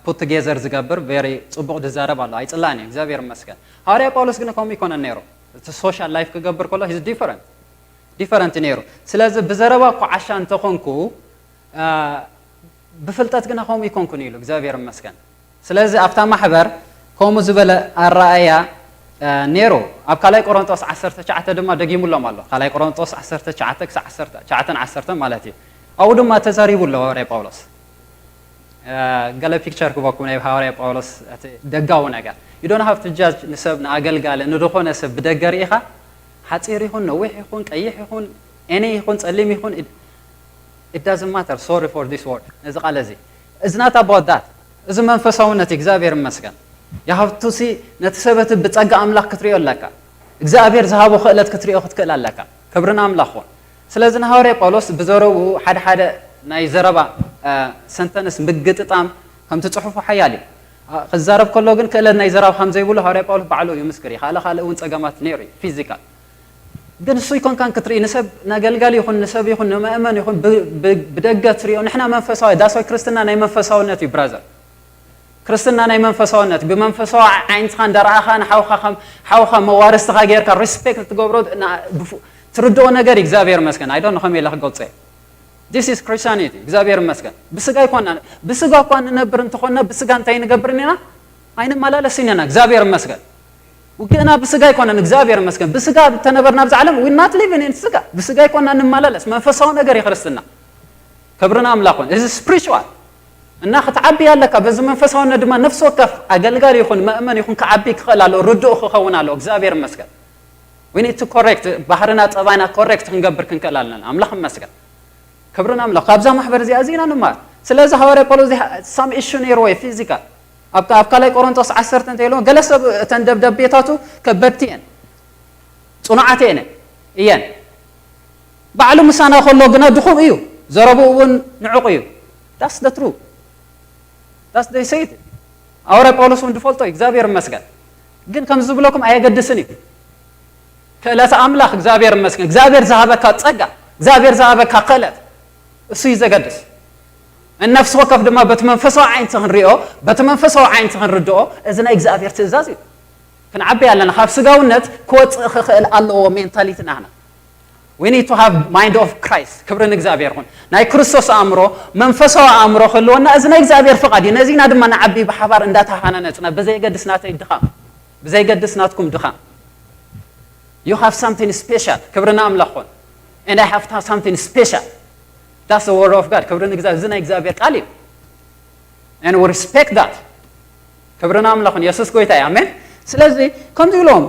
put together ዝገብር very ፅቡቕ ዝዛረብ ኣሎ ኣይፅላእን እዩ እግዚኣብሔር ይመስገን ሃዋርያ ጳውሎስ ግን ከምኡ ይኮነን ነይሩ እቲ social life ክገብር ከሎ he's different different ነይሩ ስለዚ ብዘረባ እኮ ዓሻ እንተኾንኩ ብፍልጠት ግና ከምኡ ይኮንኩን ኢሉ እግዚኣብሔር ይመስገን ስለዚ ኣብታ ማሕበር ከምኡ ዝበለ ኣረኣእያ ነይሩ ኣብ ካልኣይ ቆሮንጦስ ዓሰርተ ትሽዓተ ድማ ደጊሙሎም ኣሎ ካልኣይ ቆሮንጦስ ዓሰርተ ትሽዓተ ክሳብ ዓሰርተ ትሽዓተን ዓሰርተን ማለት እዩ ኣብኡ ድማ ተዛሪቡ ኣሎ ሃዋርያ ጳውሎስ ገለ picture ክበኩም ናይ ሃዋርያ ጳውሎስ እቲ ደጋዊ ነገር you don't have to judge ንሰብ ንኣገልጋሊ ንዝኾነ ሰብ ብደገ ርኢኻ ሓፂር ይኹን ነዊሕ ይኹን ቀይሕ ይኹን any ይኹን ፀሊም ይኹን it doesn't matter sorry for this word ነዚ ቃል እዚ is not about that እዚ መንፈሳውነት እግዚኣብሔር ይመስገን you have to see ነቲ ሰበቲ ብፀጋ ኣምላኽ ክትሪኦ ኣለካ እግዚኣብሔር ዝሃቦ ክእለት ክትሪኦ ክትክእል ኣለካ። ክብሪ ንኣምላኽ ይኹን። ስለዚ ንሃዋርያ ጳውሎስ ብዘረብኡ ሓደ ሓደ ናይ ዘረባ ሰንተንስ ምግጥጣም ከምቲ ጽሑፉ ሓያል እዩ። ክዛረብ ከሎ ግን ክእለት ናይ ዘረባ ከም ዘይብሉ ሃዋርያ ጳውሎስ ባዕሉ እዩ ምስክር። ካልእ ካልእ እውን ጸገማት ነይሩ እዩ ፊዚካል። ግን እሱ ይኮንካን ክትርኢ ንሰብ ነገልጋል ይኹን ንሰብ ይኹን ንመእመን ይኹን ብደገ ትሪኦ። ንሕና መንፈሳዊ ዳስዋይ ክርስትና ናይ መንፈሳውነት እዩ ብራዘር። ክርስትና ናይ መንፈሳውነት ብመንፈሳዊ ዓይንትኻ እንዳረኣኻ ንሓውኻ ከም ሓውኻ መዋርስትኻ ጌርካ ሪስፔክት ትገብሮ ትርድኦ ነገር እግዚኣብሔር መስገን ኣይዶ ንኸም ኢለ ክገልጾ እየ። This is Christianity እግዚኣብሔር መስገን። ብስጋ ይኮና ብስጋ እኳ ንነብር እንተኾና ብስጋ እንታይ ንገብር ኢና? ኣይንመላለስ ኢና እግዚኣብሔር መስገን። ውግእና ብስጋ ኣይኮነን እግዚኣብሔር መስገን። ብስጋ ተነበርና ብዛ ዓለም we not living in ስጋ ብስጋ ይኮና እንመላለስ መንፈሳዊ ነገር ይክርስትና። ክብርን ኣምላኹን እዚ ስፕሪቹዋል እና ክትዓቢ ኣለካ። በዚ መንፈሳውነት ድማ ነፍሲ ወከፍ ኣገልጋሊ ይኹን መእመን ይኹን ክዓቢ ክኽእል ኣለዎ። ርድኡ ክኸውን ኣለዎ። እግዚኣብሔር ይመስገን። We need to correct ባህርና ጸባይና ኮሬክት ክንገብር ክንክእል ኣለና። ኣምላኽ ይመስገን። ክብርን ኣምላኽ ካብዛ ማሕበር እዚኣ እዚና ንማር። ስለዚ ሃዋርያ ጳውሎስ ሳም ኢሹ ነይርዎ ፊዚካል ኣብ ካልኣይ ቆሮንቶስ ዓሰርተ እንታይ ኢልዎ? ገለ ሰብ እተን ደብዳቤታቱ ከበድቲ እየን ጽኑዓት እየን እየን ባዕሉ ምሳና ከሎ ግና ድኹም እዩ። ዘረብኡ እውን ንዕቕ እዩ። That's the true. That's the say it. ሃዋርያ ጳውሎስ እውን ዝፈልጦ እዩ እግዚኣብሔር ይመስገን። ግን ከምዚ ዝብለኩም ኣየገድስን እዩ። ክእለት ኣምላኽ እግዚኣብሔር ይመስገን። እግዚኣብሔር ዝሃበካ ጸጋ እግዚኣብሔር ዝሃበካ ክእለት እሱ እዩ ዘገድስ። ነፍሲ ወከፍ ድማ በቲ መንፈሳዊ ዓይንቲ ክንሪኦ በቲ መንፈሳዊ ዓይንቲ ክንርድኦ እዚ ናይ እግዚኣብሔር ትእዛዝ እዩ። ክንዓቢ ኣለና። ካብ ስጋውነት ክወፅእ ክኽእል ኣለዎ ሜንታሊቲ ናህና We need to have mind of Christ። ክብሪ ንእግዚኣብሔር ይኹን። ናይ ክርስቶስ ኣእምሮ መንፈሳዊ ኣእምሮ ክህልወና እዚ ናይ እግዚኣብሔር ፍቓድ እዩ። ነዚና ድማ ንዓቢ ብሓባር እንዳተሃናነፅና ብዘይገድስ ናተይ ድኻም ብዘይገድስ ናትኩም ድኻም you have something special። ክብሪ ንኣምላኽ ይኹን። And I have something special። That's the word of God። ክብሪ ንእግዚኣብሔር እዚ ናይ እግዚኣብሔር ቃል እዩ። And we respect that። ክብሪ ንኣምላኽን የሱስ ጎይታ እዩ። ኣሜን። ስለዚ ከምዚ ኢሎም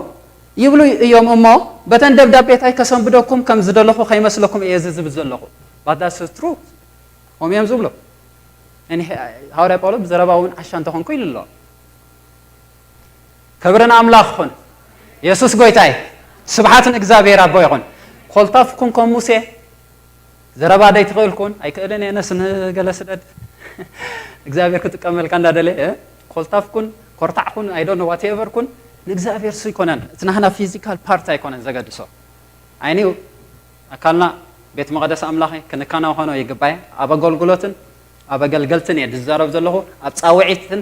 ይብሉ እዮም እሞ በተን ደብዳቤታይ ከሰንብደኩም ከም ዝደለኹ ከይመስለኩም እየ እዚ ዝብል ዘለኹ። But that's true። ከምኡ እዮም ዝብሉ። እኒ ሃዋርያ ጳውሎስ ብዘረባ እውን ዓሻ እንተኾንኩ ኢሉ ኣሎ። ክብሪ ንኣምላኽ ይኹን። የሱስ ጎይታ እዩ። ስብሓት ንእግዚኣብሔር ኣቦ ይኹን። ኮልታፍኩም ከም ሙሴ ዘረባ ደይትኽእል ኩን ኣይክእልን እየ ነስ ንገለ ስደድ እግዚኣብሔር ክጥቀመልካ እንዳደለ ኮልታፍ ኩን ኮርታዕ ኩን ኣይዶ ዋቴቨር ኩን ንእግዚኣብሔር ሱ ይኮነን እቲ ናህና ፊዚካል ፓርት ኣይኮነን ዘገድሶ ኣይኒው ኣካልና ቤት መቅደስ ኣምላኸ ክንከናኸኖ ይግባየ ኣብ ኣገልግሎትን ኣብ ኣገልገልትን እየ ዝዛረብ ዘለኹ ኣብ ፃውዒትን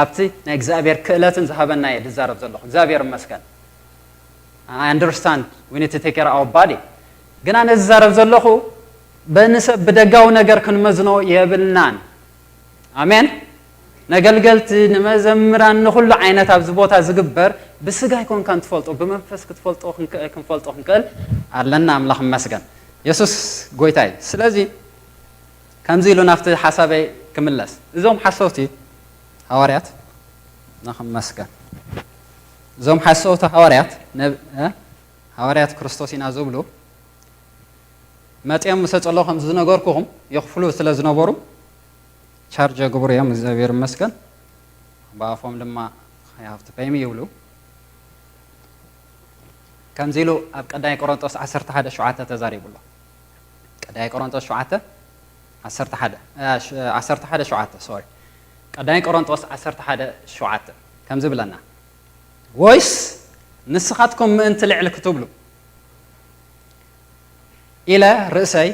ኣብቲ ናይ እግዚኣብሔር ክእለትን ዝሃበና እየ ዝዛረብ ዘለኹ እግዚኣብሔር ይመስገን I understand we need to take care of our body ግን ኣነ ዝዛረብ ዘለኹ በንሰብ ብደጋዊ ነገር ክንመዝኖ የብልናን ኣሜን ነገልገልቲ ንመዘምራን ንኩሉ ዓይነት ኣብዚ ቦታ ዝግበር ብስጋ ይኮንካ ንትፈልጦ ብመንፈስ ክትፈልጦ ክንፈልጦ ክንክእል ኣለና ኣምላኽ መስገን የሱስ ጎይታይ ስለዚ ከምዚ ኢሉ ናብቲ ሓሳበይ ክምለስ እዞም ሓሰውቲ ሃዋርያት ንኽመስገን እዞም ሓሰውቲ ሃዋርያት ሃዋርያት ክርስቶስ ኢና ዝብሉ መፅኦም ምሰ ፀሎ ከም ዝነገርኩኹም የኽፍሉ ስለ ዝነበሩ ቻርጅ የግብሩ እዮም እግዚኣብሔር ይመስገን ብኣፎም ድማ ሃፍቲ ፔይሚ ይብሉ ከምዚ ኢሉ ኣብ ቀዳይ ቆሮንጦስ ዓሰርተ ሓደ ሸውዓተ ተዛሪቡ ኣሎ ቀዳይ ቆሮንጦስ ሸውዓተ ዓሰርተ ሓደ ሸውዓተ ሶሪ ቀዳይ ቆሮንጦስ ዓሰርተ ሓደ ሸውዓተ ከምዚ ብለና ወይስ ንስኻትኩም ምእንቲ ልዕል ክትብሉ ኢለ ርእሰይ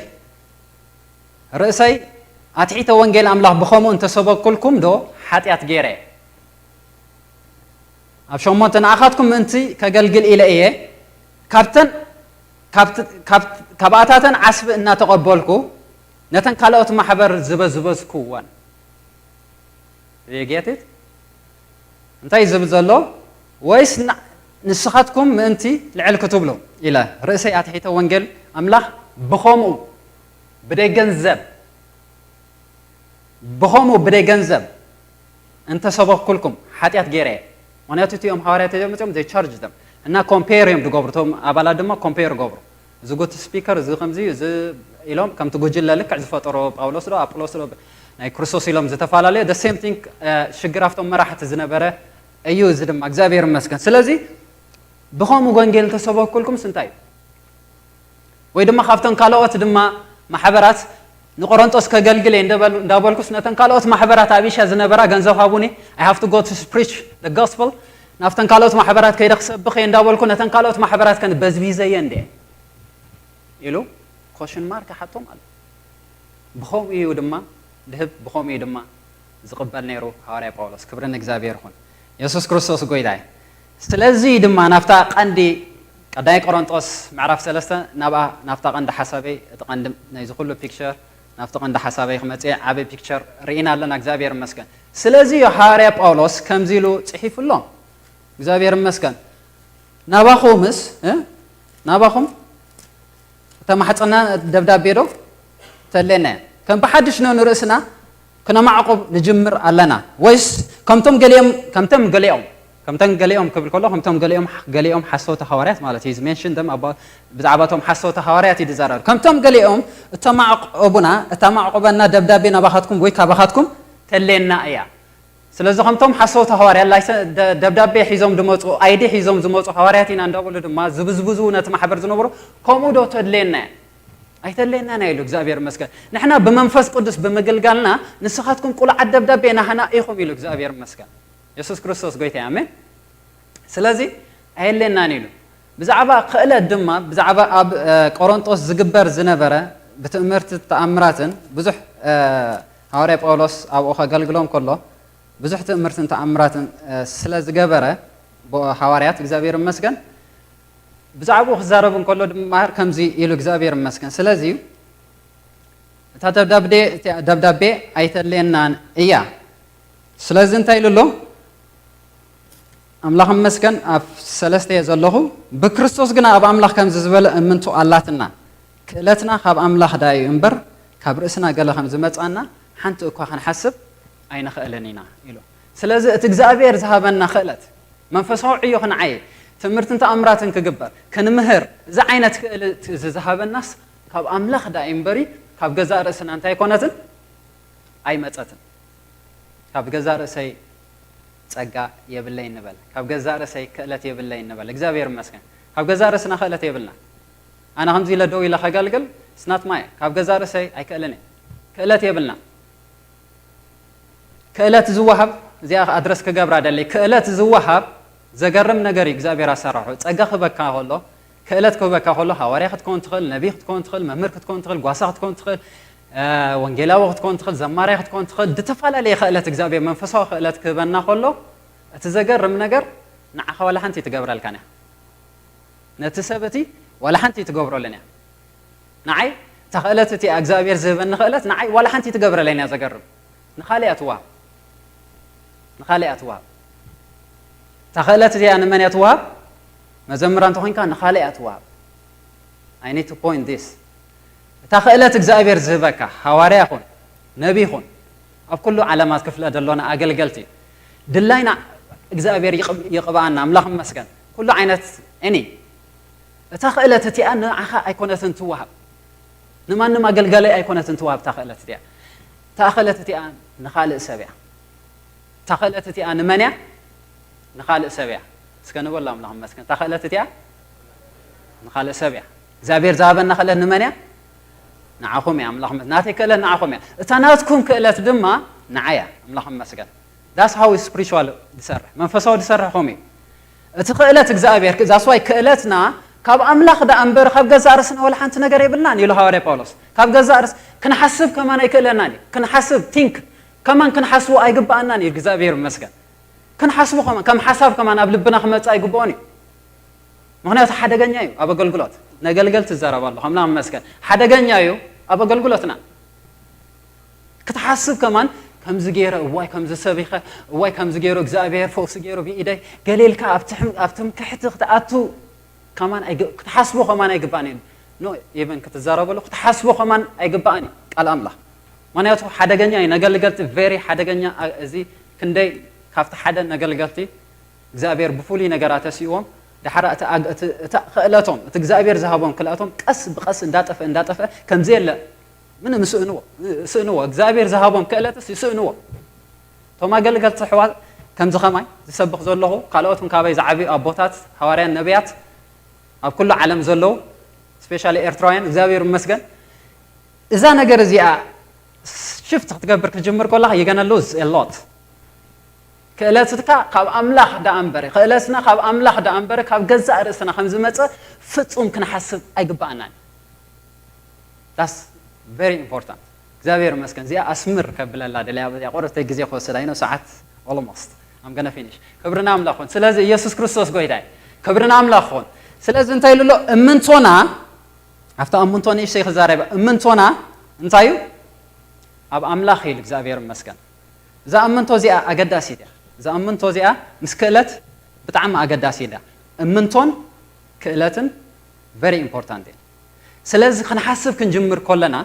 ርእሰይ ኣትሒተ ወንጌል ኣምላኽ ብኸምኡ እንተሰበኩልኩም ዶ ሓጢኣት ገይረ ኣብ ሸሞንተ ንኣኻትኩም ምእንቲ ከገልግል ኢለ እየ ካብተን ካብኣታተን ዓስቢ እናተቐበልኩ ነተን ካልኦት ማሕበር ዝበዝበዝኩወን ጌትት እንታይ ዝብል ዘሎ ወይስ ንስኻትኩም ምእንቲ ልዕል ክትብሉ ኢለ ርእሰይ ኣትሒተ ወንጌል ኣምላኽ ብኸምኡ ብደይ ገንዘብ ብኸምኡ ብደይ ገንዘብ እንተሰበኩልኩም ሓጢኣት ገይረ እየ ምክንያቱ እቲኦም ሃዋርያት እዮም መፅኦም they charge them እና ኮምፔር እዮም ዝገብሩ እቶም ኣባላት ድማ ኮምፔር ይገብሩ እዚ ጉት ስፒከር እዚ ከምዚ እዚ ኢሎም ከምቲ ጉጅለ ልክዕ ዝፈጠሮ ጳውሎስ ዶ ኣጵሎስ ዶ ናይ ክርስቶስ ኢሎም ዝተፈላለዩ the same thing ሽግር ኣብቶም መራሕቲ ዝነበረ እዩ እዚ ድማ እግዚኣብሔር ይመስገን ስለዚ ብኸምኡ ወንጌል እንተሰበኩልኩምስ እንታይ እዩ? ወይ ድማ ካብተን ካልኦት ድማ ማሕበራት ንቆሮንጦስ ከገልግል እየ እንደበል-፣ እንዳበልኩስ ነተን ካልኦት ማሕበራት ኣብ ኤሽያ ዝነበራ ገንዘብ ሃቡኒ፣ I have to go to preach the gospel፣ ናብተን ካልኦት ማሕበራት ከይደ ክሰብኽ እየ እንዳበልኩ ነተን ካልኦት ማሕበራት ከን በዝቢዘየ እንደ ኢሉ ኮሽን ማርክ ሓቶም ኣሎ። ብኸምኡ እዩ ድማ ድህብ፣ ብኸምኡ እዩ ድማ ዝቕበል ነይሩ ሃዋርያ ጳውሎስ። ክብሪ ንእግዚኣብሔር ይኹን። የሱስ ክርስቶስ ጎይታ እዩ። ስለዚ ድማ ናብታ ቀንዲ ቀዳማይ ቆሮንጦስ ምዕራፍ ሰለስተ ናብኣ፣ ናብታ ቀንዲ ሓሳበይ፣ እቲ ቀንዲ ናይዚ ኩሉ ፒክቸር፣ ናብቲ ቀንዲ ሓሳበይ ክመጽእ ዓቢ ፒክቸር ርኢና ኣለና። እግዚኣብሔር ይመስገን። ስለዚ እዩ ሃዋርያ ጳውሎስ ከምዚ ኢሉ ጽሒፉሎም። እግዚኣብሔር ይመስገን። ናባኹምስ፣ እ? ናባኹም እተማሕጸና ደብዳቤ ዶ ተድልየና እያ? ከም ብሓድሽ ነ-፣ ንርእስና ክነማዕቁብ ንጅምር ኣለና? ወይስ ከምቶም ገሊኦም፣ ከምቶም ገሊኦም፣ ከምቶም ገሊኦም ክብል ከሎ፣ ከምቶም ገሊኦም፣ ገሊኦም ሓሰውቲ ሃዋርያት ማለት እዩ። ሜንሽን ደም ኣባ-፣ ብዛዕባ እቶም ሓሰውቲ ሃዋርያት እዩ ዝዛረብ። ከምቶም ገሊኦም እተማዕቆቡና፣ እተማዕቆበና ደብዳቤ ናባኻትኩም ወይ ካባኻትኩም ተድልየና እያ። ስለዚ ከምቶም ሓሰውቲ ሃዋርያት ላይሰ-፣ ደ-፣ ደብዳቤ ሒዞም ዝመጹ፣ ኣይዲ ሒዞም ዝመጹ ሃዋርያት ኢና እንዳበሉ ድማ ዝብዝብዙ ነቲ ማሕበር ዝነበሩ፣ ከምኡ ዶ ተድልየና እያ? ኣይተድልየናን እያ ኢሉ እግዚኣብሔር ይመስገን። ንሕና ብመንፈስ ቅዱስ ብምግልጋልና ንስኻትኩም ቁልዓት ደብዳቤ ናህና ኢኹም ኢሉ እግዚኣብሔር ይመስገን። የሱስ ክርስቶስ ጎይታ እዩ። ኣሜን። ስለዚ ኣየድልየናን ኢሉ። ብዛዕባ ክእለት ድማ፣ ብዛዕባ ኣብ፣ እ፣ ቆሮንጦስ ዝግበር ዝነበረ ብትእምርቲ ተኣምራትን ብዙሕ፣ እ፣ ሃዋርያ ጳውሎስ ኣብኡ ከገልግሎም ከሎ ብዙሕ ትእምርትን ተኣምራትን፣ እ፣ ስለ ዝገበረ ብኡ ሃዋርያት እግዚኣብሔር ይመስገን። ብዛዕባኡ ክዛረብ እንከሎ ድማ ከምዚ ኢሉ እግዚኣብሔር ይመስገን። ስለዚ እታ ደብዳቤ፣ እታ ደብዳቤ ኣይተድልየናን እያ። ስለዚ እንታይ ኢሉ ኣሎ? ኣምላኽ ይመስገን ኣብ ሰለስተ እየ ዘለኹ። ብክርስቶስ ግና ኣብ ኣምላኽ ከምዚ ዝበለ እምንቶ ኣላትና። ክእለትና ካብ ኣምላኽ ደኣ እዩ እምበር ካብ ርእስና ገለ ከም ዝመጻና ሓንቲ እኳ ክንሓስብ ኣይንኽእልን ኢና ኢሉ። ስለዚ እቲ እግዚኣብሔር ዝሃበና ክእለት መንፈሳዊ ዕዮ ክንዓይ፣ ትምህርትን ተኣምራትን ክግበር፣ ክንምህር፣ እዚ ዓይነት ክእለት እዚ ዝሃበናስ ካብ ኣምላኽ ደኣ እዩ እምበሪ ካብ ገዛእ ርእስና እንታይ ኣይኮነትን? ኣይመጸትን። ካብ ገዛእ ርእሰይ ጸጋ የብለይ እንበል። ካብ ገዛእ ርእሰይ ክእለት የብለይ እንበል። እግዚኣብሔር ይመስገን። ካብ ገዛእ ርእስና ክእለት የብልና። ኣነ ከምዚ ኢለ ደው ኢለ ከገልግል፣ it's not my፣ ካብ ገዛእ ርእሰይ ኣይክእልን እየ። ክእለት የብልና። ክእለት ዝወሃብ፣ እዚኣ ኣድረስ ክገብራ ደሊ፣ ክእለት ዝወሃብ ዘገርም ነገር እዩ እግዚኣብሔር ኣሰራርሑ። ጸጋ ክህበካ ከሎ፣ ክእለት ክህበካ ከሎ፣ ሃዋርያ ክትከውን ትኽእል፣ ነቢይ ክትከውን ትኽእል፣ መምህር ክትከውን ትኽእል፣ ጓሳ ክትከውን ትኽእል፣ እ፣ ወንጌላዊ ክትከውን ትኽእል፣ ዘማርያ ክትከውን ትኽእል፣ ዝተፈላለየ ክእለት እግዚኣብሔር መንፈሳዊ ክእለት ክህበና ከሎ፣ እቲ ዘገርም ነገር ንዓኻ ዋላ ሓንቲ ትገብረልካን እያ። ነቲ ሰብ እቲ ዋላ ሓንቲ ትገብረሉን እያ። ንዓይ እታ ክእለት እቲኣ እግዚኣብሔር ዝህበኒ ክእለት ንዓይ ዋላ ሓንቲ ትገብረለይን እያ። ዘገርም። ንኻልእ እያ ትወሃብ። ንኻልእ እያ ትወሃብ። እታ ክእለት እቲኣ ንመን እያ ትወሃብ? መዘምራ እንተኾይንካ ንኻልእ እያ ትወሃብ። I need to point this። እታ ክእለት እግዚኣብሔር ዝህበካ፣ ሃዋርያ ይኹን፣ ነቢ ይኹን፣ ኣብ ኩሉ ዓለማት ክፍለ ዘሎና ኣገልገልቲ፣ ድላይና እግዚኣብሔር ይቕብ-፣ ይቕብኣና፣ ኣምላኽ ይመስገን። ኩሉ ዓይነት፣ any፣ እታ ክእለት እቲኣ ንዓኻ ኣይኮነትን ትወሃብ። ንማንም ኣገልጋሊ ኣይኮነትን ትወሃብ እታ ክእለት እቲኣ። እታ ክእለት እቲኣ ንኻልእ ሰብ እያ። እታ ክእለት እቲኣ ንመን እያ? ንኻልእ ሰብ እያ። እስከ ንበሎ ኣምላኽ ይመስገን። እታ ክእለት እቲኣ ንኻልእ ሰብ እያ። እግዚኣብሔር ዝሃበና ክእለት ንመን እያ? ንዓኹም እያ። ኣምላኽ ይመስገን። ናተይ ክእለት ንዓኹም እያ። እታ ናትኩም ክእለት ድማ ንዓይ እያ። ኣምላኽ ይመስገን። That's how spiritual ዝሰርሕ፣ መንፈሳዊ ዝሰርሕ ከምኡ እዩ። እቲ ክእለት እግዚኣብሔር፣ that's why ክእለትና ካብ ኣምላኽ ደኣ እምበር ካብ ገዛእ ርእስና ወላ ሓንቲ ነገር የብልናን ኢሉ ሃዋርያ ጳውሎስ። ካብ ገዛእ ርእስ ክንሓስብ ከማን ኣይክእለናን እዩ። ክንሓስብ፣ ቲንክ፣ ከማን ክንሓስቦ ኣይግብኣናን እዩ። እግዚኣብሔር ይመስገን። ክንሓስቦ ከማን፣ ከም ሓሳብ ከማን ኣብ ልብና ክመጽእ ኣይግብኦን እዩ። ምኽንያቱ ሓደገኛ እዩ ኣብ ኣገልግሎት። ነገልገልቲ ዝዛረብ ኣለኹ፣ ኣምላኽ ይመስገን። ሓደገኛ እዩ ኣብ ኣገልግሎትና። ክትሓስብ ከማን ከምዚ ገይረ፣ እዋይ ከምዚ ሰቢኸ፣ እዋይ ከምዚ ገይሩ እግዚኣብሔር ፈውሲ ገይሩ ብኢደይ፣ ገለ ኢልካ ኣብ ትሕም-፣ ኣብ ትምክሕቲ ክትኣቱ ከማን ኣይግ-፣ ክትሓስቦ ከማን ኣይግባእን እዩ። No, even ክትዛረበሉ ክትሓስቦ ከማን ኣይግባእን እዩ ቃል ኣምላኽ። ምኽንያቱ ሓደገኛ እዩ፣ ነገልገልቲ very ሓደገኛ፣ ኣ-፣ እዚ ክንደይ ካብቲ ሓደ ነገልገልቲ እግዚኣብሔር ብፍሉይ ነገር ኣተሲእዎም፣ ድሓር እቲ ኣግ-፣ እቲ፣ እታ ክእለቶም፣ እቲ እግዚኣብሔር ዝሃቦም ክእለቶም ቀስ ብቐስ እንዳጠፍአ፣ እንዳጠፍአ፣ ከምዚ የለ፣ ምንም ይስእንዎ፣ ይስእንዎ፣ እግዚኣብሔር ዝሃቦም ክእለትስ ይስእንዎ። እቶም ኣገልገልቲ ኣሕዋት ከምዚ ከማይ ዝሰብኽ ዘለኹ፣ ካልኦት እውን ካባይ ዝዓብዩ ኣቦታት፣ ሃዋርያን፣ ነቢያት ኣብ ኩሉ ዓለም ዘለዉ፣ ስፔሻሊ ኤርትራውያን፣ እግዚኣብሔር ይመስገን። እዛ ነገር እዚኣ ሽፍት ክትገብር ክትጅምር ከለኻ፣ you're gonna lose a lot። ክእለትካ ካብ ኣምላኽ ደኣ እምበር፣ ክእለትና ካብ ኣምላኽ ደኣ እምበር፣ ካብ ገዛእ ርእስና ከም ዝመጸ ፍጹም ክንሓስብ ኣይግባኣናን። That's very important። እግዚኣብሔር ይመስገን። እዚኣ ኣስምር ከብለላ ደልያ፣ እዚኣ ቁርብተይ ግዜ ክወስድ ኣይኖ፣ ሰዓት almost። I'm gonna finish። ክብሪ ንኣምላኽ ይኹን። ስለዚ ኢየሱስ ክርስቶስ ጎይታ እዩ። ክብሪ ንኣምላኽ ይኹን። ስለዚ እንታይ ኢሉ ኣሎ? እምንቶና፣ ኣብታ እምንቶ ንእሽተይ ክዛረብ፣ እምንቶና እንታይ እዩ? ኣብ ኣምላኽ እዩ ኢሉ። እግዚኣብሔር ይመስገን። እዛ እምንቶ እዚኣ ኣገዳሲት እያ። እዛ እምንቶ እዚኣ ምስ ክእለት ብጣዕሚ ኣገዳሲት እያ። እምንቶን ክእለትን very important እየን። ስለዚ ክንሓስብ ክንጅምር ከለና፣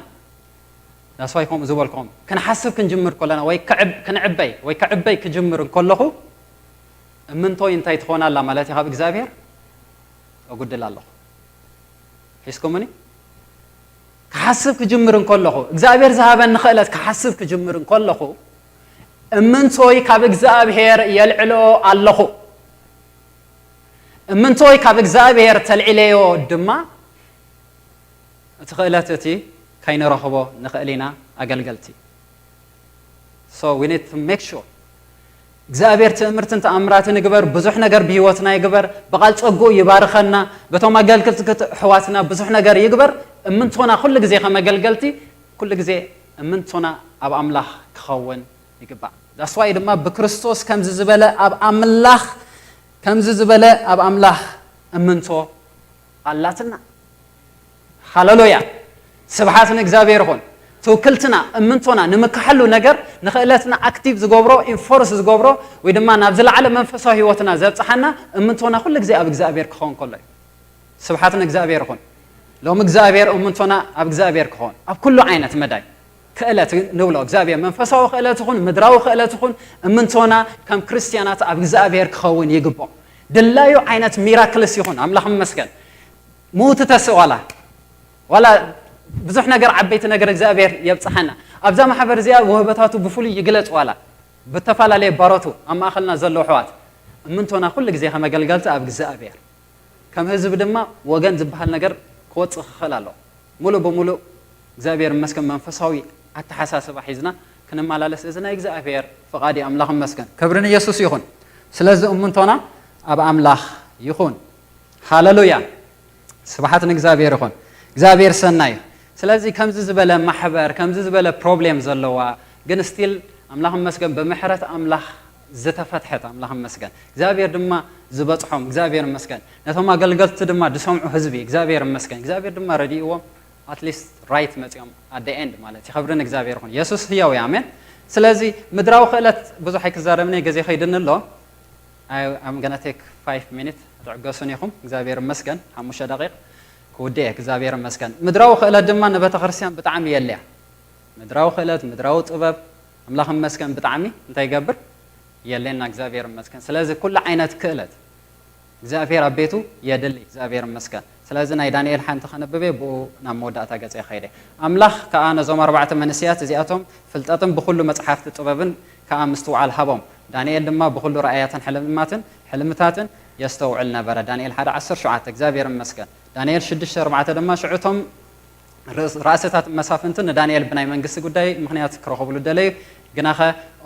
that's why ከምኡ ዝበልኩም፣ ክንሓስብ ክንጅምር ከለና ወይ ክዕብ-፣ ክንዕበይ ወይ ክዕበይ ክጅምር እንከለኹ፣ እምንቶይ እንታይ ትኾን ኣላ ማለት እዩ? ካብ እግዚኣብሔር እጉድል ኣለኹ። ሒዝኩምኒ? ክሓስብ ክጅምር እንከለኹ፣ እግዚኣብሔር ዝሃበኒ ክእለት ክሓስብ ክጅምር እንከለኹ፣ እምንቶይ ካብ እግዚኣብሔር የልዕሎ ኣለኹ። እምንቶይ ካብ እግዚኣብሔር ተልዒለዮ ድማ፣ እቲ ክእለት እቲ ከይንረኽቦ ንኽእል ኢና፣ ኣገልገልቲ። So we need to make sure እግዚኣብሔር ትእምርትን ተኣምራትን ይግበር፣ ብዙሕ ነገር ብህይወትና ይግበር፣ ብቓል ጸግኡ ይባርኸና፣ በቶም ኣገልገልቲ ክት-፣ ኣሕዋትና ብዙሕ ነገር ይግበር። እምንቶና ኩሉ ግዜ ከም ኣገልገልቲ፣ ኩሉ ግዜ እምንቶና ኣብ ኣምላኽ ክኸውን ይግባእ። That's why ድማ ብክርስቶስ ከምዚ ዝበለ ኣብ ኣምላኽ፣ ከምዚ ዝበለ ኣብ ኣምላኽ እምንቶ ኣላትና። ሃሌሉያ! ስብሓት ንእግዚኣብሔር ይኹን። ትውክልትና፣ እምንቶና ንምክሓሉ ነገር ንኽእለትና ኣክቲቭ ዝገብሮ፣ ኢንፎርስ ዝገብሮ፣ ወይ ድማ ናብ ዝለዓለ መንፈሳዊ ህይወትና ዘብጽሓና እምንቶና ኩሉ ግዜ ኣብ እግዚኣብሔር ክኸውን ከሎ እዩ። ስብሓት ንእግዚኣብሔር ይኹን። ሎም እግዚኣብሔር እምንቶና ኣብ እግዚኣብሔር ክኸውን፣ ኣብ ኩሉ ዓይነት መዳይ ክእለት ንብሎ እግዚኣብሔር፣ መንፈሳዊ ክእለት ይኹን ምድራዊ ክእለት ይኹን፣ እምንቶና ከም ክርስትያናት ኣብ እግዚኣብሔር ክኸውን ይግብኦ። ድላዩ ዓይነት ሚራክልስ ይኹን፣ ኣምላኽ ይመስገን። ምዉት ተስእ ዋላ፣ ዋላ ብዙሕ ነገር፣ ዓበይቲ ነገር እግዚኣብሔር የብጽሓና። ኣብዛ ማሕበር እዚኣ ውህበታቱ ብፍሉይ ይግለጽ ዋላ፣ ብተፈላለየ ባሮቱ ኣብ ማእኸልና ዘለዉ ኣሕዋት፣ እምንቶና ኩሉ ግዜ ከም ኣገልገልቲ ኣብ እግዚኣብሔር፣ ከም ህዝቢ ድማ ወገን ዝበሃል ነገር ክወጽእ ክኽእል ኣለዎ። ሙሉእ ብሙሉእ እግዚኣብሔር ይመስገን መንፈሳዊ ኣተሓሳስባ ሒዝና ክንመላለስ፣ እዚ ናይ እግዚኣብሔር ፍቓድ እዩ። ኣምላኽ ይመስገን። ክብሪ ንየሱስ ይኹን። ስለዚ እምንቶና ኣብ ኣምላኽ ይኹን። ሃሌሉያ። ስብሓት ንእግዚኣብሔር ይኹን። እግዚኣብሔር ሰናይ እዩ። ስለዚ ከምዚ ዝበለ ማሕበር፣ ከምዚ ዝበለ ፕሮብሌም ዘለዋ፣ ግን ስቲል ኣምላኽ ይመስገን ብምሕረት ኣምላኽ ዝተፈትሐት፣ ኣምላኽ ይመስገን። እግዚኣብሔር ድማ ዝበጽሖም፣ እግዚኣብሔር ይመስገን። ነቶም ኣገልገልቲ ድማ ዝሰምዑ ህዝቢ፣ እግዚኣብሔር ይመስገን። እግዚኣብሔር ድማ ረዲእዎም፣ ኣትሊስት ራይት መጺኦም፣ ኣት ኤንድ ማለት እዩ። ክብሪ ንእግዚኣብሔር ይኹን። የሱስ ህያው እዩ። ኣሜን። ስለዚ ምድራዊ ክእለት ብዙሕ ኣይክዛረብን እየ፣ ግዜ ከይድኒ ኣሎ። I, I'm gonna take five minutes። ትዕገሱን ኢኹም። እግዚኣብሔር ይመስገን። ሓሙሽተ ደቂቕ ክውድእ እየ። እግዚኣብሔር ይመስገን። ምድራዊ ክእለት ድማ ንቤተ ክርስቲያን ብጣዕሚ የድልያ። ምድራዊ ክእለት፣ ምድራዊ ጥበብ፣ ኣምላኽ ይመስገን ብጣዕሚ እንታይ ይገብር? የድልየና። እግዚኣብሔር ይመስገን። ስለዚ ኩሉ ዓይነት ክእለት እግዚኣብሔር ኣብ ቤቱ የድሊ። እግዚኣብሔር ይመስገን። ስለዚ ናይ ዳንኤል ሓንቲ ከንብብ እየ፣ ብኡ ናብ መወዳእታ ገጸ ይኸይደ። ኣምላኽ ከኣ ነዞም ኣርባዕተ መንእሰያት እዚኣቶም ፍልጠትን ብኹሉ መጽሓፍቲ ጥበብን ከኣ ምስትውዓል ሃቦም። ዳንኤል ድማ ብኹሉ ራእያትን ሕልማትን፣ ሕልምታትን የስተውዕል ነበረ። ዳንኤል ሓደ ዓሰርተ ሸውዓተ። እግዚኣብሔር ይመስገን። ዳንኤል ሽዱሽተ ኣርባዕተ ድማ፣ ሽዑ እቶም ርእስ-፣ ራእስታት መሳፍንቲ ንዳንኤል ብናይ መንግስቲ ጉዳይ ምኽንያት ክረኽብሉ ደለዩ። ግናኸ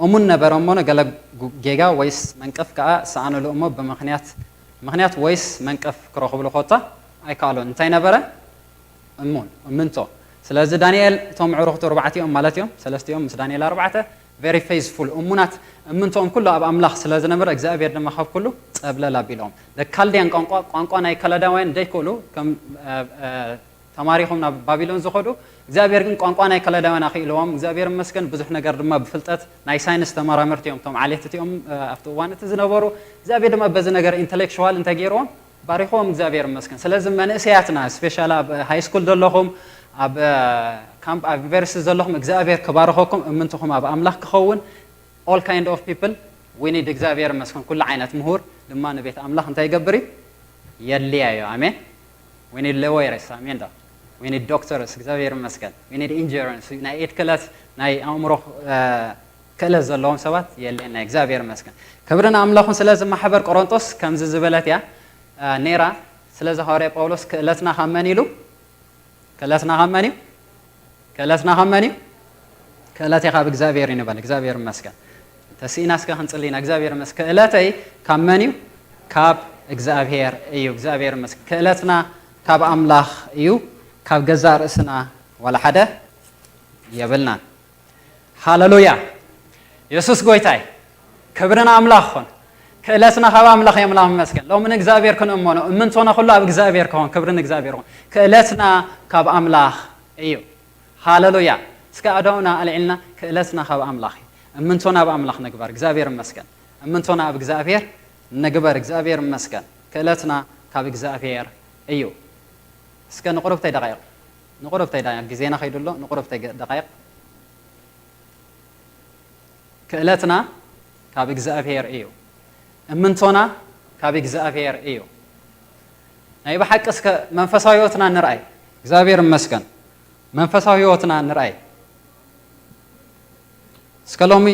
እሙን ነበረ እሞ፣ ንገለ ጉ-፣ ጌጋ ወይስ መንቀፍ ከኣ ሰኣኑሉ እሞ፣ ብምኽንያት፣ ምኽንያት ወይስ መንቀፍ ክረኽብሉ ኮታ ኣይከኣሉን። እንታይ ነበረ? እሙን፣ እምንቶ። ስለዚ ዳንኤል እቶም ኣዕሩኽቱ ኣርባዕቲኦም ማለት እዮም፣ ሰለስቲኦም ምስ ዳንኤል ኣርባዕተ፣ ቨሪ ፌዝፉል፣ እሙናት፣ እምንቶኦም ኩሉ ኣብ ኣምላኽ ስለ ዝነበረ፣ እግዚኣብሔር ድማ ካብ ኩሉ ጸብለል ኣቢሎም። The Chaldean ቋንቋ፣ ቋንቋ ናይ ከለዳውያን ዘይክእሉ፣ ከም፣ እ፣ እ፣ ተማሪኾም ናብ ባቢሎን ዝኸዱ፣ እግዚኣብሔር ግን ቋንቋ ናይ ከለዳውያን ኣኽኢልዎም። እግዚኣብሔር ይመስገን፣ ብዙሕ ነገር ድማ ብፍልጠት ናይ ሳይንስ ተመራመርቲ እዮም፣ እቶም ዓሌት እቲኦም፣ እ፣ ኣብቲ እዋን እቲ ዝነበሩ። እግዚኣብሔር ድማ በዚ ነገር ኢንተሌክቹዋል እንታይ ገይርዎም? ባሪኽዎም፣ እግዚኣብሔር ይመስገን። ስለዚ መንእሰያትና፣ ስፔሻሊ ኣብ ሃይ ስኩል ዘለኹም፣ ኣብ፣ እ፣ ካምፕ፣ ኣብ ዩኒቨርሲቲ ዘለኹም፣ እግዚኣብሔር ክባርኸኩም፣ እምንትኹም ኣብ ኣምላኽ ክኸውን። All kind of people we need። እግዚኣብሔር ይመስገን፣ ኩሉ ዓይነት ምሁር ድማ ንቤት ኣምላኽ እንታይ ይገብር እዩ? የድልያ እዩ። ኣሜን። We need lawyers። ኣሜን ዶ? We need doctors። እግዚኣብሔር ይመስገን። We need engineers። ናይ ኢድ ክእለት፣ ናይ ኣእምሮ፣ እ፣ ክእለት ዘለዎም ሰባት የለን። ናይ እግዚኣብሔር ይመስገን። ክብርን ኣምላኹን። ስለዚ ማሕበር ቆሮንጦስ ከምዚ ዝበለት እያ፣ እ፣ ነይራ። ስለዚ ሃዋርያ ጳውሎስ ክእለትና ካብ መን ኢሉ? ክእለትና ካብ መን እዩ? ክእለትና ካብ መን እዩ? ክእለተይ ካብ እግዚኣብሔር እዩ ንበል። እግዚኣብሔር ይመስገን። ተስኢና እስከ ክንጽሊ ኢና። እግዚኣብሔር ይመስገን። ክእለተይ ካብ መን እዩ? ካብ እግዚኣብሔር እዩ። እግዚኣብሔር ይመስገን። ክእለትና ካብ ኣምላኽ እዩ። ካብ ገዛእ ርእስና ዋላ ሓደ የብልናን። ሃለሉያ። የሱስ ጎይታይ። ክብሪ ንኣምላኽ ይኹን። ክእለትና ካብ ኣምላኽ እዩ። ኣምላኽ ይመስገን። ሎሚ ንእግዚኣብሔር ክንእመኖ፣ እምንቶና ኩሉ ኣብ እግዚኣብሔር ክኾን፣ ክብሪ ንእግዚኣብሔር ይኹን። ክእለትና ካብ ኣምላኽ እዩ። ሃለሉያ። እስከ ኣእዳውና ኣልዒልና፣ ክእለትና ካብ ኣምላኽ እዩ። እምንቶና ኣብ ኣምላኽ ንግበር። እግዚኣብሔር ይመስገን። እምንቶና ኣብ እግዚኣብሔር ንግበር። እግዚኣብሔር ይመስገን። ክእለትና ካብ እግዚኣብሔር እዩ። እስከ ንቁሩብተይ ደቃይቕ፣ ንቁሩብተይ ደቃይቕ፣ ግዜና ከይዱ ኣሎ። ንቁሩብተይ ገ-፣ ደቃይቕ። ክእለትና ካብ እግዚኣብሔር እዩ። እምንቶና ካብ እግዚኣብሔር እዩ። ናይ ብሓቂ እስከ መንፈሳዊ ህይወትና ንርኣይ። እግዚኣብሔር ይመስገን። መንፈሳዊ ህይወትና ንርኣይ። እስከ ሎሚ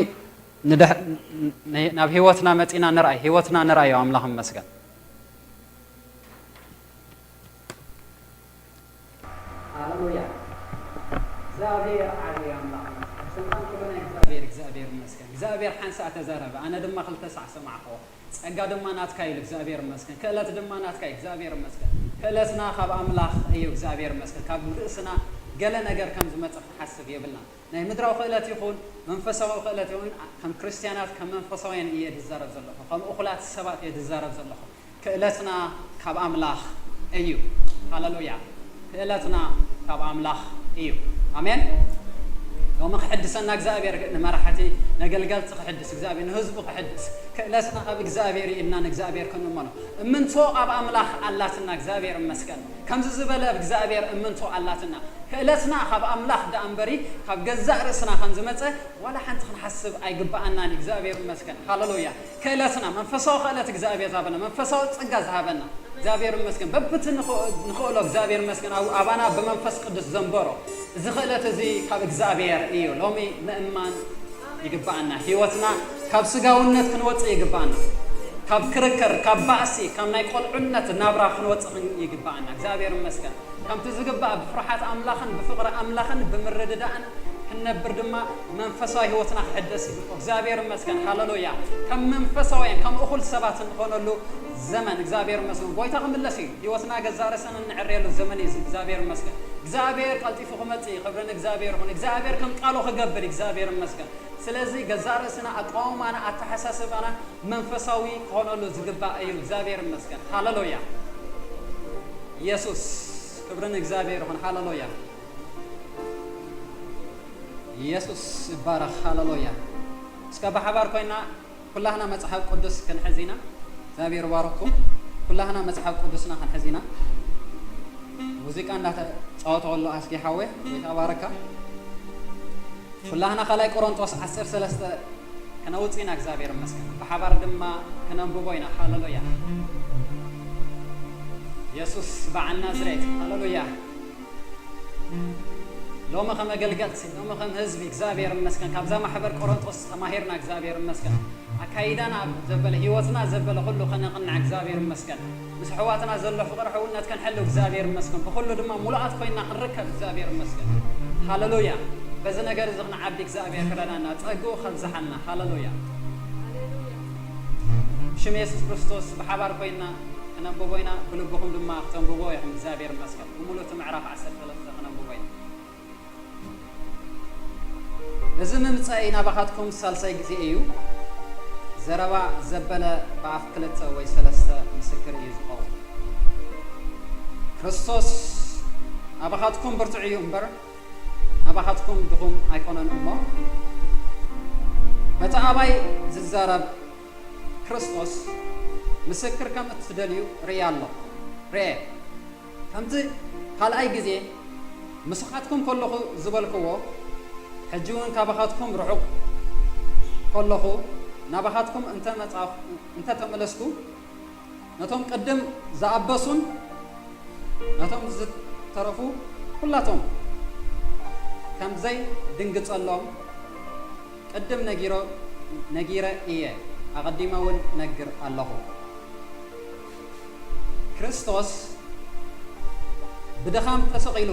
ንደሕ-፣ ን-፣ ናብ ህይወትና መጺና ንርኣይ። ህይወትና ንርኣዮ። ኣምላኽ ይመስገን። ሃሌሉያ። እግዚኣብሔር ዓብዪ ኣምላኽ ይመስገን። ስልጣን ኩሉ ናይ እግዚኣብሔር፣ እግዚኣብሔር ይመስገን። እግዚኣብሔር ሓንሳእ ተዛረበ፣ ኣነ ድማ ክልተ ሳዕ ሰማዕክዎ። ጸጋ ድማ ናትካ እዩ፣ እግዚኣብሔር ይመስገን። ክእለት ድማ ናትካ እዩ፣ እግዚኣብሔር ይመስገን። ክእለትና ካብ ኣምላኽ እዩ፣ እግዚኣብሔር ይመስገን። ካብ ርእስና ገለ ነገር ከም ዝመጽእ ክንሓስብ የብልናን። ናይ ምድራዊ ክእለት ይኹን መንፈሳዊ ክእለት ይኹን፣ ከም ክርስትያናት፣ ከም መንፈሳውያን እየ ዝዛረብ ዘለኹ፣ ከም እኹላት ሰባት እየ ዝዛረብ ዘለኹ። ክእለትና ካብ ኣምላኽ እዩ። ሃሌሉያ። ክእለትና ካብ ኣምላኽ እዩ። ኣሜን። ሎሚ ክሕድሰና እግዚኣብሔር፣ ንመራሕቲ፣ ነገልገልቲ ክሕድስ እግዚኣብሔር፣ ንህዝቡ ክሕድስ፣ ክእለትና ካብ እግዚኣብሔር እዩ ኢልና ንእግዚኣብሔር ክንእመኖ። እምንቶ ኣብ ኣምላኽ ኣላትና። እግዚኣብሔር ይመስገን። ከምዚ ዝበለ ኣብ እግዚኣብሔር እምንቶ ኣላትና። ክእለትና ካብ ኣምላኽ ደኣ እምበሪ ካብ ገዛእ ርእስና ከም ዝመጸ ዋላ ሓንቲ ክንሓስብ ኣይግብኣናን። እግዚኣብሔር ይመስገን። ሃሌሉያ። ክእለትና፣ መንፈሳዊ ክእለት እግዚኣብሔር ዝሃበና፣ መንፈሳዊ ጸጋ ዝሃበና እግዚኣብሔር ይመስገን። በብቲ ንኽ-፣ ንኽእሎ እግዚኣብሔር ይመስገን። ኣብ-፣ ኣባና ብመንፈስ ቅዱስ ዘንበሮ እዚ ክእለት እዚ ካብ እግዚኣብሔር እዩ። ሎሚ ምእማን ይግብኣና። ህይወትና ካብ ስጋውነት ክንወጽእ ይግብኣና። ካብ ክርክር፣ ካብ ባእሲ፣ ካብ ናይ ቆልዑነት ናብራ ክንወጽእ ክን-፣ ይግብኣና። እግዚኣብሔር ይመስገን። ከምቲ ዝግባእ ብፍርሓት ኣምላኽን ብፍቕሪ ኣምላኽን ብምርድዳእን ክንነብር ድማ መንፈሳዊ ህይወትና ክሕደስ ይግብኦ። እግዚኣብሔር ይመስገን። ሃሌሉያ። ከም መንፈሳውያን፣ ከም እኹል ሰባት እንኾነሉ ዘመን እግዚኣብሔር ይመስገን። ጎይታ ክምለስ እዩ። ህይወትና ገዛእ ርእስና እንዕረየሉ ዘመን እዩ እዚ። እግዚኣብሔር ይመስገን። እግዚኣብሔር ቀልጢፉ ክመጽእ እዩ። ክብሪ ንእግዚኣብሔር ይኹን። እግዚኣብሔር ከም ቃሉ ክገብር እዩ። እግዚኣብሔር ይመስገን። ስለዚ ገዛእ ርእስና፣ ኣቃውማና፣ ኣተሓሳስባና መንፈሳዊ ክኾነሉ ዝግባእ እዩ። እግዚኣብሔር ይመስገን። ሃሌሉያ። ኢየሱስ፣ ክብሪ ንእግዚኣብሔር ይኹን። ሃሌሉያ። ኢየሱስ ይባረኽ። ሃሌሉያ። እስከ ብሓባር ኮይና ኩላህና መጽሓፍ ቅዱስ ክንሕዝ ኢና። እግዚኣብሔር ባርኩም። ኩላህና መጽሓፍ ቅዱስና ክንሕዝ ኢና። ሙዚቃ እንዳተጻወተ ከሎ ኣስጌ ሓወይ፣ ጎይታ ባረካ። ኩላህና ካልኣይ ቆሮንቶስ ዓሰርተ ሰለስተ ክነውጽእ ኢና። እግዚኣብሔር ይመስገን። ብሓባር ድማ ክነንብቦ ኢና። ሃሌሉያ። የሱስ በዓል ናዝሬት። ሃሌሉያ። ሎሚ ከም ኣገልገልቲ፣ ሎሚ ከም ህዝቢ እግዚኣብሔር ይመስገን። ካብዛ ማሕበር ቆሮንቶስ ተማሂርና እግዚኣብሔር ይመስገን። ኣካይዳና ዘበለ፣ ህይወትና ዘበለ ኩሉ ከነቕንዕ እግዚኣብሔር ይመስገን። ምስ ኣሕዋትና ዘሎ ፍቕሪ ሕውነት ከንሕሉ እግዚኣብሔር ይመስገን። ብኹሉ ድማ ሙሉኣት ኮይና ክንርከብ እግዚኣብሔር ይመስገን። ሃሌሉያ። በዚ ነገር እዚ ክንዓቢ እግዚኣብሔር ክረዳና፣ ጸግኡ ከብዝሓልና። ሃሌሉያ። ብሽም የሱስ ክርስቶስ ብሓባር ኮይና ክነንብቦ ኢና፣ ብልብኹም ድማ ክተንብቦ ኢኹም። እግዚኣብሔር ይመስገን። ብምሉእ እቲ ምዕራፍ ዓሰርተ ሰለስተ ክነንብቦ ኢና። እዚ ምምጻእይ ናባኻትኩም ሳልሳይ ግዜ እዩ። ዘረባ ዘበለ ብኣፍ ክልተ ወይ ሰለስተ ምስክር እዩ ዝኸውን። ክርስቶስ ናባኻትኩም ብርቱዕ እዩ እምበር፣ ናባኻትኩም ድኹም ኣይኮነን እሞ፣ በቲ ኣባይ ዝዛረብ ክርስቶስ ምስክር ከም እትደልዩ ርእየ ኣለኹ፣ ርእየ። ከምቲ ካልኣይ ግዜ ምሳኻትኩም ከለኹ ዝበልክዎ፣ ሕጂ እውን ካባኻትኩም ርሑቕ ከለኹ፣ ናባኻትኩም እንተ መጻኹ፣ እንተ ተመለስኩ፣ ነቶም ቅድም ዝኣበሱን ነቶም ዝተረፉ ኩላቶም ከም ዘይድንግጸሎም ቅድም ነጊሮ ነጊረ እየ፣ ኣቐዲመ እውን ነግር ኣለኹ። ክርስቶስ ብድኻም ተሰቒሉ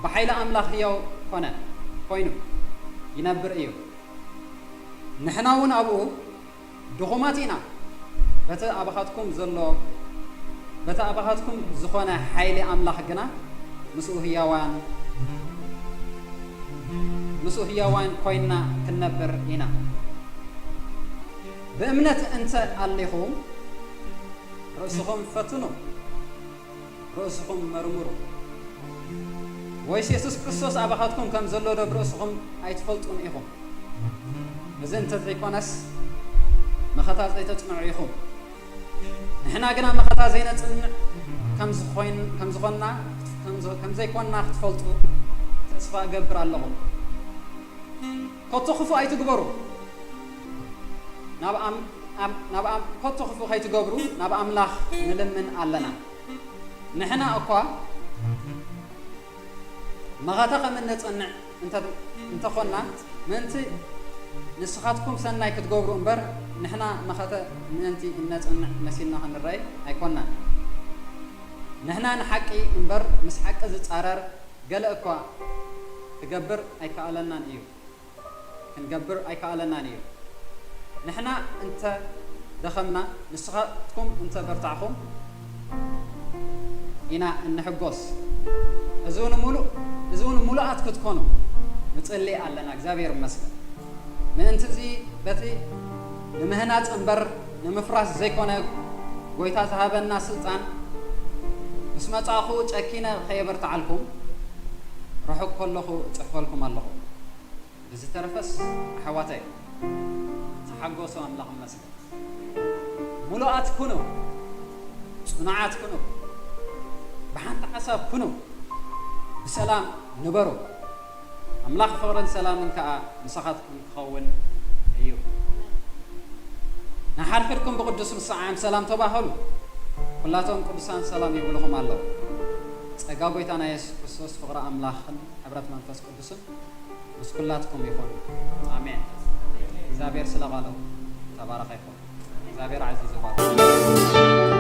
ብሓይሊ ኣምላኽ ህያው ኮነ፣ ኮይኑ ይነብር እዩ። ንሕና እውን ኣብኡ ድኹማት ኢና። በቲ ኣባኻትኩም ዘሎ፣ በቲ ኣባኻትኩም ዝኾነ ሓይሊ ኣምላኽ ግና ምስኡ ህያዋን፣ ምስኡ ህያዋን ኮይንና ክንነብር ኢና። ብእምነት እንተ ኣሊኹም ርእስኹም ፈትኑ፣ ርእስኹም መርምሩ። ወይስ የሱስ ክርስቶስ ኣባኻትኩም ከም ዘሎ ዶ ብርእስኹም ኣይትፈልጡን ኢኹም? እዚ እንተ ዘይኮነስ መኸታ ዘይተጽንዑ ኢኹም። ንሕና ግና መኸታ ዘይነጽንዕ ከም ዝኾን-፣ ከም ዝኾንና፣ ከም ዝ-፣ ከም ዘይኮንና ክትፈልጡ ተስፋ እገብር ኣለኹ። ከቶ ክፉእ ኣይትግበሩ። ናብ ኣም-፣ ኣብ-፣ ናብ ኣም-፣ ከቶ ክፉእ ከይትገብሩ ናብ ኣምላኽ ንልምን ኣለና። ንሕና እኳ መኸተ ከም እነጸንዕ እንተ-፣ እንተኾንና፣ ምእንቲ ንስኻትኩም ሰናይ ክትገብሩ እምበር፣ ንሕና መኸተ ምእንቲ እነጸንዕ መሲልና ክንረኣይ ኣይኮንናን። ንሕና ንሓቂ እምበር፣ ምስ ሓቂ ዝጻረር ገለ እኳ ክገብር ኣይከኣለናን እዩ። ክንገብር ኣይከኣለናን እዩ። ንሕና እንተ ደኸምና፣ ንስኻትኩም እንተ በርታዕኹም ኢና እንሕጎስ። እዚ እውን ምሉእ፣ እዚ እውን ምሉኣት ክትኮኑ ንጽሊ ኣለና። እግዚኣብሔር ይመስገን። ምእንቲ እዚ በቲ ንምህናጽ እምበር ንምፍራስ ዘይኮነ፣ ጐይታ ዝሃበና ስልጣን ምስ መጻእኹ ጨኪነ ከየበርትዓልኩም፣ ርሑቕ ከለኹ እጽሕፈልኩም ኣለኹ። ብዝተረፈስ ኣሕዋተይ፣ ተሓጎሱ፣ ኣምላኽ ይመስገን። ምሉኣት ኩኑ፣ ጽኑዓት ኩኑ፣ ብሓንቲ ሓሳብ ኩኑ፣ ብሰላም ንበሩ። ኣምላኽ ፍቕርን ሰላምን ከኣ ምሳኻትኩም ክኸውን እዩ። ንሓድሕድኩም ብቅዱስ ምስዓም ሰላም ተባህሉ። ኩላቶም ቅዱሳን ሰላም ይብልኹም ኣለዉ። ጸጋ ጐይታና የሱስ ክርስቶስ፣ ፍቕሪ ኣምላኽን ሕብረት መንፈስ ቅዱስን ምስ ኩላትኩም ይኹን። ኣሜን። እግዚኣብሔር ስለ ቃሉ ተባረኸ ይኹን። እግዚኣብሔር ዓዚዙ ይባርክ።